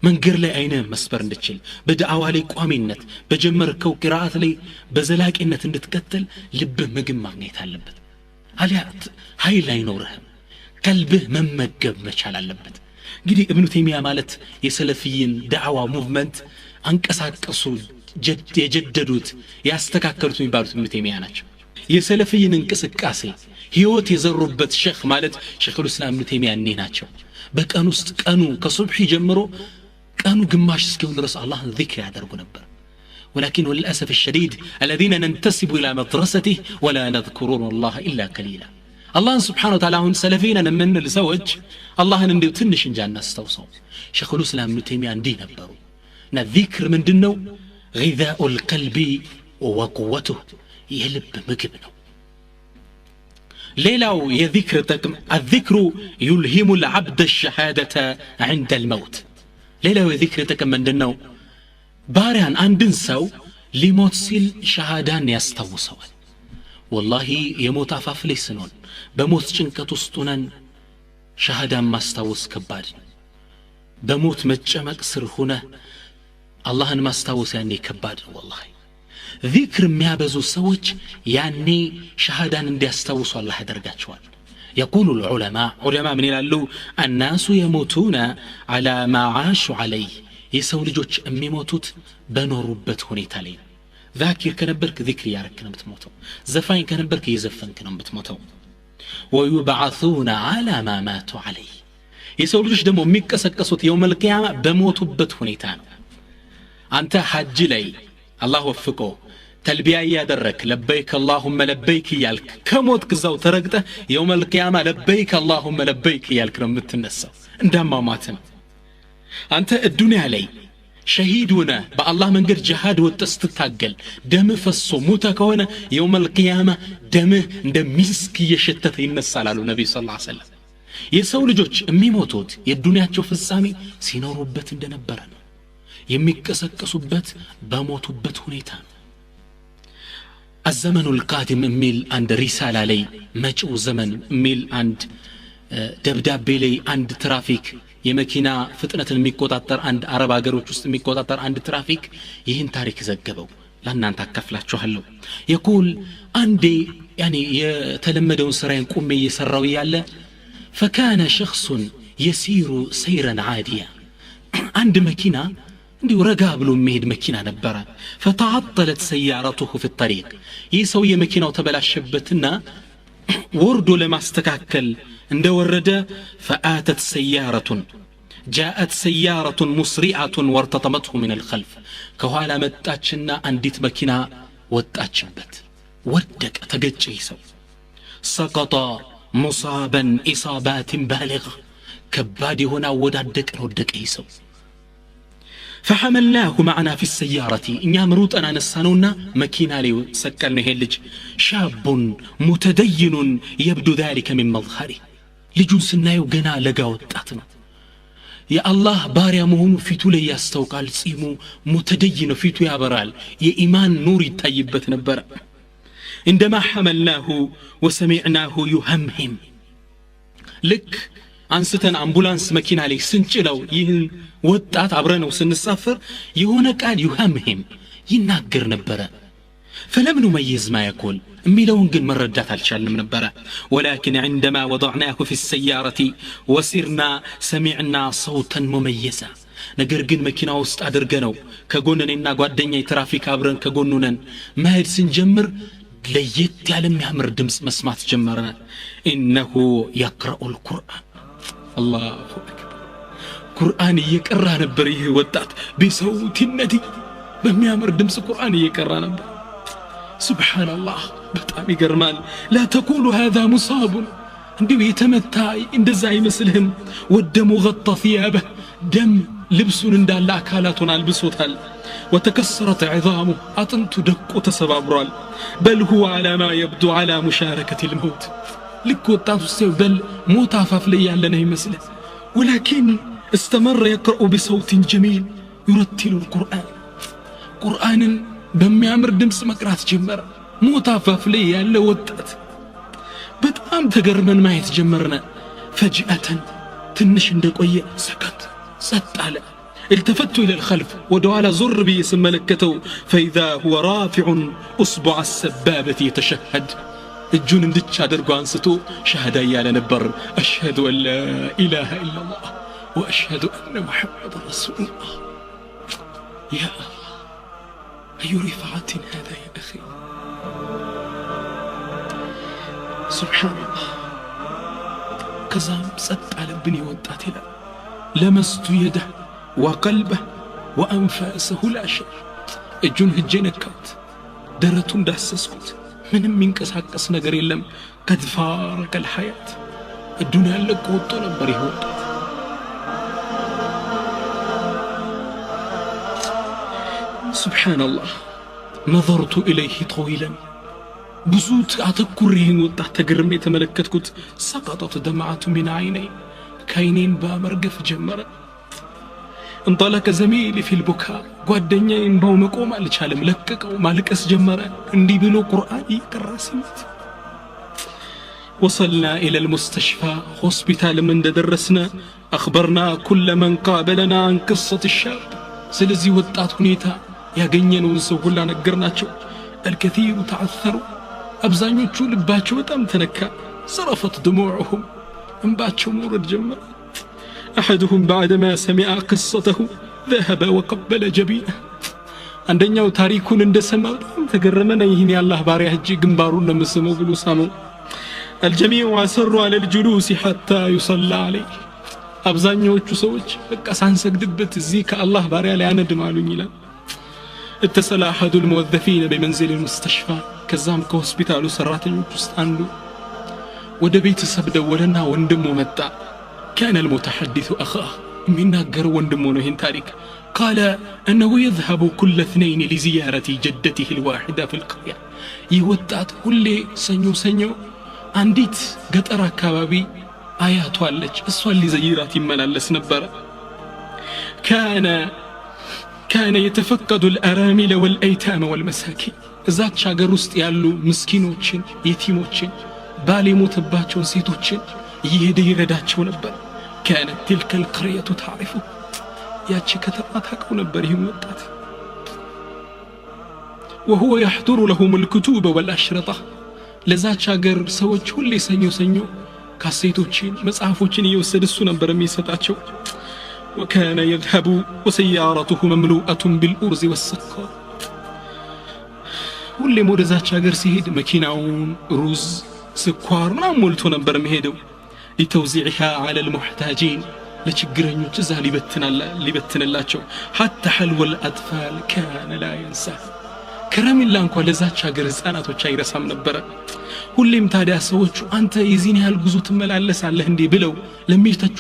Speaker 1: መንገድ ላይ አይንህን መስበር እንድችል በዳዕዋ ላይ ቋሚነት በጀመርከው ቂርአት ላይ በዘላቂነት እንድትቀጥል ልብህ ምግብ ማግኘት አለበት። አሊያ ኃይል አይኖርህም። ቀልብህ መመገብ መቻል አለበት። እንግዲህ እብኑ ተይሚያ ማለት የሰለፊይን ዳዕዋ movement አንቀሳቀሱ፣ የጀደዱት፣ ያስተካከሉት የሚባሉት እብኑ ተይሚያ ናቸው። የሰለፊይን እንቅስቃሴ ህይወት የዘሩበት ሼኽ ማለት ሸይኹል እስላም እብኑ ተይሚያ እኒህ ናቸው። በቀን ውስጥ ቀኑ ከሱብሒ ጀምሮ ቀኑ ግማሽ እስኪሆን ድረስ አላህን ዚክር ያደርጉ ነበር። ولكن وللأسف الشديد الذين ننتسب إلى مدرسته ولا نذكرون الله إلا قليلا الله سبحانه وتعالى هون سلفينا من الزوج الله نديو تنش እንጂ አናስታውሰው። ሸይኹል እስላም እብኑ ተይሚያ እንዲህ ነበሩ። እና ዚክር ምንድነው? غذاء القلب وقوته የልብ ምግብ ነው። ሌላው የዚክር ጥቅም الذكر يلهم العبد الشهادة عند الموت ሌላው የዚክር ጥቅም ምንድነው? ባሪያን አንድን ሰው ሊሞት ሲል ሸሃዳን ያስታውሰዋል። ወላሂ የሞት አፋፍ ላይ ስንሆን በሞት ጭንቀት ውስጥ ሆነን ሸሃዳን ማስታወስ ከባድ ነው። በሞት መጨመቅ ስር ሆነህ አላህን ማስታወስ ያኔ ከባድ ነው። ወላሂ ዚክር የሚያበዙ ሰዎች ያኔ ሸሃዳን እንዲያስታውሱ አላህ ያደርጋቸዋል። يقول العلماء علماء ምን ይላሉ? الناس يموتون على ما عاشوا عليه የሰው ልጆች የሚሞቱት በኖሩበት ሁኔታ ላይ ነው። ዛኪር ከነበርክ ዚክር እያረክ ነው የምትሞተው። ዘፋኝ ከነበርክ እየዘፈንክ ነው የምትሞተው። ويبعثون على ما ماتوا عليه የሰው ልጆች ደግሞ የሚቀሰቀሱት يوم القيامة በሞቱበት ሁኔታ ነው። አንተ ሐጅ ላይ አላህ ወፍቆ ተልቢያ እያደረክ لبيك اللهم لبيك እያልክ ከሞትክ እዛው ተረግጠህ يوم القيامة لبيك اللهم لبيك እያልክ ነው የምትነሳው። እንዳማማት ነው። አንተ ዱንያ ላይ ሸሂድ ሆነህ በአላህ መንገድ ጂሃድ ወጥተህ ስትታገል ደምህ ፈሶ ሙተህ ከሆነ يوم القيامة ደምህ እንደ ሚስክ እየሸተተ ይነሳል አሉ ነብዩ صلى الله عليه وسلم። የሰው ልጆች የሚሞቱት የዱንያቸው ፍጻሜ ሲኖሩበት እንደነበረ ነው። የሚቀሰቀሱበት በሞቱበት ሁኔታ ነው። الزمن القادم የሚል አንድ ሪሳላ ላይ መጪው ዘመን የሚል አንድ ደብዳቤ ላይ አንድ ትራፊክ የመኪና ፍጥነትን የሚቆጣጠር አንድ አረብ ሀገሮች ውስጥ የሚቆጣጠር አንድ ትራፊክ ይህን ታሪክ ዘገበው። ለእናንተ አካፍላችኋለሁ። يقول አንዴ ያኔ የተለመደውን ስራዬን ቁሜ እየሰራው እያለ فكان شخص يسير سيرا عاديا አንድ መኪና እንዲሁ ረጋ ብሎ የሚሄድ መኪና ነበረ። فتعطلت سيارته في الطريق ይህ ሰው የመኪናው ተበላሸበትና ወርዶ ለማስተካከል እንደወረደ فآتت سيارة جاءت سيارة مسرعة وارتطمته من الخلف ከኋላ መጣችና አንዲት መኪና ወጣችበት፣ ወደቀ፣ ተገጨ። ይህ ሰው سقط مصابا إصابات بالغة ከባድ የሆነ አወዳደቅን ወደቀ ይህ ሰው። فحملناه معنا في السيارة እኛም ሩጠን አነሳነውና መኪና ላይ ሰቀልነው። ይሄን ልጅ شاب متدين يبدو ذلك من مظهره ልጁን ስናየው ገና ለጋ ወጣት ነው። የአላህ ባሪያ መሆኑ ፊቱ ላይ ያስታውቃል። ጺሙ متدين ነው፣ ፊቱ ያበራል፣ የኢማን ኑር ይታይበት ነበር። عندما حملناه وسمعناه يهمهم ልክ አንስተን አምቡላንስ መኪና ላይ ስንጭለው ይህን ወጣት አብረነው ስንሳፈር የሆነ ቃል يهمهم ይናገር ነበረ። فلم نميز ما يقول የሚለውን ግን መረዳት አልቻልንም ነበረ። ولكن عندما وضعناه في السيارة وسرنا سمعنا صوتا مميزا ነገር ግን መኪና ውስጥ አድርገነው ከጎን እኔና ጓደኛ የትራፊክ አብረን ከጎኑ ነን መሄድ ስንጀምር ለየት ያለ የሚያምር ድምፅ መስማት ጀመርን። إنه يقرأ القرآن الله أكبر ቁርአን እየቀራ ነበር። ይህ ወጣት بصوت ندي በሚያምር ድምፅ ቁርአን እየቀራ ነበር። سبحان الله በጣም ይገርማል። لا تقول هذا مصاب እንዲሁ የተመታ እንደዛ አይመስልህም። والدم غطى ثيابه ደም ልብሱን እንዳለ አካላቱን አልብሶታል። وتكسرت عظامه አጥንቱ ደቆ ተሰባብሯል። بل هو على ما يبدو على مشارفة الموت ልክ ወጣቱ ሲያዩ በል ሞት አፋፍ ላይ ያለ ነው ይመስልህ። ولكن استمر يقرأ بصوت جميل يرتل القرآن ቁርአንን በሚያምር ድምፅ መቅራት ጀመረ። ሞት አፋፍ ላይ ያለ ወጣት በጣም ተገርመን ማየት ጀመርነ። فجأة ትንሽ እንደቆየ سكت ጸጥ አለ። التفت إلى الخلف ወደ ኋላ ዞር ብዬ ስመለከተው فإذا هو رافع أصبع السبابة يتشهد እጁን እንድች አድርጎ አንስቶ ሸሃዳ እያለ ነበር። أشهد أن لا إله إلا الله وأشهد أن محمدا رسول الله። يا الله أي رفعة هذا يا أخي سبحان الله። ከዛም ጸጥ አለብን ወጣት ይላል። لمست يده وقلبه وأنفاسه لا شيء እጁን ሄጄ ነካሁት፣ ደረቱን ዳሰስኩት፣ ምንም የሚንቀሳቀስ ነገር የለም። قد فارق الحياة ዱንያን ለቆ ወጥቶ ነበር ይህ ወጣት። سبحان الله نظرت إليه طويلا ብዙ አተኩሬ ይህን ወጣት ተገርሜ የተመለከትኩት። سقطت دمعة من عيني ከዓይኔ እንባ መርገፍ ጀመረ። انطلق زميلي في البكاء ጓደኛዬ እንባው መቆም አልቻለም፣ ለቀቀው፣ ማልቀስ ጀመረ። እንዲህ ብሎ ቁርአን እየቀራ ሲሞት وصلنا إلى المستشفى ሆስፒታልም እንደደረስነ أخبرنا كل من قابلنا عن قصة الشاب ስለዚህ ወጣት ሁኔታ ያገኘነውን ሰው ሁላ ነገርናቸው። الكثير تأثروا አብዛኞቹ ልባቸው በጣም ተነካ። صرفت دموعهم እንባቸው መውረድ ጀመረ። أحدهم بعدما سمع قصته ذهب وقبل جبينه አንደኛው ታሪኩን እንደሰማ በጣም ተገረመና ይህን የአላህ ባሪያ እጅ ግንባሩን ነው የምስመው ብሎ ሳመው። الجميع أصروا على الجلوس حتى يصلى عليه አብዛኛዎቹ ሰዎች በቃ ሳንሰግድበት እዚህ ከአላህ ባሪያ ላይ አነድም አሉኝ ይላል። اتصل أحد الموظفين بمنزل المستشفى ከዛም ከሆስፒታሉ ሰራተኞች ውስጥ አንዱ ወደ ቤተሰብ ደወለና ወንድሙ መጣ። كان المتحدث أخاه የሚናገረው ወንድሙ ነው ይህን ታሪክ። قال أنه يذهب كل اثنين لزيارة جدته الواحدة في القرية ይህ ወጣት ሁሌ ሰኞ ሰኞ አንዲት ገጠር አካባቢ አያቷ አለች፣ እሷን ሊዘይራት ይመላለስ ነበረ። كان يتفقد الأرامل والأيتام والمساكين እዛች ሀገር ውስጥ ያሉ ምስኪኖችን፣ የቲሞችን፣ ባል የሞተባቸውን ሴቶችን እየሄደ ይረዳቸው ነበር። كانت تلك القرية تعرفه ያቺ ከተማ ታውቀው ነበር ይህን ወጣት። وهو يحضر لهم الكتب والأشرطة ለዛች ሀገር ሰዎች ሁሌ ሰኞ ሰኞ ካሴቶችን መጽሐፎችን እየወሰደ እሱ ነበር የሚሰጣቸው። وكان يذهب وسيارته مملوءة بالأرز والسكر ሁሌም ወደዛች ሀገር ሲሄድ መኪናውን ሩዝ፣ ስኳር ምናምን ሞልቶ ነበር የሚሄደው። لتوزيعها على المحتاجين ለችግረኞች እዛ ሊበትንላቸው። حتى حلوى الأطفال كان لا ينساه ከረሜላ እንኳ ለዛች ሀገር ህፃናቶች አይረሳም ነበረ። ሁሌም ታዲያ ሰዎቹ አንተ የዚህን ያህል ጉዞ ትመላለሳለህ እንዴ ብለው ለሚተቹ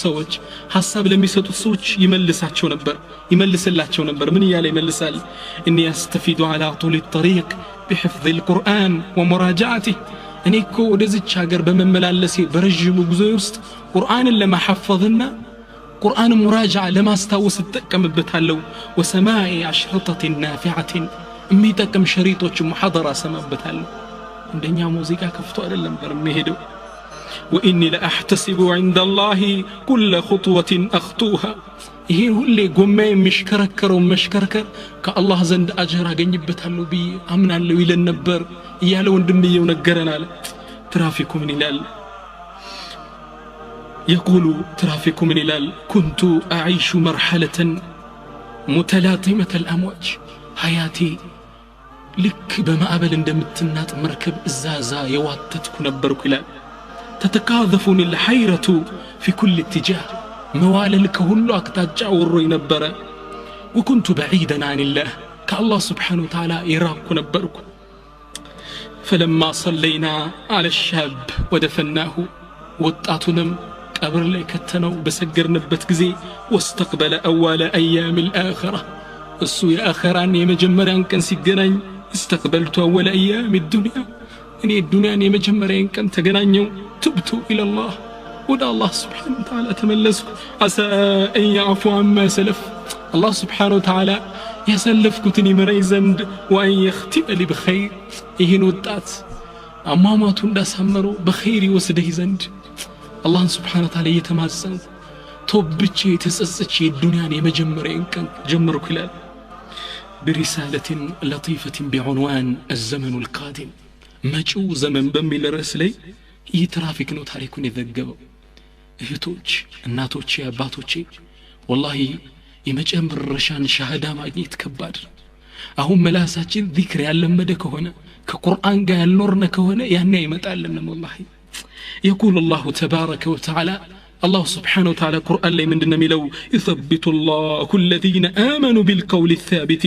Speaker 1: ሰዎች፣ ሐሳብ ለሚሰጡት ሰዎች ይመልሳቸው ነበር፣ ይመልስላቸው ነበር። ምን እያለ ይመልሳል? إني أستفيد على طول الطريق بحفظ القرآن ومراجعته። እኔ እኮ ወደዚች ሀገር በመመላለሴ በረዥሙ ጉዞ ውስጥ ቁርአንን ለማሐፈዝና ቁርአን ሙራጃዓ ለማስታወስ እጠቀምበታለሁ። وسماع أشرطة نافعة፣ የሚጠቅም ሸሪጦች ሙሐደራ እሰማበታለሁ። እንደኛ ሙዚቃ ከፍቶ አይደለም ነበር የሚሄደው። وإني لأحتسب عند الله كل خطوة أخطوها። ይሄ ሁሌ ጎማ የሚሽከረከረው መሽከርከር ከአላህ ዘንድ አጀር አገኝበታለሁ ብዬ አምናለሁ ይለን ነበር እያለ ወንድምየው ነገረን አለ። ትራፊኩ ምን ይላል? يقول ትራፊኩ ምን ይላል? كنت أعيش مرحلة متلاطمة الأمواج። ሀያቴ ልክ በማዕበል እንደምትናጥ መርከብ እዛዛ የዋተትኩ ነበርኩ ይላል። تتقاذفني الحيرة في كل اتجاه፣ መዋለል ከሁሉ አቅጣጫ ወሮኝ ነበረ። وكنت بعيدا عن الله፣ ከአላህ سبحانه وتعالى የራቅኩ ነበርኩ። فلما صلينا على الشاب ودفناه፣ ወጣቱንም ቀብር ላይ ከተነው በሰገርንበት ጊዜ፣ واستقبل أول أيام الآخرة፣ እሱ የአኸራን የመጀመሪያን ቀን ሲገናኝ፣ استقبلت أول أيام الدنيا፣ እኔ ዱንያን የመጀመሪያን ቀን ተገናኘው። تبت إلى الله፣ ወደ አላህ سبحانه وتعالى ተመለስኩ። عسى أن يعفو عما سلف፣ አላህ سبحانه وتعالى ያሳለፍኩትን ይምረኝ ዘንድ፣ وأن يختم لي بخير፣ ይህን ወጣት አሟሟቱ እንዳሳመረው በኸይር ይወስደኝ ዘንድ አላህን سبحانه وتعالى እየተማጸንኩ ቶብቼ ተጸጽቼ ዱንያን የመጀመሪያን ቀን ጀመርኩ ይላል። برسالة لطيفة بعنوان الزمن القادم፣ መጪው ዘመን በሚል ርዕስ ላይ ይህ ትራፊክ ነው ታሪኩን የዘገበው። እህቶች፣ እናቶቼ፣ አባቶቼ፣ ወላሂ የመጨረሻን ሻሃዳ ማግኘት ከባድ ነው። አሁን መላሳችን ዚክር ያለመደ ከሆነ፣ ከቁርአን ጋር ያልኖርነ ከሆነ ያኔ አይመጣልንም ወላሂ። يقول الله تبارك وتعالى፣ الله سبحانه وتعالى ቁርአን ላይ ምንድን ነው የሚለው? يثبت الله الذين آمنوا بالقول الثابت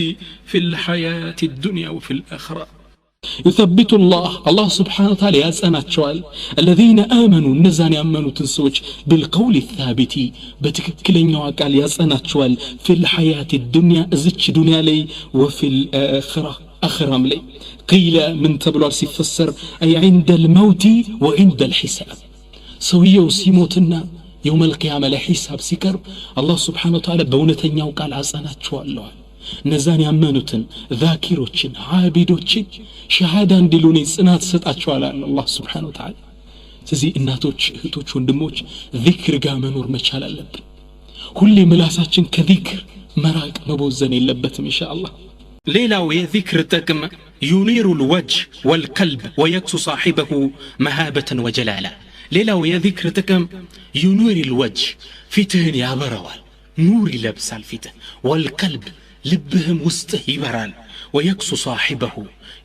Speaker 1: في الحياة الدنيا وفي الآخرة። يثبت الله፣ አላህ سبحانه وتعالى ያጸናቸዋል። الذين آمنوا፣ እነዛን ያመኑትን ሰዎች፣ بالقول الثابت፣ በትክክለኛዋ ቃል ያጸናቸዋል። في الحياة الدنيا፣ እዝች ዱንያ ላይ፣ وفي الآخرة፣ አኽራም ላይ። قيل፣ ምን ተብሏል ሲፈሰር? أي عند الموت وعند الحساب። ሰውየው ሲሞትና يوم القيامة ላይ ሒሳብ ሲቀርብ አላህ سبحانه وتعالى በእውነተኛው ቃል አጸናቸዋለዋል። እነዛን ያመኑትን ዛኪሮችን፣ ዓቢዶችን ሸሃዳ እንዲሉ እኔ ጽናት ሰጣቸዋል አለ አላህ سبحانه وتعالى። ስለዚህ እናቶች፣ እህቶች፣ ወንድሞች፣ ዚክር ጋር መኖር መቻል አለብን። ሁሌ ምላሳችን ከዚክር መራቅ መቦዘን የለበትም ኢንሻ አላህ። ሌላው የዚክር ጥቅም ينير الوجه والقلب ويكسو صاحبه مهابة وجلالة። ሌላው የዚክር ጥቅም ينير الوجه፣ ፊትህን ያበረዋል፣ ኑር ይለብሳል ፊትህ፣ والقلب፣ ልብህም ውስጥህ ይበራል። ويكسو صاحبه፣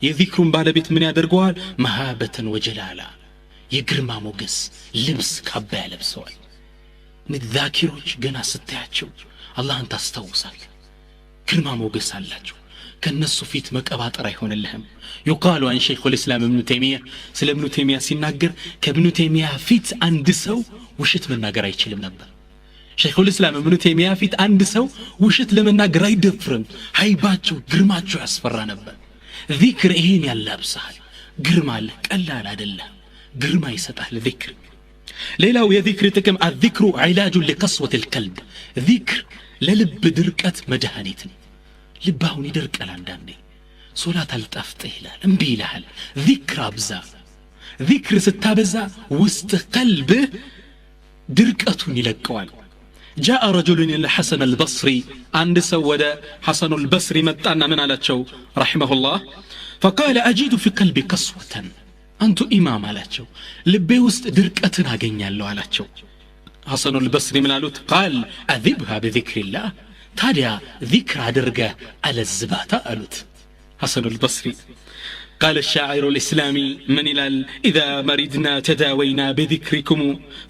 Speaker 1: የዚክሩን ባለቤት ምን ያደርገዋል? مهابة وجلالة፣ የግርማ ሞገስ ልብስ ካባ ያለብሰዋል። ዛኪሮች ገና ስታያቸው አላህን ታስታውሳል። ግርማ ሞገስ አላቸው። ከነሱ ፊት መቀባጠር አይሆንልህም። يقال عن شيخ الإسلام እብኑ ተይሚያ፣ ስለ እብኑ ተይሚያ ሲናገር ከእብኑ ተይሚያ ፊት አንድ ሰው ውሸት መናገር አይችልም ነበር። ሸይኹል እስላም እብኑ ተይሚያ ፊት አንድ ሰው ውሸት ለመናገር አይደፍርም። ሀይባቸው፣ ግርማቸው ያስፈራ ነበር። ዚክር ይሄን ያላብስሃል። ግርማ አለ፣ ቀላል አይደለም። ግርማ ይሰጣል ዚክር። ሌላው የዚክር ጥቅም الذكر علاج لقسوة القلب። ዚክር ለልብ ድርቀት መድኃኒት ነው። ልብ አሁን ይደርቃል። አንዳንዴ ሶላት አልጣፍጥህ ይላል፣ እምቢ ይልሃል። ዚክር አብዛ። ዚክር ስታበዛ ውስጥ ቀልብህ ድርቀቱን ይለቀዋል። جاء رجل إلى الحسن البصري፣ አንድ ሰው ወደ ሐሰኑ አልበስሪ መጣና ምን አላቸው رحمه الله? فقال أجد في قلبي قسوة፣ አንቱ ኢማም አላቸው፣ ልቤ ውስጥ ድርቀትን አገኛለሁ አላቸው። ሐሰኑ አልበስሪ ምን አሉት? قال أذبها بذكر الله፣ ታዲያ ዚክር አድርገህ አለዝባታ አሉት ሐሰኑ አልበስሪ። قال الشاعر الإسلامي من إلال إذا مرضنا تداوينا بذكركم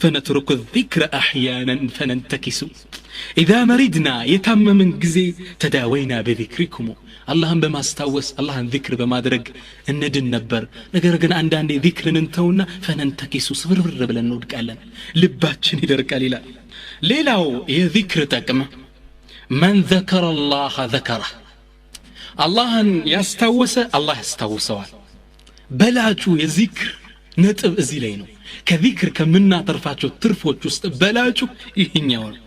Speaker 1: فنترك الذكر أحيانا فننتكس. إذا مرضنا يتم من جزي تداوينا بذكركم اللهم بما استوس اللهم ذكر بما درج الندن نبر نجرجن عندنا ذكر ننتونا فننتكس صبر بلن نودك ألن لباتشني درك لا ليلاو يذكر تكم من ذكر الله ذكره اللهን ያስታወሰ አላህ ያስታውሰዋል። በላጩ የዚክር ነጥብ እዚህ ላይ ነው። ከዚክር ከምናተርፋቸው ትርፎች ውስጥ በላጩ ይሄኛው ነው።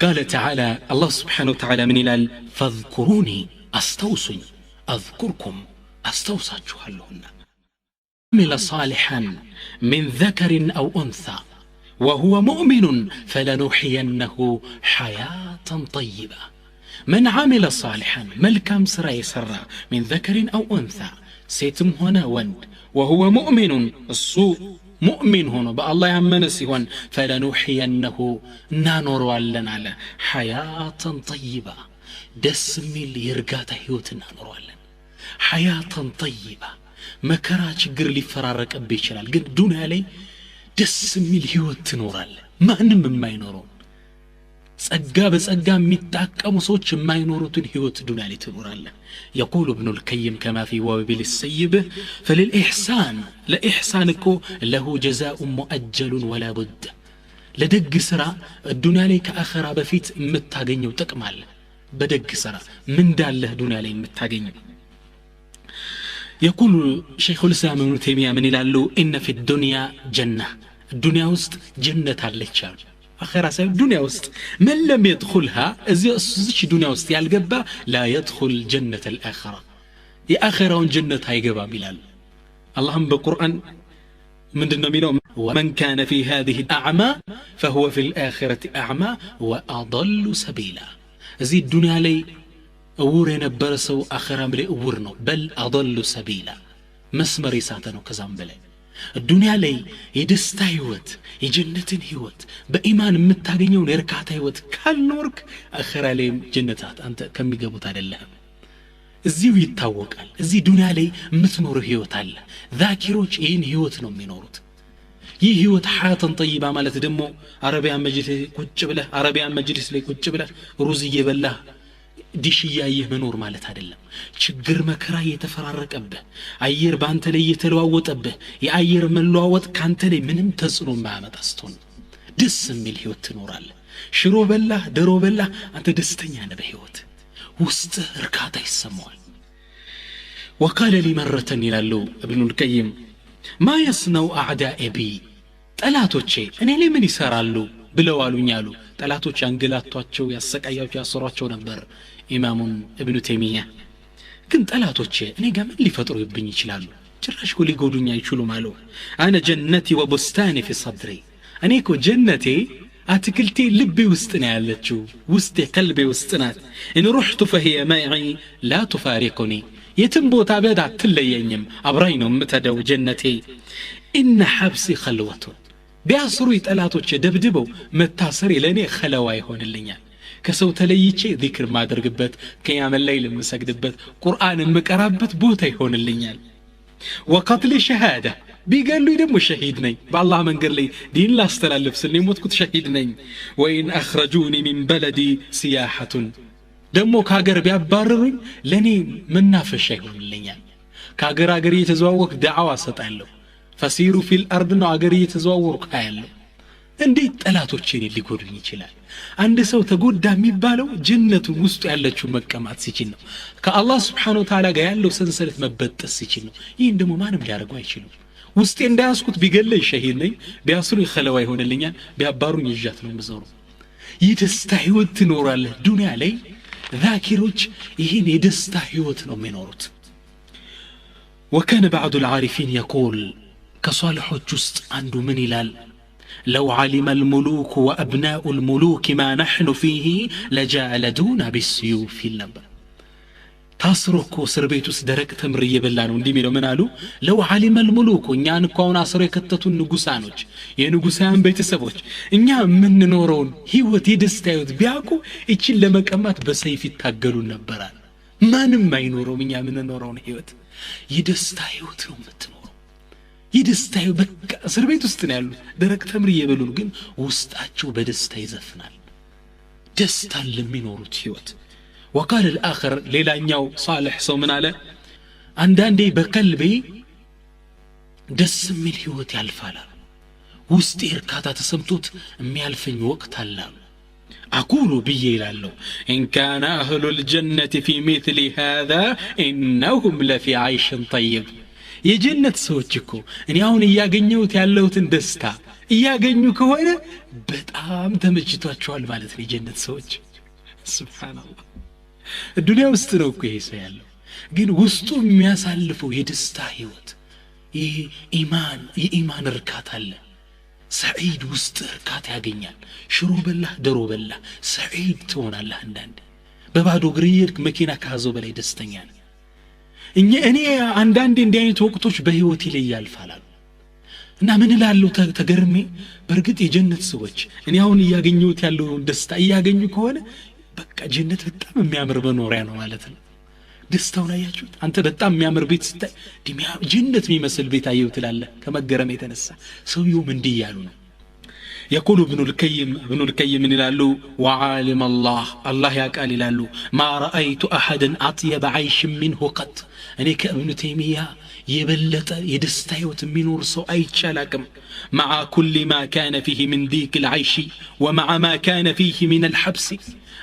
Speaker 1: قال تعالى الله سبحانه وتعالى من ይላል فاذكروني አስታውሱኝ أذكركم አስታውሳችኋለሁና عمل صالحا من ذكر أو أنثى وهو مؤمن فلنحيينه حياة طيبة. من عمل صالحا ملكم سرى يسرى من ذكر أو أنثى سيتم هنا وند وهو مؤمن السوء مؤمن هنا بالله يمن سيهون فلنحيينه نانور ولن على حياة طيبة دسمي يرقات هيوت نانور ولن حياة طيبة مكرا ችግር ሊፈራረቅብህ ይችላል ግን ዱንያ ላይ ደስ የሚል ህይወት ትኖራለህ። ማንም የማይኖረው ጸጋ በጸጋ የሚጣቀሙ ሰዎች የማይኖሩትን ህይወት ዱንያ ላይ ትኖራለህ። يقول ابن القيم كما في وابل السيب فللإحسان لإحسان እኮ له جزاء مؤجل ولا بد ለደግ ስራ ዱንያ ላይ ከአኺራ በፊት የምታገኘው ጥቅም አለ። በደግ ስራ ምን እንዳለህ ዱንያ ላይ የምታገኘው። يقول شيخ الإسلام ابن تيمية من ይላሉ إن في الدنيا جنة الدنيا ውስጥ ጀነት አለች አሉ። አኺራ ሳይሆን ዱንያ ውስጥ من لم يدخلها እዚህ ዱንያ ውስጥ ያልገባ لا يدخل جنة الآخرة የአኺራውን ጀነት አይገባም ይላል። አላህም በቁርአን ምንድነው የሚለው ومن كان في هذه أعمى فهو في الآخرة أعمى وأضل سبيلا እዚህ ዱንያ ላይ እውር የነበረ ሰው አኺራም ላይ እውር ነው። በል أضل سبيلا መስመር የሳተ ነው። ከዛም በላይ ዱንያ ላይ የደስታ ህይወት የጀነትን ህይወት በኢማን የምታገኘውን የእርካታ ህይወት ካልኖርክ አኺራ ላይም ጀነታት አንተ ከሚገቡት አይደለህም። እዚሁ ይታወቃል። እዚህ ዱንያ ላይ የምትኖረው ህይወት አለ። ዛኪሮች ይህን ህይወት ነው የሚኖሩት። ይህ ህይወት ሐያተን ጠይባ ማለት ደግሞ አረቢያን መጅሊስ ቁጭ ብለህ አረቢያን መጅሊስ ላይ ቁጭ ብለህ ሩዝ እየበላህ ዲሽ እያየህ መኖር ማለት አይደለም። ችግር መከራ እየተፈራረቀብህ አየር ባንተ ላይ እየተለዋወጠብህ የአየር መለዋወጥ ካንተ ላይ ምንም ተጽዕኖ የማያመጣ ስትሆን ደስ የሚል ህይወት ትኖራለህ። ሽሮ በላህ ደሮ በላህ አንተ ደስተኛ ነህ። በህይወት ውስጥህ እርካታ ይሰማዋል። وقال لي مرة ይላሉ ابن القيم ما يصنع أعدائي بي ጠላቶቼ እኔ ላይ ምን ይሰራሉ ብለው አሉኝ አሉ። ጠላቶች ያንገላቷቸው ያሰቃያቸው ያሰሯቸው ነበር ኢማሙን ኢብኑ ተይሚያ። ግን ጠላቶቼ እኔ ጋር ምን ሊፈጥሩብኝ ይችላሉ? ጭራሽ እኮ ሊጎዱኝ አይችሉም አሉ። أنا جنتي وبستاني في صدري እኔ እኮ ጀነቴ አትክልቴ ልቤ ውስጥ ነው ያለችው፣ ውስጤ ቀልቤ ውስጥ ናት። إن رحت فهي معي لا تفارقني የትም ቦታ ብሄድ አትለየኝም፣ አብራኝ ነው የምትሄደው ጀነቴ። إن حبسي خلوة ቢያስሩኝ ጠላቶቼ ደብድበው መታሰሬ ለእኔ ኸለዋ ይሆንልኛል። ከሰው ተለይቼ ዚክር የማደርግበት ቅያመ ሌይል የምሰግድበት ቁርአን የምቀራበት ቦታ ይሆንልኛል። وقتلي شهادة ቢገሉኝ ደግሞ ሸሂድ ነኝ። በአላህ መንገድ ላይ ዲን ላስተላልፍ ስል የሞትኩት ሸሂድ ነኝ። وإن أخرجوني من بلدي سياحة ደግሞ ከሀገር ቢያባርሩኝ ለእኔ መናፈሻ ይሆንልኛል። ከሀገር ሀገር እየተዘዋወርኩ ዳዕዋ እሰጣለሁ። فسيروا في الأرض ነው አገር እየተዘዋወርኩ አያለሁ። እንዴት ጠላቶቼ እኔን ሊጎዱኝ ይችላል? አንድ ሰው ተጎዳ የሚባለው ጀነቱን ውስጡ ያለችው መቀማት ሲችል ነው። ከአላህ سبحانه وتعالى ጋር ያለው ሰንሰለት መበጠስ ሲችል ነው። ይህን ደግሞ ማንም ሊያደርገው አይችልም። ውስጤ እንዳያስኩት ቢገለኝ ሸሂድ ነኝ፣ ቢያስሩኝ ኸለዋ ይሆንልኛል፣ ቢያባሩኝ ይዣት ነው የምዞረው። የደስታ ህይወት ትኖራለህ ዱንያ ላይ። ዛኪሮች ይህን የደስታ ህይወት ነው የሚኖሩት። وكان بعض العارفين يقول ከሷልሖች ውስጥ አንዱ ምን ይላል? لو علم الملوك وأبناء الملوك ما نحن فيه لجالدونا بالسيوف ይል ነበር። ታስሮ እኮ እስር ቤት ውስጥ ደረቅ ተምር እየበላ ነው እንዲህ የሚለው። ምን አሉ? لو علم الملوك እኛን እኮ አሁን አስረው የከተቱን ንጉሳኖች፣ የንጉሳውያን ቤተሰቦች እኛ የምንኖረውን ህይወት የደስታ ህይወት ቢያውቁ እቺን ለመቀማት በሰይፍ ይታገሉን ነበራል። ማንም አይኖረውም እኛ የምንኖረውን ህይወት። የደስታ ህይወት ነው የምትኖረው። የደስታ ህይወት፣ በቃ እስር ቤት ውስጥ ነው ያሉት፣ ደረቅ ተምር እየበሉ ነው፣ ግን ውስጣቸው በደስታ ይዘፍናል። ደስታን ለሚኖሩት ህይወት። وقال الآخر፣ ሌላኛው ሳልሕ ሰው ምን አለ? አንዳንዴ በቀልቤ ደስ የሚል ህይወት ያልፋል አሉ። ውስጤ እርካታ ተሰምቶት የሚያልፈኝ ወቅት አለ አሉ። أقول ብዬ ይላለሁ፣ إن كان أهل الجنة في مثل هذا إنهم لفي عيش طيب። የጀነት ሰዎች እኮ እኔ አሁን እያገኘሁት ያለሁትን ደስታ እያገኙ ከሆነ በጣም ተመችቷቸዋል ማለት ነው የጀነት ሰዎች። ስብሓንላህ፣ ዱንያ ውስጥ ነው እኮ ይሄ ሰው ያለው፣ ግን ውስጡ የሚያሳልፈው የደስታ ህይወት፣ ይህ ኢማን፣ የኢማን እርካታ አለ። ሰዒድ፣ ውስጥ እርካታ ያገኛል። ሽሮ በላህ፣ ደሮ በላህ፣ ሰዒድ ትሆናለህ። አንዳንዴ በባዶ እግር እየሄድክ መኪና ከያዘው በላይ ደስተኛ ነህ። እኔ አንዳንዴ እንዲህ አይነት ወቅቶች በህይወቴ ላይ ያልፋላሉ እና ምን እላለሁ ተገርሜ፣ በእርግጥ የጀነት ሰዎች እኔ አሁን እያገኘሁት ያለውን ደስታ እያገኙ ከሆነ በቃ ጀነት በጣም የሚያምር መኖሪያ ነው ማለት ነው። ደስታውን አያችሁት? አንተ በጣም የሚያምር ቤት ስታይ ጀነት የሚመስል ቤት አየሁ ትላለህ ከመገረም የተነሳ። ሰውየውም እንዲህ እያሉ ነው። يقول ابن القيم፣ ابن القيم ምን ይላሉ? وعالم الله፣ አላህ ያውቃል ይላሉ፣ ما رأيت أحدا أطيب عيشا منه قط። እኔ ከእብኑ ተይሚያ የበለጠ የደስታ ህይወት የሚኖር ሰው አይቼ አላቅም። مع كل ما كان فيه من ضيق العيش ومع ما كان فيه من الحبس።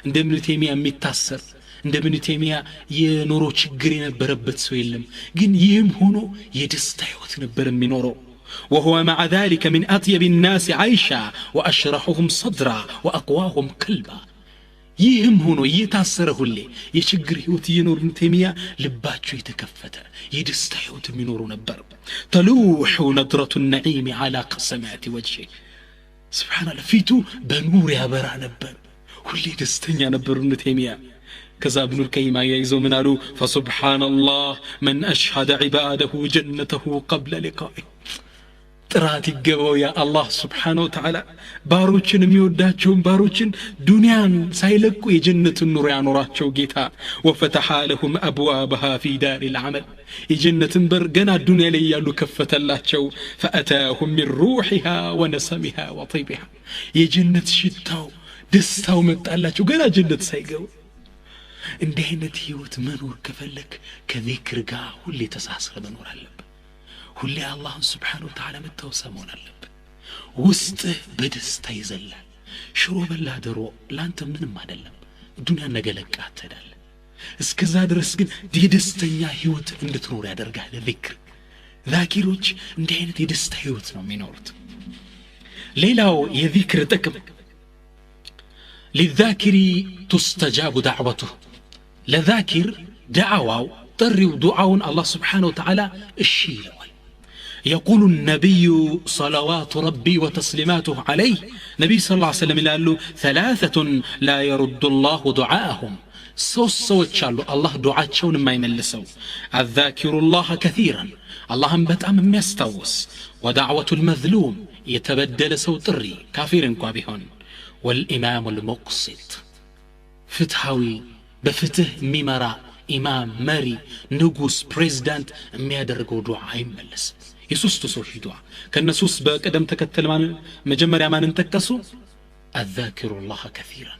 Speaker 1: እንደ እብኑ ተይሚያ የሚታሰር፣ እንደ እብኑ ተይሚያ የኑሮ ችግር የነበረበት ሰው የለም። ግን ይህም ሆኖ የደስታ ህይወት ነበር የሚኖረው። وهو مع ذلك من أطيب الناس عيشا وأشرحهم صدرا وأقواهم قلبا። ይህም ሆኖ እየታሰረ፣ ሁሌ የችግር ህይወት እየኖሩ፣ ኢብኑ ተይሚያ ልባቸው የተከፈተ የደስታ ህይወት የሚኖሩ ነበር። تلوح نضرة النعيم على قسمات وجهه። ስብሓንላህ፣ ፊቱ በኑር ያበራ ነበር። ሁሌ ደስተኛ ነበሩ ኢብኑ ተይሚያ። ከዛ እብኑ ልቀይም አያይዘው ምን አሉ? فسبحان الله من أشهد عباده جنته قبل لقائه። ጥራት ይገባው ያ አላህ ስብሓነ ወተዓላ፣ ባሮችን የሚወዳቸውን ባሮችን ዱንያን ሳይለቁ የጀነትን ኑሮ ያኖራቸው ጌታ። وفتح لهم أبوابها في دار العمل። የጀነትን በር ገና ዱንያ ላይ እያሉ ከፈተላቸው። فأتاهم من روحها ونسمها وطيبها። የጀነት ሽታው፣ ደስታው መጣላቸው ገና ጀነት ሳይገቡ። እንዲህ አይነት ህይወት መኖር ከፈለክ ከዚክር ጋር ሁሌ ተሳስረ መኖር አለብህ። ሁሌ አላህን ስብሓን ወተዓላ መታወሰ መሆን አለብህ። ውስጥህ በደስታ ይዘላል። ሽሮ በላ ደሮ ለአንተ ምንም አይደለም። ዱንያ ነገ ለቃ ትሄዳለህ። እስከዛ ድረስ ግን የደስተኛ ህይወት እንድትኖር ያደርጋል ዚክር። ዛኪሮች እንዲህ አይነት የደስታ ህይወት ነው የሚኖሩት። ሌላው የዚክር ጥቅም للذاكر تستجاب دعوته። ለዛኪር ዳዕዋው፣ ጥሪው፣ ዱዓውን አላህ ስብሓን ወተዓላ እሺ ይለዋል። يقول النبي صلوات ربي وتسليماته عليه፣ ነቢይ صلى الله عليه وسلم ይላሉ፣ ثلاثة لا يرد الله دعاءهم። ሶስት ሰዎች አሉ አላህ ዱዓቸውን የማይመልሰው። الذاكر الله كثيرا፣ አላህን በጣም የሚያስታውስ፣ ودعوة المظلوم፣ የተበደለ ሰው ጥሪ ካፊር እንኳ ቢሆን፣ والإمام المقسط፣ ፍትሐዊ፣ በፍትህ የሚመራ ኢማም፣ መሪ፣ ንጉስ፣ ፕሬዚዳንት የሚያደርገው ዱዓ አይመለስም። የሶስቱ ሰዎች ዱዓ። ከእነሱ ውስጥ በቅደም ተከተል መጀመሪያ ማንን ጠቀሱ? الذاكر الله كثيرا፣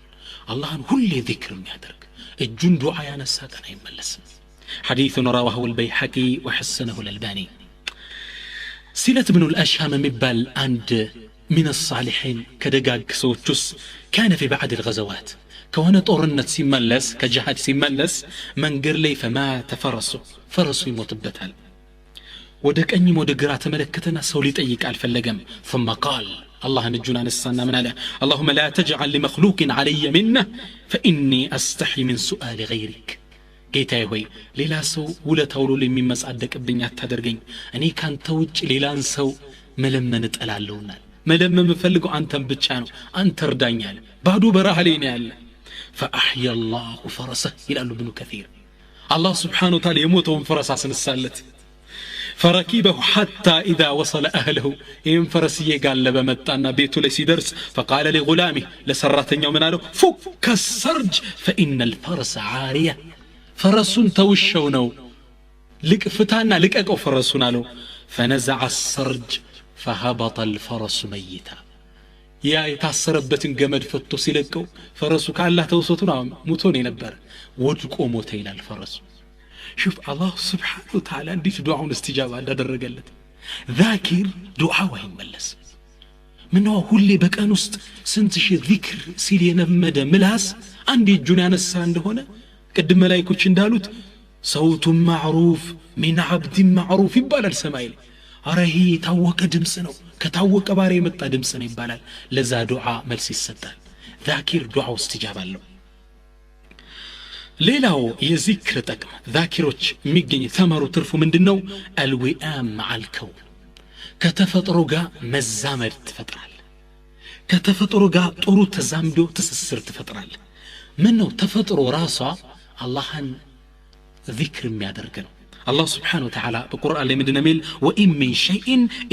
Speaker 1: አላህን ሁሌ ዚክር የሚያደርግ፣ እጁን ዱዓ ያነሳ ቀን አይመለስም። حديث رواه البيهقي وحسنه الألباني። ሲለት ብኑ ልአሽሃም የሚባል አንድ من الصالحين፣ ከደጋግ ሰዎች ውስጥ፣ كان في بعض الغزوات፣ ከሆነ ጦርነት ሲመለስ፣ ከጅሃድ ሲመለስ መንገድ ላይ فمات فرسه፣ ፈረሱ ይሞትበታል። ወደ ቀኝም ወደ ግራ ተመለከተና ሰው ሊጠይቅ አልፈለገም። ثم قال፣ አላህን እጁን አነሳና ምን አለ? اللهم لا تجعل لمخلوق علي منة فإني أستحي من سؤال غيرك። ጌታዬ ሆይ፣ ሌላ ሰው ውለታ ውሎ የሚመጻደቅብኝ አታደርገኝ። እኔ ካንተ ውጭ ሌላን ሰው መለመን እጠላለሁና መለመን የምፈልገው አንተን ብቻ ነው። አንተ እርዳኝ አለ። ባዶ በረሃ ላይ ነው ያለ። فأحيا الله فرسه ይላሉ ብኑ ከሲር። አላህ ስብሓን ወተዓላ የሞተውን ፈረስ አስነሳለት። فركبه حتى إذا وصل أهله፣ ይህም ፈረስ እየጋለበ መጣና ቤቱ ላይ ሲደርስ فقال لغلامه፣ ለሰራተኛው ምን አለው? فك السرج فإن الفرس عارية። ፈረሱን ተውሸው ነው። ልቅ ፍታና ልቀቀው ፈረሱን አለው። ፈነዘዐ الሰርጅ فهبط الفرس ميتا። ያ የታሰረበትን ገመድ ፈቶ ሲለቀው ፈረሱ ከአላህ ተውሶቱ ነው ሙቶ ነው የነበረ፣ ወድቆ ሞተ ይላል ፈረሱ። شوف አላህ سبحانه وتعالى እንዴት ዱዓውን استجابة እንዳደረገለት። ዛኪር ዱዓው አይመለስም። ምነው ሁሌ በቀን ውስጥ ስንት ሺህ ዚክር ሲል የለመደ ምላስ አንድ እጁን ያነሳ እንደሆነ ቅድም መላእክቶች እንዳሉት صوت معروف من عبد معروف ይባላል ሰማይ ላይ። ኧረ ይሄ የታወቀ ድምፅ ነው፣ ከታወቀ ባሪያ የመጣ ድምፅ ነው ይባላል። ለዛ ዱዓ መልስ ይሰጣል። ዛኪር ዱዓው استجابة አለው። ሌላው የዚክር ጥቅም ዛኪሮች የሚገኝ ተመሩ ትርፉ ምንድነው? الوئام مع الكون፣ ከተፈጥሮ ጋር መዛመድ ትፈጥራለህ። ከተፈጥሮ ጋር ጥሩ ተዛምዶ ትስስር ትፈጥራለህ። ምን ነው ተፈጥሮ ራሷ አላህን ዚክር የሚያደርግ ነው። አላህ سبحانه وتعالى በቁርአን ላይ ምንድነው የሚል? وإن من شيء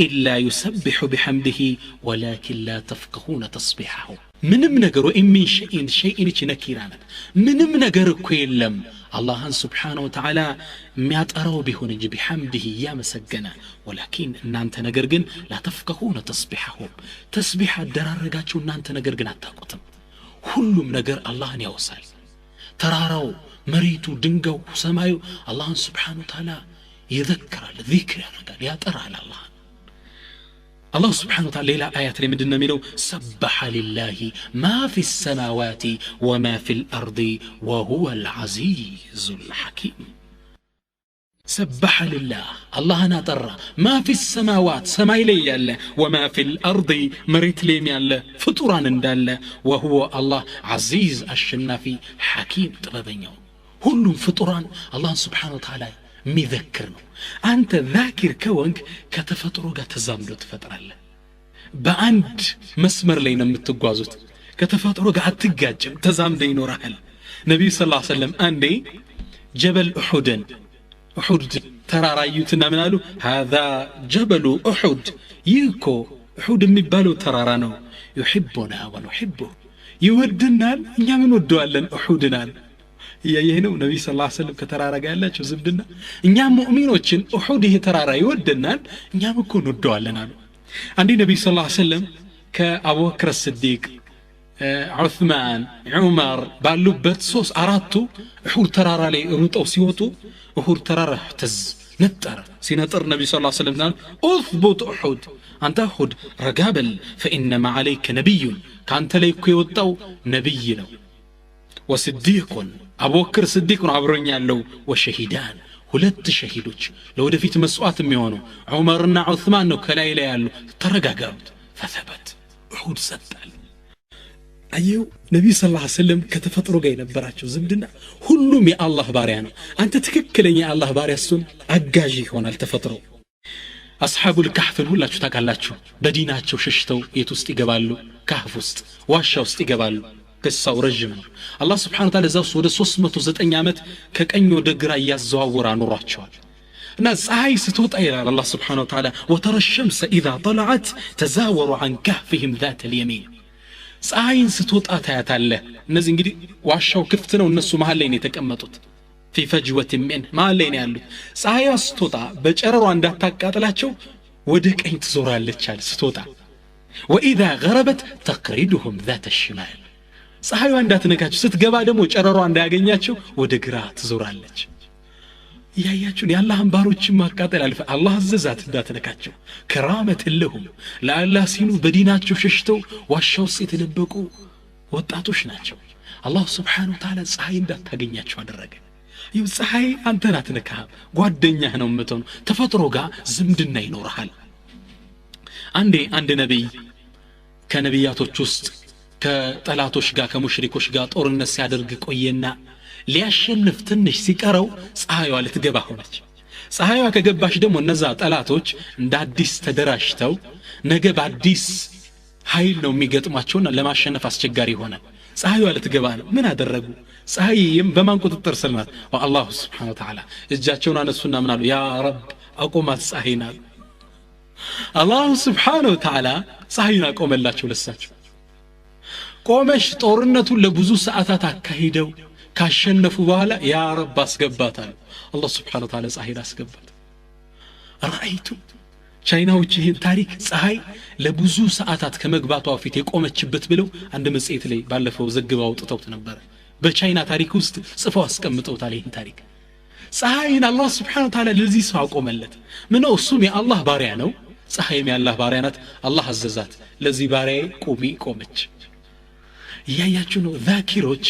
Speaker 1: إلا يسبح بحمده ولكن لا تفقهون تسبيحهم። ምንም ነገር وإن من شيء፣ شيء እቺ نكرة ናት። ምንም ነገር እኮ የለም አላህን سبحانه وتعالى የሚያጠራው ቢሆን እንጂ بحمده እያመሰገነ፣ ولكن እናንተ ነገር ግን لا تفقهون تسبيحهم፣ ተስቢሕ አደራረጋቸው እናንተ ነገር ግን አታውቁትም። ሁሉም ነገር አላህን ያወሳል። ተራራው፣ መሬቱ፣ ድንጋዩ፣ ሰማዩ አላህን سبحانه وتعالى ይዘክራል፣ ዚክር ያደርጋል፣ ያጠራል አላህን። አላህ سبحانه وتعالى ሌላ አያት ላይ ምንድነው የሚለው? سبح لله ما في السماوات وما في الأرض وهو العزيز الحكيم። سبح لله አላህን አጠራ፣ ما في السماوات ሰማይ ላይ ያለ፣ وما في الأرض መሬት ላይም ያለ ፍጡራን እንዳለ፣ وهو አላህ عزيز አሸናፊ፣ حكيم ጥበበኛው። ሁሉም ፍጡራን አላህን سبحانه وتعالى የሚዘክር ነው። አንተ ዛኪር ከወንክ ከተፈጥሮ ጋር ተዛምዶ ትፈጥራለህ። በአንድ መስመር ላይ ነው የምትጓዙት። ከተፈጥሮ ጋር አትጋጭም፣ ተዛምዶ ይኖርሃል። ነቢዩ صلى الله عليه وسلم አንዴ ጀበል ኡሑድን፣ ኡሑድ ተራራ አዩትና ምን አሉ? هذا جبل أحد፣ ይህ እኮ ኡሑድ የሚባለው ተራራ ነው። يحبنا ونحبه፣ ይወድናል እኛም እንወደዋለን ኡሑድን አሉ። እያየህ ነው ነብዩ صلى الله عليه وسلم ከተራራ ጋር ያላቸው ዝምድና። እኛም ሙእሚኖችን ኡሑድ ይሄ ተራራ ይወደናል እኛም እኮ እንወደዋለን አሉ። አንዴ ነብዩ صلى الله عليه وسلم ከአቡበክር ስዲቅ፣ ዑስማን፣ ዑመር ባሉበት ሶስት አራቱ ኡሑድ ተራራ ላይ ሩጠው ሲወጡ ኡሑድ ተራራ ተዝ ነጠረ። ሲነጥር ነብዩ صلى الله عليه وسلم اثبت أحد፣ አንተ ኡሑድ ረጋ በል፣ فإنما عليك نبي፣ ካንተ ላይ እኮ የወጣው ነብይ ነው። وصديق፣ አቡበክር ስዲቅ ነው አብሮኝ ያለው፣ وشهيدان፣ ሁለት ሸሂዶች ለወደፊት መስዋዕት የሚሆኑ ዑመርና ዑስማን ነው ከላይ ላይ ያሉ። ተረጋጋሩት። فثبت ኡሑድ ጸጥ አለ። አየው ነብዩ صلى الله عليه وسلم ከተፈጥሮ ጋር የነበራቸው ዝምድና ሁሉም የአላህ ባሪያ ነው። አንተ ትክክለኛ የአላህ ባሪያ እሱን አጋዥ ይሆናል ተፈጥሮ። አስሐቡል ካህፍን ሁላችሁ ታውቃላችሁ። በዲናቸው ሸሽተው የት ውስጥ ይገባሉ? ካህፍ ውስጥ፣ ዋሻ ውስጥ ይገባሉ። ቅሳው ረዥም ነው። አላህ سبحانه وتعالى እዛ ውስጥ ወደ 309 ዓመት ከቀኝ ወደ ግራ እያዘዋወረ አኑሯቸዋል። እና ፀሐይ ስትወጣ ይላል አላህ سبحانه وتعالى وترى الشمس إذا طلعت تزاور عن كهفهم ذات اليمين። ፀሐይን ስትወጣ ታያታለህ። እነዚህ እንግዲህ ዋሻው ክፍት ነው፣ እነሱ መሃል ላይ ነው የተቀመጡት። في فجوة من መሃል ላይ ነው ያሉት። ፀሐይዋ ስትወጣ በጨረሯ እንዳታቃጥላቸው ወደ ቀኝ ትዞራለች አለ ስትወጣ። وإذا غربت تقرضهم ذات الشمال፣ ፀሐይዋ እንዳትነካቸው ስትገባ ደግሞ ጨረሯ እንዳያገኛቸው ወደ ግራ ትዞራለች። እያያችሁን የአላህን ባሮችን ማቃጠል አልፈ አላህ አዘዛት እንዳትነካቸው። كرامة لهم፣ ለአላህ ሲሉ በዲናቸው ሸሽተው ዋሻ ውስጥ የተደበቁ ወጣቶች ናቸው። አላሁ سبحانه وتعالى ፀሐይ እንዳታገኛቸው አደረገ። ይኸው ፀሐይ አንተን አትነካህም፣ ጓደኛህ ነው የምትሆነው። ተፈጥሮ ጋር ዝምድና ይኖርሃል። አንዴ አንድ ነቢይ ከነቢያቶች ውስጥ ከጠላቶች ጋር ከሙሽሪኮች ጋር ጦርነት ሲያደርግ ቆየና ሊያሸንፍ ትንሽ ሲቀረው ፀሐይዋ ልትገባ ሆነች። ፀሐይዋ ከገባች ደግሞ እነዛ ጠላቶች እንደ አዲስ ተደራጅተው ነገ በአዲስ ኃይል ነው የሚገጥሟቸውና ለማሸነፍ አስቸጋሪ ይሆናል። ፀሐይዋ ልትገባ ነው። ምን አደረጉ? ፀሐይ በማን ቁጥጥር ስር ናት? በአላሁ سبحانه وتعالى። እጃቸውን አነሱና ምን አሉ? يا رب አቁማት ፀሐይን አሉ። አላሁ سبحانه وتعالى ፀሐይን አቆመላቸው። ለሳቸው ቆመሽ ጦርነቱን ለብዙ ሰዓታት አካሂደው ካሸነፉ በኋላ ያ ረብ አስገባታል። አላህ Subhanahu Wa Ta'ala ፀሐይን አስገባት። ራአይቱ ቻይናዎች ይህን ታሪክ ፀሐይ ለብዙ ሰዓታት ከመግባቷ በፊት የቆመችበት ብለው አንድ መጽሔት ላይ ባለፈው ዘግበው አውጥተውት ነበር። በቻይና ታሪክ ውስጥ ጽፈው አስቀምጠውታል ይህን ታሪክ። ፀሐይን አላህ Subhanahu Wa Ta'ala ለዚህ ሰው አቆመለት። ምነው እሱም የአላህ ባሪያ ነው፣ ፀሐይም የአላህ ባሪያ ናት። አላህ አዘዛት፣ ለዚህ ባሪያዬ ቁሚ፣ ቆመች። እያያችሁ ነው ዛኪሮች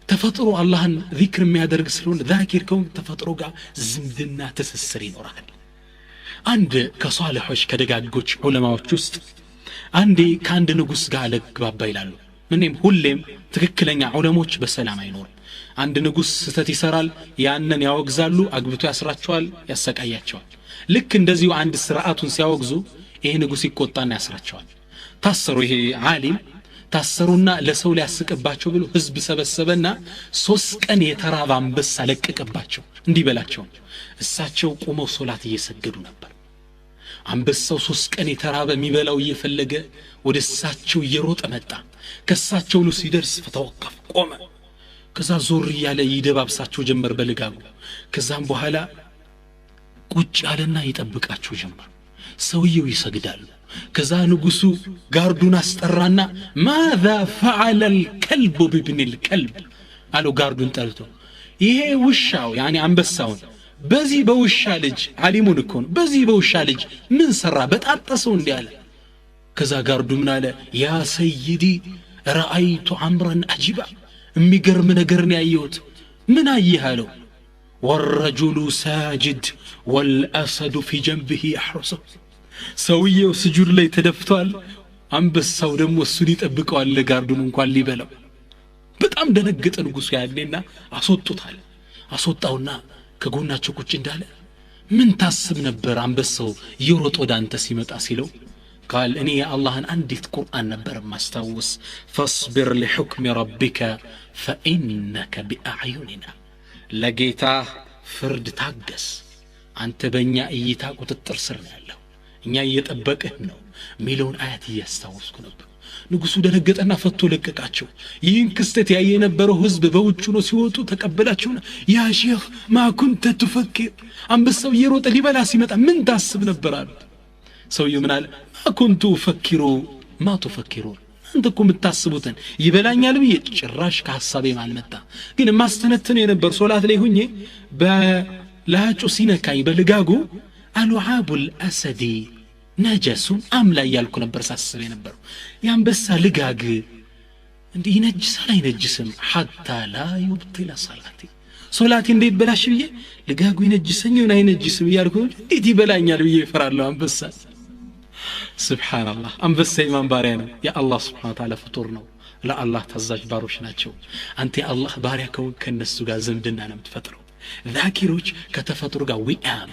Speaker 1: ተፈጥሮ አላህን ዚክር የሚያደርግ ስለሆነ ዛኪር ከሆንክ ተፈጥሮ ጋር ዝምድና ትስስር ይኖራል። አንድ ከሷልሖች ከደጋጎች ዑለማዎች ውስጥ አንዴ ከአንድ ንጉስ ጋር አለግባባ ይላሉ። ምንም ሁሌም ትክክለኛ ዑለሞች በሰላም አይኖሩም። አንድ ንጉስ ስህተት ይሰራል፣ ያንን ያወግዛሉ፣ አግብቶ ያስራቸዋል፣ ያሰቃያቸዋል። ልክ እንደዚሁ አንድ ስርዓቱን ሲያወግዙ ይሄ ንጉስ ይቆጣና ያስራቸዋል። ታሰሩ። ይሄ ዓሊም ታሰሩና ለሰው ሊያስቅባቸው ብሎ ህዝብ ሰበሰበና 3 ቀን የተራበ አንበሳ ለቀቀባቸው እንዲበላቸው። እሳቸው ቆመው ሶላት እየሰገዱ ነበር። አንበሳው 3 ቀን የተራበ የሚበላው እየፈለገ ወደ እሳቸው እየሮጠ መጣ። ከእሳቸው ሉ ሲደርስ ፈተወቀፍ ቆመ። ከዛ ዞር እያለ ይደባብሳቸው ጀመር በልጋጉ። ከዛም በኋላ ቁጭ አለና ይጠብቃቸው ጀመር። ሰውየው ይሰግዳሉ። ከዛ ንጉሱ ጋርዱን አስጠራና ማዛ ፈዐለ الكلب بابن الكلب አለው። ጋርዱን ጠርቶ ይሄ ውሻው ያኒ አንበሳውን በዚህ በውሻ ልጅ ዓሊሙን እኮ ነው፣ በዚህ በውሻ ልጅ ምን ሰራ በጣጠሰው እንዲህ አለ። ከዛ ጋርዱ ምን አለ? ያ ሰይዲ ረአይቱ አምረን አጂባ፣ የሚገርም ነገር ነው ያየሁት። ምን አየህ አለው። والرجل ساجد والأسد في جنبه يحرسه። ሰውየው ስጁድ ላይ ተደፍቷል፣ አንበሳው ደግሞ እሱን ይጠብቀዋል ጋርዱን እንኳን ሊበላው። በጣም ደነገጠ ንጉሱ ያኔና አስወጡታል። አስወጣውና ከጎናቸው ቁጭ እንዳለ ምን ታስብ ነበር አንበሳው እየሮጠ ወደ አንተ ሲመጣ ሲለው፣ ቃል እኔ የአላህን አንዲት ቁርአን ነበር ማስታውስ፣ فاصبر لحكم ربك فإنك بأعيننا፣ ለጌታ ፍርድ ታገስ፣ አንተ በእኛ እይታ ቁጥጥር ስር ነው ያለው፣ እኛ እየጠበቅህ ነው ሚለውን አያት እያስታወስኩ ነበር። ንጉሱ ደነገጠና ፈቶ ለቀቃቸው። ይህን ክስተት ያየ የነበረው ህዝብ በውጭ ነው ሲወጡ ተቀበላቸውና ያ ሼኽ ማ ኩንተ ትፈክር፣ አንበሳው እየሮጠ ሊበላ ሲመጣ ምን ታስብ ነበር አሉት። ሰውየው ምን አለ? ማ ኩንቱ ኡፈኪሩ ማ ትፈኪሩን፣ አንተ እኮ የምታስቡትን ይበላኛል ብዬ ጭራሽ ከሐሳቤም አልመጣ። ግን የማስተነትነው የነበር ሶላት ላይ ሁኜ በላጩ ሲነካኝ በልጋጉ አሉዓቡ الأسد ነጀሱን አምላ እያልኩ ነበር ሳስብ የነበረው። የአንበሳ ልጋግ እንዲህ ይነጅሳል አይነጅስም? ሐታ ላ ዩብጢለ ሰላቲ፣ ሶላቴ እንዳይበላሽ ብዬ ልጋጉ ይነጅሰኝ ይሆን አይነጅስም እያልኩ እንዴት ይበላኛል ብዬ እፈራለሁ አንበሳ። ሱብሃንአላህ፣ አንበሳ የማን ባሪያ ነው? የአላህ ሱብሃነሁ ወተዓላ ፍጡር ነው። ለአላህ ታዛዥ ባሮች ናቸው። አንተ የአላህ ባሪያ ከሆንክ ከነሱ ጋር ዝምድና ነው የምትፈጥረው። ዛኪሮች ከተፈጥሮ ጋር ዊአም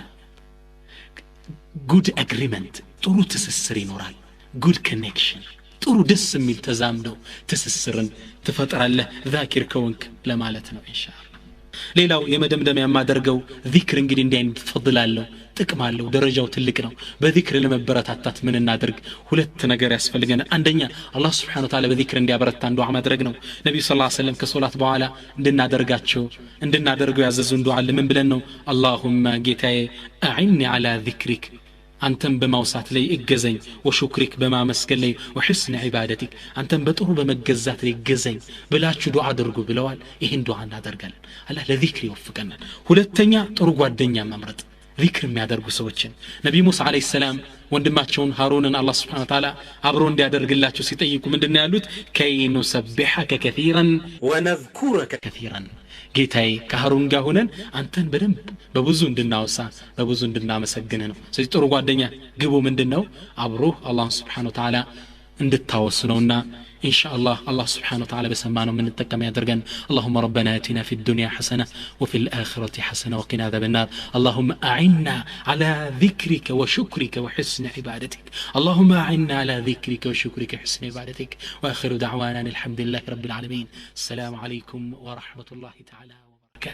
Speaker 1: good agreement፣ ጥሩ ትስስር ይኖራል። good connection፣ ጥሩ ደስ የሚል ተዛምደው ትስስርን ትፈጥራለህ ዛኪር ከሆንክ ለማለት ነው ኢንሻአላህ። ሌላው የመደምደሚያ የማደርገው ዚክር እንግዲህ እንዲህ አይነት ፈድል አለው፣ ጥቅም አለው፣ ደረጃው ትልቅ ነው። በዚክር ለመበረታታት ምን እናድርግ? ሁለት ነገር ያስፈልገናል። አንደኛ አላህ Subhanahu Wa Ta'ala በዚክር እንዲያበረታን ዱዓ ማድረግ ነው። ነብዩ ሰለላሁ ዐለይሂ ወሰለም ከሶላት በኋላ እንድናደርገው ያዘዙን ዱዓ ምን ብለን ነው? አላሁመ ጌታዬ አዒኒ ዐላ ዚክሪክ፣ አንተን በማውሳት ላይ እገዘኝ፣ ወሹክሪክ በማመስገን ላይ፣ ወሕስን ዒባደቲክ አንተን በጥሩ በመገዛት ላይ እገዘኝ ብላችሁ ዱዓ አድርጉ ብለዋል። ይህን ዱዓ እናደርጋለን። አላህ ለዚክር ይወፍቀናል። ሁለተኛ ጥሩ ጓደኛ መምረጥ፣ ዚክር የሚያደርጉ ሰዎችን። ነቢ ሙሳ ዓለይሂ ሰላም ወንድማቸውን ሃሩንን አላህ Subhanahu Wa Ta'ala አብሮ እንዲያደርግላቸው ሲጠይቁ ምንድነው ያሉት? ከይ ኑሰቢሐከ ከሲራን ወነዝኩረከ ከሲራን፣ ጌታዬ ከሃሩን ጋር ሆነን አንተን በደንብ በብዙ እንድናወሳ በብዙ እንድናመሰግንህ ነው። ስለዚህ ጥሩ ጓደኛ ግቡ ምንድነው? አብሮህ አላህ Subhanahu Wa Ta'ala እንድታወሱ ነውና إن شاء الله الله سبحانه وتعالى بسمعنا من التكم يدرجن. اللهم ربنا آتنا في الدنيا حسنة وفي الآخرة حسنة وقنا عذاب النار. اللهم أعنا على ذكرك وشكرك وحسن عبادتك. اللهم أعنا على ذكرك وشكرك وحسن عبادتك. وآخر دعوانا الحمد لله رب العالمين. السلام عليكم ورحمة الله تعالى.